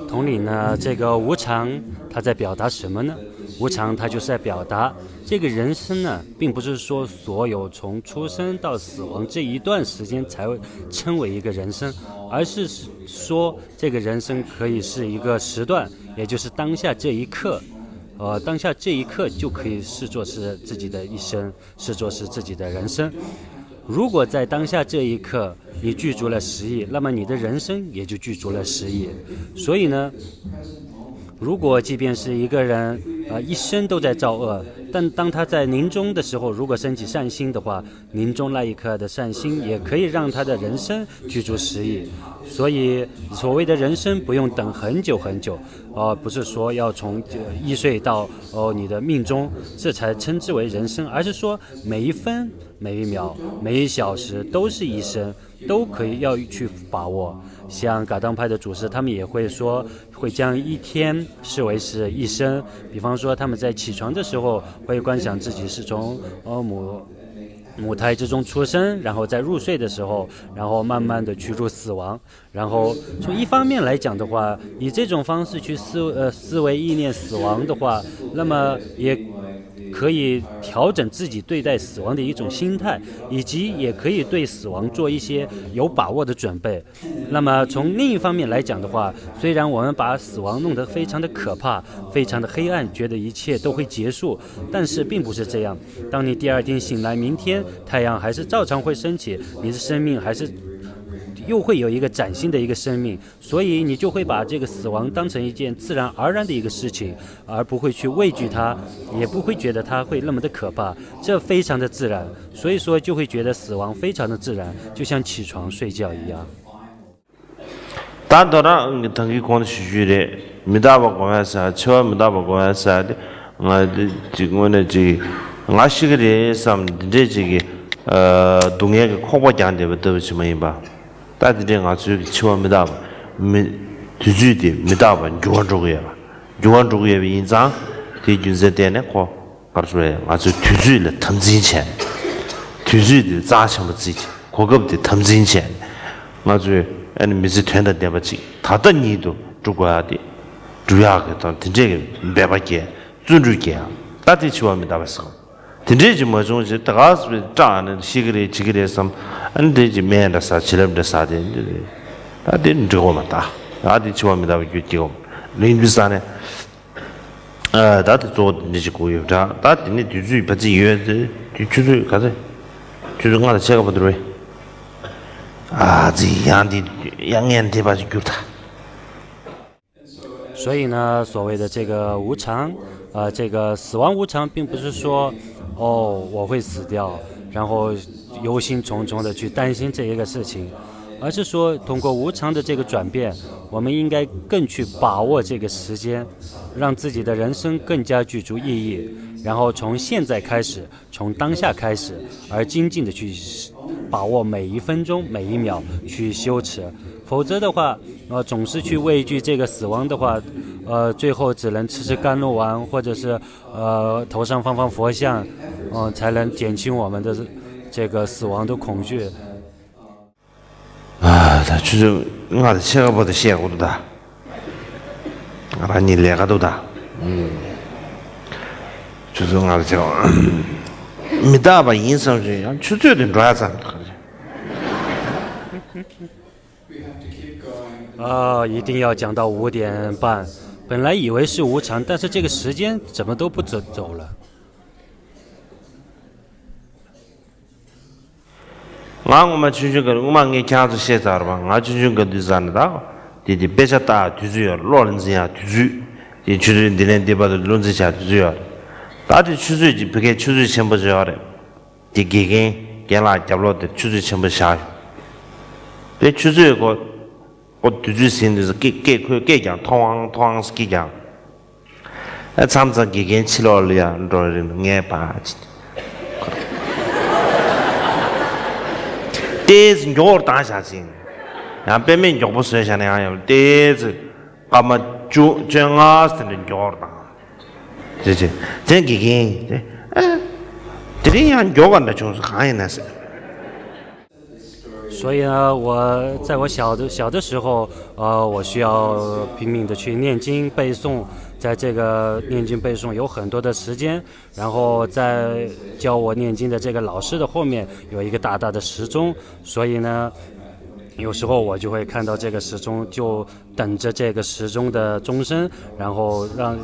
同理呢，这个无常它在表达什么呢？无常它就是在表达这个人生呢，并不是说所有从出生到死亡这一段时间才会称为一个人生，而是说这个人生可以是一个时段，也就是当下这一刻，呃，当下这一刻就可以视作是自己的一生。 视作是自己的人生。如果在当下这一刻你具足了十亿，那么你的人生也就具足了十亿。所以呢，如果即便是一个人，呃，一生都在造恶，但当他在临终的时候，如果升起善心的话，临终那一刻的善心也可以让他的人生具足十亿。所以，所谓的人生，不用等很久很久，呃，不是说要从一岁到哦你的命中，这才称之为人生，而是说每一分、每一秒、每一小时都是一生，都可以要去把握。像噶当派的祖师，他们也会说，会将一天视为是一生。比方说，他们在起床的时候会观想自己是从哦母母胎之中出生，然后在入睡的时候，然后慢慢的去入死亡。然后从一方面来讲的话，以这种方式去思呃思维意念死亡的话，那么也可以调整自己对待死亡的一种心态，以及也可以对死亡做一些有把握的准备。那么从另一方面来讲的话，虽然我们把死亡弄得非常的可怕、非常的黑暗，觉得一切都会结束，但是并不是这样。当你第二天醒来，明天太阳还是照常会升起，你的生命还是又会有一个崭新的一个生命，所以你就会把这个死亡当成一件自然而然的一个事情，而不会去畏惧它，也不会觉得它会那么的可怕，这非常的自然。所以说，就会觉得死亡非常的自然，就像起床睡觉一样。 ད་དོ་རང་གི་ཐང་གི་གོང་དུ་ཞུ་རྒྱུ་རེད། མི་རྟག་པ་སྒོམ་ཡག་ཟེར་འཆི་བ་མི་རྟག་པ་སྒོམ་ཡག་ཟེར་དེ་ང་དེ་ཅིག་དངོས་གནས་ཅིག་ང་ཤི་གི་རེད་བསམ་འདི་འདྲས་ཅིག་གི་སྡུག་བསྔལ་གྱི་ཁོག་པ་རྒྱག་བསྡད་པ་ལྟ་བུ་ཅིག་མ་ཡིན་པ། ད་འདི་འདྲས་ང་ཚོའི་གི་འཆི་བ་མི་རྟག་པ་མི་དུས་ཚོད་དེ་མི་རྟག་པ་འགྱུར་བ་འགྲོ་གི་ཡོད་པ། འགྱུར་བ་འགྲོ་གི་ཡོད་པ་ཡིན་ཙང་དེའི་རྒྱུ་མཚན་བརྟེན་ནས་ཁོ། ག་རེ་ཟེར་ང་ཚོས་དུས་ཚོད་ལ་དམ་འཛིན་བྱས། དུས་ཚོད་དེ་རྩ་ཆེན་པོ་བརྩིས་བྱས་གོ་སྐབས་དེ་དམ་འཛིན་བྱས། ང་ཚོས་ཨ་ནི་མི་ཚེ་དོན་དང་ལྡན་པ་ཅིག་ད་ལྟ་ཉིད་དུ་སྒྲུབ་དགོས་ཡག་དེ་སྒྲུབ་ཡག་གི་དང་དེ་འདྲས་ཀྱི་འབད་པ་བསྐྱེད་བརྩོན་འགྲུས་བསྐྱེད་ཡག་ད་དེ་འཆི་བ་མི་རྟག་པ་ཟེར་གོ་དེ་འདྲས་ཅིག་མ་བྱུང་ཞེས་ད་ག་སེ་སྐྲག་ནས་ཤི་གི་རེད་འཆི་གི་རེད་བསམ་ཨ་ནི་དེ་ཅིག་སྨན་འདྲ་ཟ་བྱིས་ལེབ་འདྲ་ཟ་དེ་འདི་རེད། ད་དེ་འགྲིག་གོ་མ་ད་ད་དེ་འཆི་བ་མི་རྟག་པ་རྒྱུ་སྐྱེ་གོ་ལིང་དུ་ས་ནས། ཨ་ད་དེ་གཙོ་བོ་འདི་ཞིག་གོ་ཡོད་འདྲ། ད་དེ་ནི་དུས་ཚོད་ཕལ་ཆེར་ཡོད་དེ་དུས་ཆུ་ཚོད་ག་ཚོད། ཆུ་ཚོད་ལྔ་དང་ཕྱེད་ཀ་བར་དུ་རེད། ཨ་ཙི། ཡང་འདི་ཡང་ངན་འདི་པ་ཞིག་གྱུར་ད། 所以呢，所谓的这个无常，呃，这个死亡无常，并不是说，哦，我会死掉，然后忧心忡忡的去担心这一个事情，而是说通过无常的这个转变，我们应该更去把握这个时间，让自己的人生更加具足意义，然后从现在开始，从当下开始，而精进的去把握每一分钟、每一秒去修持，否则的话，呃，总是去畏惧这个死亡的话，呃，最后只能吃吃甘露丸，或者是呃头上放放佛像，嗯、才能减轻我们的这个死亡的恐惧。 ཨ། ད་ཆུ་ཚོད་ལྔ་དང་ཕྱེད་ཀ་བར་དུ་བཤད་དགོས་འདུག་ད། ང་རང་གཉིས་ལས་ཀ་འདུག་ད། ཨུམ། ཆུ་ཚོད་ལྔ་དང་ཕྱེད་ཀ། མི་རྟག་པ་ཡིན་བསམ་བཞིན་ཡང་ཆུ་ཚོད་དེ་འགྲོ་ཡ་ཙམ་ག་རེ། We have to keep going. 啊，一定要讲到五点半。本来以为是无常，但是这个时间怎么都不走走了。 ང་ངོ་མ་ཆུང་ཆུང་སྐབས། སྔོན་མ་ངས་ཁྱེད་ཚོ་བཤད་ཚར་བ། ང་ཆུང་ཆུང་སྐབས་དུས་ས་ནས་ད་དེ་དེ་དཔེ་ཆ་ལྟ་དུས་ཚོད་ཡོད་རེད། གློག་ལ་འཛིན་ཡག་དུས་ཚོད། དེ་ཆུ་ཚོད་འདི་ནས་འདི་བར་དུ་བློ་འཛིན་བྱ་དུས་ཚོད་ཡོད་རེད། ད་དེ་ཆུ་ཚོད་ཀྱི་ཕ་གིའི་ཆུ་ཚོད་ཆེན་པོ་ཅིག་ཡོད་རེད། དེ་དགེ་རྒན་རྒན་ལགས་རྒྱབ་ལོགས་དེ་ཆུ་ཚོད་ཆེན་པོ་བཞག་ཡོད། དེ་ཆུ་ཚོད་ཀོ་ཀོ་དུས་ཚོད་ཟིན་དུས་སུ་སྐད་སྐད་ཁོས་སྐད་ཀྱང་ཐོང་ཝང་ཐོང་ཝང་སྐད་ཀྱང་། ཨ། མཚམས་མཚམས་དགེ་རྒན་ཕྱི་ལོགས་ལ་ཡར་འགྲོ་རིང་ངས་པ་ཏོག་ཙམ་མགྱོགས་པོ་བཏང་བཞག་ཅིང་། ཡང་དཔེ་མེད་མགྱོགས་པོ་བཟོས་བཞག་ན་ཡང་ཡང་ཏོག་ཙམ་སྐར་མ་བཅུ་བཅོ་ལྔ་དེ་འདྲ་མགྱོགས་པོ་བཏང་། ཅེས་ཅེས། དེ་དགེ་རྒན་དེ། ཨ། དེ་རིང་ཡང་མགྱོགས་པ་འདྲ་བྱུང་སོང་། གང་ཡིན་ན་ཟེར། 所以呢，我在我小的小的时候，呃，我需要拼命的去念经背诵，在这个念经背诵有很多的时间，然后在教我念经的这个老师的后面有一个大大的时钟，所以呢，有时候我就会看到这个时钟，就等着这个时钟的钟声，然后让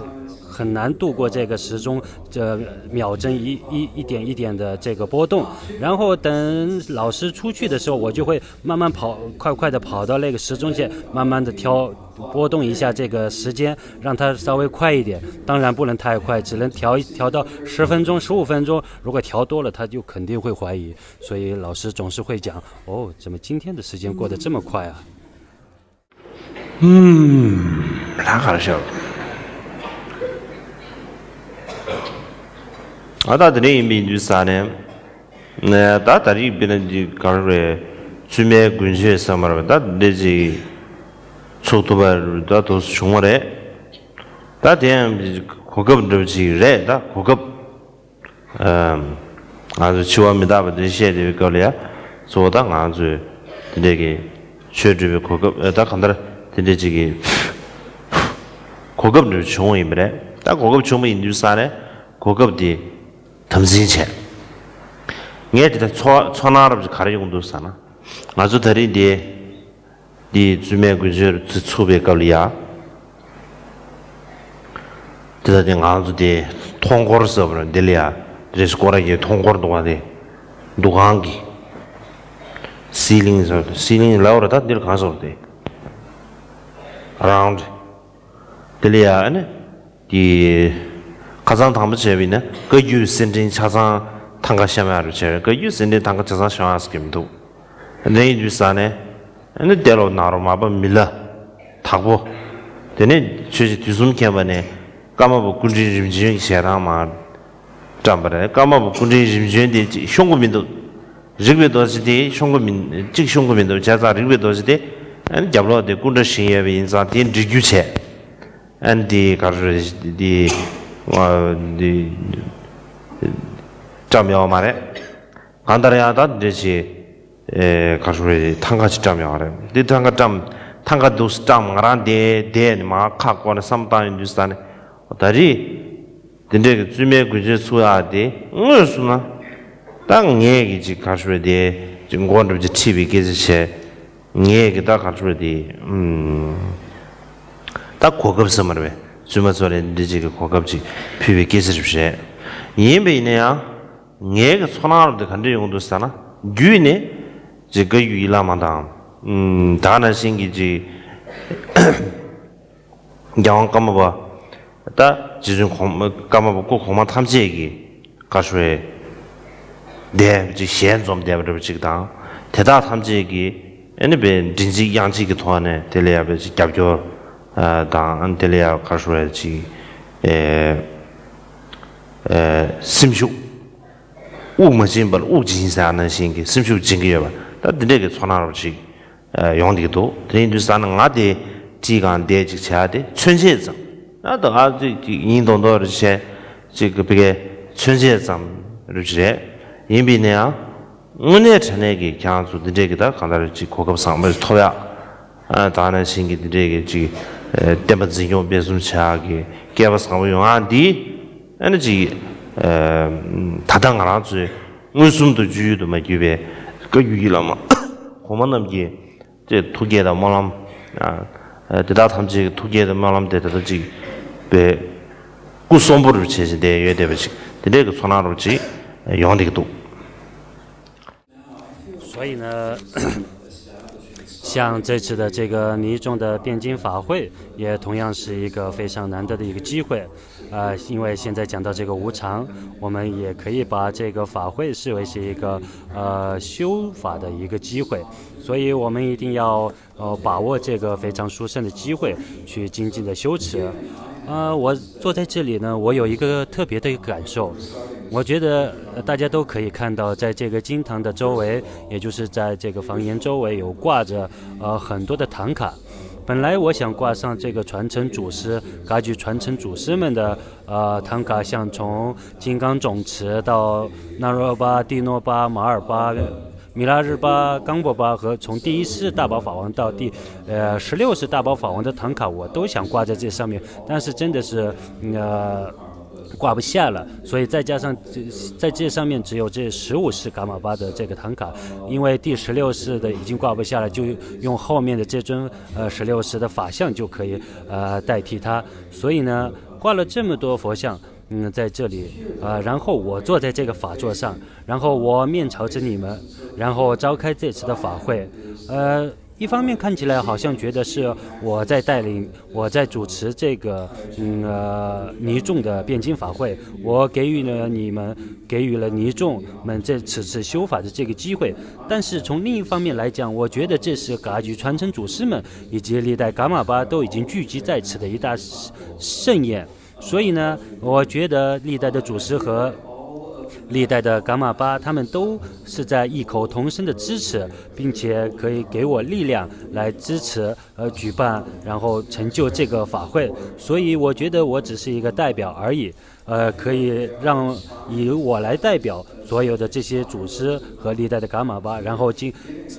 很难度过这个时钟这秒针一一一点一点的这个波动。然后等老师出去的时候，我就会慢慢跑，快快的跑到那个时钟前，慢慢的调波动一下这个时间，让它稍微快一点。当然不能太快，只能调一调到十分钟、十五分钟。如果调多了，他就肯定会怀疑。所以老师总是会讲：“哦，怎么今天的时间过得这么快啊？” ཧུམ། ད་ག་རེ་ཤོད། ཨ། ད་དེ་འདྲ་ཡིན་པ་ཡིན་དུས་ས་ནས། ད་ད་རེས་དཔེར་ན་འདི་ག་རེ་རེད། བཙུན་མའི་དགུན་ཆོས་ཟེར་མ་རེད་པ། ད་འདི་འདྲ་ཅིག་ཚུགས་ཐུབ་པ་ད་དུ་བྱུང་བ་རེད། ད་དེ་ཡང་གོ་སྐབས་འདྲ་བོ་ཅིག་རེད། ད་གོ་སྐབས། ཨམ། ང་ཚོ་འཆི་བ་མི་རྟག་པ་འདི་བཤད་བསྡད་པའི་སྐབས་ལ་ཡ། གཙོ་བོ་ད་ང་ཚོས་དེ་འདྲས་ཀྱི་ཆོས་སྒྲུབ་པའི་གོ་སྐབས། ཨ། ད་གང་ལྟར་དེ་འདྲས་ཅིག་གི་གོ་སྐབས་འདྲ་བྱུང་བ་ཡིན་པ་རེད། ད་གོ་སྐབས་བྱུང་བ་ཡིན་དུས་ས་ནས་གོ་སྐབས་འདི་དམ་འཛིན་བྱས། ངས་དེ་ལ་ཚོར་ཚོར་སྣང་རབ་ཅིག་ག་རེ་ཡོང་འདུག་ཟེར་ན། ང་ཚོ་ད་རེས་འདི་འདི་བཙུན་མའི་དགུན་ཆོས་ཚུགས་པའི་སྐབས་ལ་ཡ། དེ་ལྟ་དེ་ང་ཚོ་དེ་མཐོང་སྐོར་ཟེར་བ་རེད། འདི་ལ་ཡ་རེས་སྐོར་ར་གི་མཐོང་སྐོར་འདུག་ག་དེ་འདུ་ཁང་གི་སི་ལིང་ཟེར། སི་ལིང་ལབ་ར། ད་འདིར་གང་ཟེར་དེ་རའུན་ཌི། དེ་ལ་ཡ་ཨ་ནི་དེ་ཁ་སང་དང་པོ་བྱས་པ་ཡིན་ན་བཀའ་བརྒྱུད་གསེར་ཕྲེང་ཆ་ཚང་ཐང་ག་བཤམས་ཡ་རུ་བྱས། བཀའ་བརྒྱུད་གསེར་ཕྲེང་ཐང་ག་ཆ་ཚང་བཤམས་ཡ་ཟེར་གི་མི་འདུག་དེ་ཡིན་དུས་ས་ནས། ཨ་ནི་ཏེ་ལོ་ནཱ་རོ་མར་པ་མི་ལ་དྭགས་པོ། དེ་ནས་ཆོས་རྗེ་དུས་གསུམ་མཁྱེན་པ་ནས་ཀརྨ་པ་སྐུ་ཕྲེང་རིམ་བྱོན་གྱི་ཞལ་ཐང་མར་བཀྲམ་པ་རེད། ཀརྨ་པ་སྐུ་ཕྲེང་རིམ་བྱོན་དེ་གཅིག་ཤོང་གི་མི་འདུག་རིག་པའི་རྡོ་རྗེ་དེ་ཤོང་གི་མི་གཅིག་ཤོང་གི་མི་འདུག་བྱས་ཙང་རིག་པའི་རྡོ་རྗེ་དེ་ཨ་ནི་རྒྱབ་ལོགས་དེ་སྐུ་འདྲ་བཞེངས་ཡོད་པ་ཡིན་ཙང་དེ་འབྲི་རྒྱུ་བྱས། ཨ་ནི་དེ་ག་རེ་རེད། དེ་ཨ་དེ་བཀྲམ་ཡོད་མ་རེད། གང་ལྟར་ཡང་ད་འདི་འདྲ་ཞིག་ཨེ། ག་རེ་རེད། ཐང་ག་ཅིག་བཀྲམ་ཡོད་རེད། འདི་ཐང་ག་བཀྲམ། ཐང་ག་འདུག་སེ་བཀྲམ། ང་རང་དེ་བསྡད་ནས་མར་ཁ་བསྐོར་ནས་བསམ་བློ་བཏང་ཡོང་དུས་ས་ནས། ད་རེས་དེ་འདྲའི་གི་བཙུན་མའི་དགུན་ཆོས་ཚུགས་ཡག་དེ་དངོས་སུ་ན་ད་ངས་གི་ཅིག་ག་རེ་རེད། དེ་ཅིག་མགོ་འགྲོ་ཅིག་ཁྲིད་པའི་སྐད་ཆ་བྱས། ངས་གི་ད་ག་རེ་རེད། དེ་ཨུམ། ད་གོ་སྐབས་ཟེར་མ་རེད་པས། བཙུན་མ་ཚོ་ལ་འདི་འདྲ་ཅིག་གི་གོ་སྐབས་ཅིག་ཕུལ་བའི་སྐད་ཆ་རེད་བཤད། ཡིན་པ་ཡིན་ན་ཡང་། ངའི་གི་ཚོར་སྣང་རབ་དེ་ག་འདྲ་ཡོང་འདུག་ཟེར་ན། བརྒྱུད་ནས་ ཅིག་བཀའ་བརྒྱུད་ཡིད་བླ་མ་དང་། ཨུམ། ད་ག་ནང་བཞིན་གྱི་ཅིག་རྒྱལ་དབང་ཀརྨ་པ། ད་རྗེ་བཙུན་གོང་ཀརྨ་པ་སྐུ་གོང་མ་ཐམས་ཅད་ཀྱིས་ག་རེ་ཞུ་དགོས་རེད། དེ་ཅིག་ཞལ་འཛོམས་བསྡད་པ་འདྲ་པོ་ཅིག་དང་། དེ་དག་ཐམས་ཅད་ཀྱིས་ཨ་ནི་དཔེ་མགྲིན་གཅིག་དབྱངས་གཅིག་གི་ཐོག་ནས་དེ་ལ་ཡ་དཔེ་ཅིག་རྒྱབ་སྐྱོར་དང་། ཨ་ནི་དེ་ལ་ཡ་ག་རེ་ཞུ་དགོས་རེད། ཅིག་ཨེ་ཨེ་སེམས་ཤུགས། དབུགས་མ་འབྱིན་པར་དབུགས་འབྱིན་ཟེར་ནང་བཞིན་གྱི་སེམས་ཤུགས་འབྱིན་གྱི་ཡོད་པ། ད་འདི་འདྲས་ཀྱི་ཚོར་སྣང་རོབ་ཅིག་ཡོང་བསྡད་ཀྱི་འདུག་དེ་ཡིན་དུས་ཙང་ན་ང་དེ་ཅིག་གང་བསྡད་ཅིག་བྱ་དེ་མཚོན་བྱེད་ཙམ། ད་ད་ཨ་ཅིག་ཅིག་ཡིན་མདོག་མདོག་རེ་བྱས་ཅིག་གི་ཕ་གའི་མཚོན་བྱེད་ཙམ་རེ་བྱས་རེད། ཡིན་པས་ན་ཡང་དངོས་གནས་དྲང་གནས་ཀྱི་ཁྱེད་རང་ཚོ་འདི་འདྲས་ཀྱི་ད་གང་ལྟར་ཅིག་གོ་སྐབས་བཟང་པོ་ཞིག་ཐོབ་ཡག་ཨ་ད་ནང་བཞིན་གྱི་འདི་འདྲས་ཀྱི་ཅིག་ཨ་བསྟན་པ་འཛིན་སྐྱོང་སྤེལ་གསུམ་བྱ་ཡག་གི་སྐལ་བ་བཟང་པོ་ཡོང་ཡག་འདི། ཨ་ནི་ཅིག་ཨ་ད་ལྟ་ང་རང་ཚོའི་མངོན་སུམ་དུ་སྤྱོད་ཡུལ་དུ་མ་གྱུར་པའི་བཀའ་བརྒྱུད་ཡིད་བླ་མ་གོང་མ་རྣམས་ཀྱི་ཅིག་ཐུགས་བསྐྱེད་དང་སྨོན་ལམ། ཨ་དེ་དག་ཐམས་ཅད་ཀྱི་ཐུགས་བསྐྱེད་དང་སྨོན་ལམ་དེ་ད་ལྟ་ཅིག་པའི་སྐུ་གསོན་པོ་རུ་བྱས་ཤིང་དེ་ཡོད་བསྡད་པ་ཅིག་དེ་འདྲས་ཀྱི་ཚོར་སྣང་རུ་ཅིག་ཡོང་བསྡད་ཀྱི་འདུག 所以呢，像这次的这个尼众的辩经法会，也同样是一个非常难得的一个机会。呃，因为现在讲到这个无常，我们也可以把这个法会视为是一个呃修法的一个机会，所以我们一定要呃把握这个非常殊胜的机会去精进的修持。呃，我坐在这里呢，我有一个特别的一个感受，我觉得呃大家都可以看到，在这个经堂的周围，也就是在这个房檐周围有挂着呃很多的唐卡。本来我想挂上这个传承祖师，噶举传承祖师们的呃唐卡，像从金刚总持到那若巴、帝诺巴、马尔巴、米拉日巴、冈波巴和从第一世大宝法王到第呃十六世大宝法王的唐卡，我都想挂在这上面，但是真的是呃。挂不下了，所以再加上在这上面只有这十五世伽玛巴的这个唐卡，因为第十六世的已经挂不下了，就用后面的这尊呃十六世的法像就可以呃代替它。所以呢，挂了这么多佛像，嗯，在这里啊、呃，然后我坐在这个法座上，然后我面朝着你们，然后召开这次的法会，呃。一方面看起来好像觉得是我在带领，我在主持这个嗯呃尼众的辩经法会，我给予了你们给予了尼众们这此次修法的这个机会，但是从另一方面来讲，我觉得这是噶举传承祖师们以及历代噶玛巴都已经聚集在此的一大盛宴。所以呢，我觉得历代的祖师和历代的噶玛巴他们都是在异口同声的支持，并且可以给我力量来支持呃举办，然后成就这个法会。所以我觉得我只是一个代表而已，呃，可以让以我来代表所有的这些祖师和历代的噶玛巴，然后今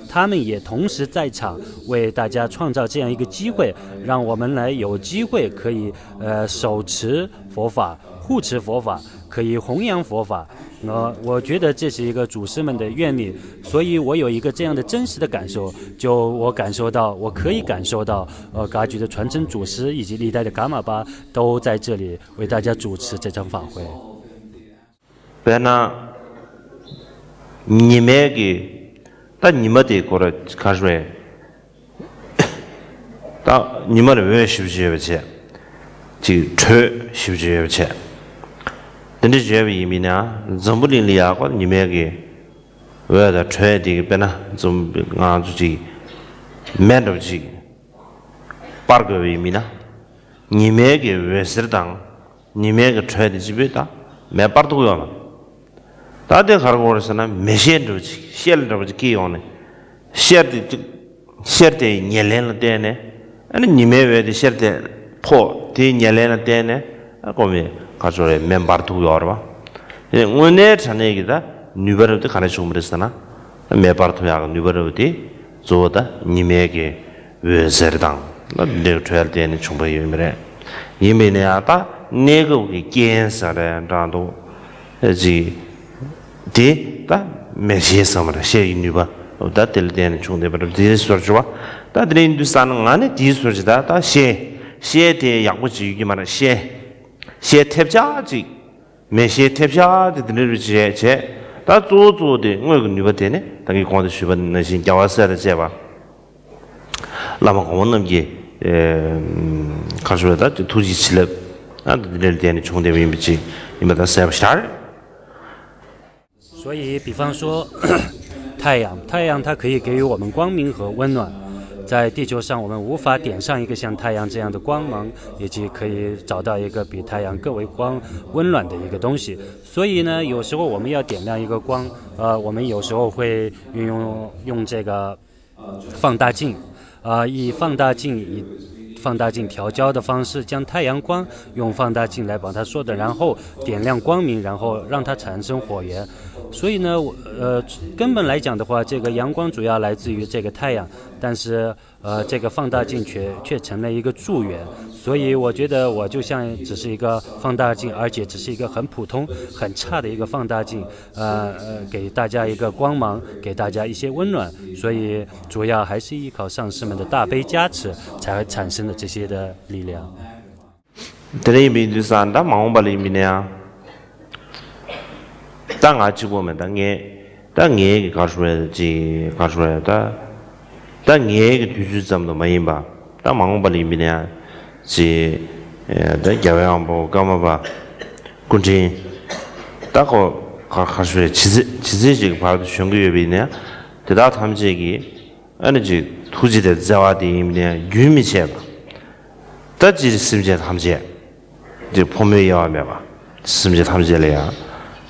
他们也同时在场为大家创造这样一个机会，让我们来有机会可以呃手持佛法、护持佛法，可以弘扬佛法。呃，我觉得这是一个祖师们的愿力，所以我有一个这样的真实的感受，就我感受到，我可以感受到，呃，噶举的传承祖师以及历代的噶玛巴都在这里为大家主持这场法会。 དཔེར་ན། ཉི་མའི་གི། ད་ཉི་མ་དེ་སྐོར་ག་རེ་རེད། ད་ཉི་མ་ལ་འོད་ཞེ་པོ་ཅིག་ཡོད་པ་བྱས། ཅིག་དྲོད་ཞེ་པོ་ཅིག་ཡོད་པ་བྱས། དེ་འདྲ་བྱས་པ་ཡིན་མིན་ན་འཛམ་བུ་གླིང་ལ་ཡག་པ་ཉི་མའི་གི་འོད་དང་དྲོད་དེ་གི་དཔེར་ན་འཛམ་བུ་ང་ཚོ་ཅིག་མེ་འདྲ་པོ་ཅིག་སྤར་དགོས་པ་ཡིན་མིན་ན། ཉི་མའི་གི་འོད་ཟེར་དང་། ཉི་མའི་གི་དྲོད་དེ་གཅིག་པུས་ད་མེ་སྤར་ཐུབ་ཡོད་མ་རེད། ད་དེ་ག་རེ་དགོས་རེད་ཟེར་ན་མེ་ཤེལ་འདྲ་པོ་ཅིག་ཤེལ་འདྲ་པོ་ཅིག་སྐྱེས་ཡོང་ནས། ཤེལ་དེ་ཅིག་ཤེལ་དེའི་ཉེར་ལེན་ལ་བརྟེན་ནས། ཨ་ནི་ཉི་མའི་འོད་དེ་ཤེལ་དེ་ཕོག་དེའི་ཉེར་ལེན་ལ་བརྟེན་ནས། ཨ་ཀོ་མེ་ག་ཚོད་རེད་མེ་འབར་ཐུབ་ཡོད་རེད་བ། དེ་དངོས་གནས་དྲང་གནས་ཀྱི་ད་ནུས་པ་རབ་དེ་ག་ནས་བྱུང་བ་རེད་ཟེར་ན། མེ་འབར་ཐུབ་ཡག་གི་ནུས་པ་རབ་དེ་གཙོ་བོ་ད་ཉི་མའི་གི་འོད་ཟེར་དང་ལ་འདྲེ་གི་དྲོད་ལ་བརྟེན་ནས་བྱུང་བ་ཡོད་མི་རེད། ཡིན་པས་ན་ཡང་ད་གནས་སྐབས་ཀྱི་རྐྱེན་ཟེར་རེད་འདྲ་འདུག་ཅིག་དེ་ད་མེ་ཤེལ་ཟེར་མ་རེད་ཤེལ་གྱི་ནུས་པ་ད་དེ་ལ་བརྟེན་ནས་བྱུང་བསྡད་པ་རེད་དེ་སོར་བཅུ་བ། ད་དེ་ནས་ཡིན་དུས་ཙང་ན་ང་ནི་དེའི་སོར་བཅུ་ད་ད་ཤེལ་ཤེལ་དེ་ཡག་པོ་ཅིག་ཡོད་ཀྱི་མ་རེད་ཤེལ་ཤེལ་ཐེབས་ཆག་ཅིག་མེ་ཤེལ་ཐེབས་ཤག་དེ་དེ་འདྲ་རུ་བྱས་བྱས། ད་གཙོ་བོ་གཙོ་བོ་དེ་དངོས་ཀྱི་ནུས་པ་དེ་ནི་ད་གིན་གོང་དུ་ཞུས་པ་ནང་བཞིན་རྒྱལ་བ་སྲས་དང་བཅས་པ། བླ་མ་གོང་མ་རྣམས་ཀྱི་ཨེ་ག་རེ་ཞུ་དགོས་རེད། ད་ཐུགས་རྗེ་བྱིན་རླབས་ཨ་འདི་འདྲ་ལ་བརྟེན་ནས་བྱུང་བསྡད་པ་ཡིན་པ་ཅིག་ཡིན་པ་ད་གསལ་པོ་ཞེ་དྲག་རེད། 所以，比方说，太阳，太阳它可以给予我们光明和温暖。在地球上，我们无法点上一个像太阳这样的光芒，以及可以找到一个比太阳更为光温暖的一个东西。所以呢，有时候我们要点亮一个光，呃，我们有时候会运用用这个放大镜，呃，以放大镜以放大镜调焦的方式，将太阳光用放大镜来把它缩短，然后点亮光明，然后让它产生火源。所以呢，我呃，根本来讲的话，这个阳光主要来自于这个太阳，但是呃，这个放大镜却却成了一个助缘。所以我觉得我就像只是一个放大镜，而且只是一个很普通、很差的一个放大镜，呃呃，给大家一个光芒，给大家一些温暖。所以主要还是依靠上师们的大悲加持，才会产生了这些的力量。 དེ་འདྲ་ཡིན་པའི་དུས་ཙང་ད་མ་འོངས་པ་ལ་ཡིན་པ་ཡིན་ན་ཡང་། ད་ང་གཅིག་པོ་མིན། ད་ངས་ད་ངའི་གི་ག་རེ་ཞུ་དགོས་རེད། ཅིག་ག་རེ་ཞུ་དགོས་རེད། ད་ད་ངའི་གི་དུས་ཚོད་ཙམ་དུ་མ་ཡིན་པ། ད་མ་འོངས་པ་ལ་ཡིན་པ་ཡིན་ན་ཡང་། ཅིག་ཨེ་ད་རྒྱལ་བའི་དབང་པོ་ཀརྨ་པ་སྐུ་ཕྲེང་ད་ཁོ་ག་ག་རེ་ཞུ་དགོས་རེད། ཇི་སྲིད་ཇི་སྲིད་ཅིག་བར་དུ་བྱོན་གྱི་ཡོད་པ་ཡིན་ན་ཡང་། དེ་དག་ཐམས་ཅད་ཀྱིས། ཨ་ནི་ཅིག་ཐུགས་རྗེ་དང་བརྩེ་བ་དེ་ཡིན་ནའང་རྒྱུན་མི་ཆད་པ། ད་ཅིག་སེམས་ཅན་ཐམས་ཅད་ཅིག་ཕོ་མོའི་དབྱེ་བ་མེད་པ་སེམས་ཅན་ཐམས་ཅད་ལ་ཡང་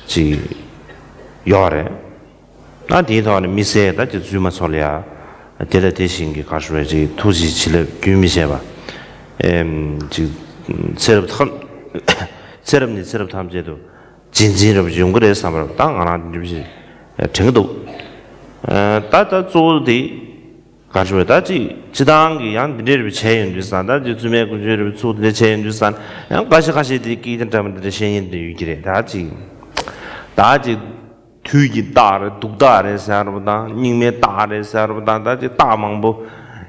ཅིག་ཡོད་རེད། ཨ་དེའི་ཐོག་ནས་མི་ཟེར་ད་ཅིག་རྫུན་མ་ཚོ་ལ་ཡང་དེ་ལ་དེ་བཞིན་གྱི་ག་རེ་ཞུ་དགོས་རེད། ཅིག་ཐུགས་རྗེ་བྱིན་རླབས་རྒྱུན་མི་ཆད་པ། ཨེམ་ཅིག་ཚེ་རབས་ཐམས་ཚེ་རབས་ནས་ཚེ་རབས་ཐམས་ཅད་དུ། རྗེས་འཛིན་རབ་ཡོང་གི་རེད་བསམ་པར་ད་ང་རང་འདི་འདྲ་ཞིག་དྲན་གྱི་འདུག་ད་ད་གཙོ་བོ་དེ་ག་རེ་ཞུ་དགོས་རེད། ད་ཅིག་སྤྱི་བཏང་གི་ཡང་འདི་འདྲའི་རིགས་བྱས་ཡོང་དུས་ཙང་། ད་ཅིག་བཙུན་མའི་ཀུན་སྤྱོད་རིགས་ཚུགས་འདི་འདྲ་བྱས་ཡོང་དུས་ཙང་། ཡང་འགའ་ཤས་ཁ་ཤས་དེ་སྐད་ཆ་འདྲ་མི་འདི་འདྲ་བཤད་མཁན་དེ་ཡོད་ཀྱི་རེད། ད་ཅིག་ད་ཅིག་དུས་ཀྱི་རྟགས་རེད། སྡུག་རྟགས་རེད་ཟེར་བ་དང་། སྙིགས་མའི་རྟགས་རེད་ཟེར་བ་དང་། ད་ཅིག་རྟགས་མང་པོ།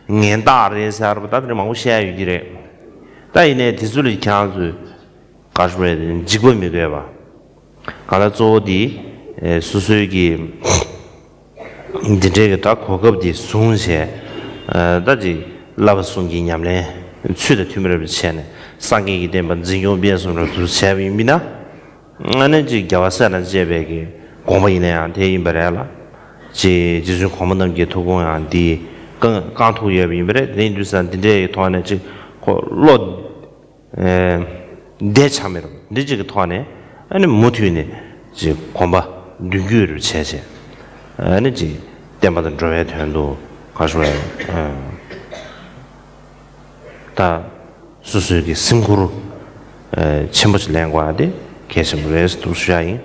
ངན་རྟགས་རེད་ཟེར་བ་དང་། ད་དེ་འདྲ་མང་པོ་བཤད་ཡོད་ཀྱི་རེད། ད་ཡིན་ནའི་དེ་ཚོ་ལ་ཁྱེད་རང་ཚོས་ག་རེ་ཞུ་དགོས་རེད། འཇིགས་པ་མི་དགོས་པ། གང་ལྟར་གཙོ་བོ་དེ་ཨེ་སོ་སོའི་གི་འདི་འདྲའི་གི་ད་གོ་སྐབས་དེ་བཟུང་བྱས། ཨ་ད་ཅིག་བསླབ་པ་གསུམ་གྱི་ཉམས་ལེན་ཚུལ་དང་མཐུན་པར་བྱས་ནས། སངས་རྒྱས་ཀྱི་བསྟན་པ་འཛིན་སྐྱོང་སྤེལ་གསུམ་རབ་ཏུ་བྱས་པ་ཡིན་པས་ན། ཨ་ནི་ཅིག་རྒྱལ་བ་སྲས་དང་བཅས་པའི་གི་དགོངས་པ་ཡིན་ན་ཡང་དེ་ཡིན་པ་རེད་ལ། ཅིག་རྗེ་བཙུན་གོང་མ་རྣམས་ཀྱི་ཐུགས་དགོངས་ཡང་འདི་བསྐང་བསྐང་ཐུབ་ཡོད་པ་ཡིན་པ་རེད། དེ་ཡིན་དུས་ཙང་འདི་འདྲའི་ཐོག་ནས་ཅིག་ཁོ་བློ་ཨེ་བདེ་ཆགས་མེད་པ་འདི་ཅིག་གི་ཐོག་ནས། ཨ་ནི་མུ་མཐུད་ནས་ཅིག་གོམ་པ་མདུན་སྐྱོད་རུ་བྱས་བྱས། ཨ་ནི་ཅིག་བསྟན་པ་དང་འགྲོ་བའི་དོན་དུ་ག་རེ་ཞུ་དགོས་རེད། ཨེ་ད་སོ་སོའི་གི་སེམས་ཁུར་ཨེ་ཆེན་པོ་ཞིག་ལེན་དགོས་པ་དེ་གལ་ཆེན་པོ་རེད་ཟེར་དུ་ཞུ་ཡ་ཡིན།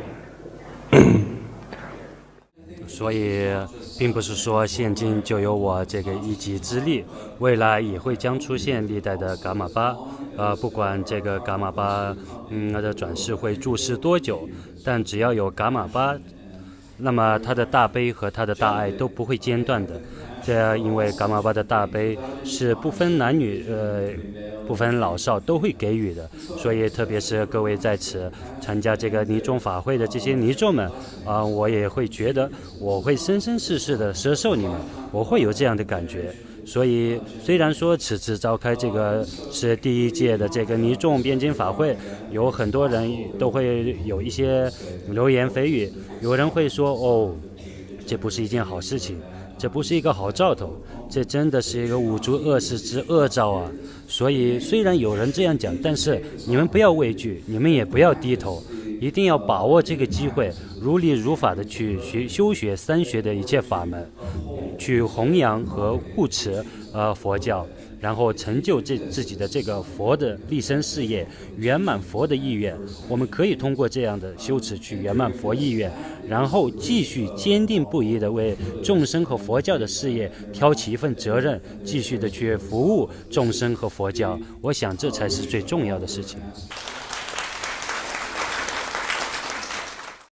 所以，并不是说现今就有我这个一己之力，未来也会将出现历代的噶玛巴。呃，不管这个噶玛巴，嗯，他的转世会住世多久，但只要有噶玛巴，那么他的大悲和他的大爱都不会间断的。这因为噶玛巴的大悲是不分男女，呃，不分老少都会给予的，所以特别是各位在此参加这个尼众法会的这些尼众们，啊、我也会觉得我会生生世世的摄受你们，我会有这样的感觉。所以，虽然说此次召开这个是第一届的这个尼众辩经法会，有很多人都会有一些流言蜚语，有人会说：“哦，这不是一件好事情，这不是一个好兆头，这真的是一个五濁恶世之恶兆啊！”所以，虽然有人这样讲，但是你们不要畏惧，你们也不要低头，一定要把握这个机会，如理如法的去学修学三学的一切法门，去弘扬和护持呃佛教，然后成就这自己的这个佛的立身事业，圆满佛的意愿。我们可以通过这样的修持去圆满佛意愿，然后继续坚定不移的为众生和佛教的事业挑起一份责任，继续的去服务众生和佛教。我想这才是最重要的事情。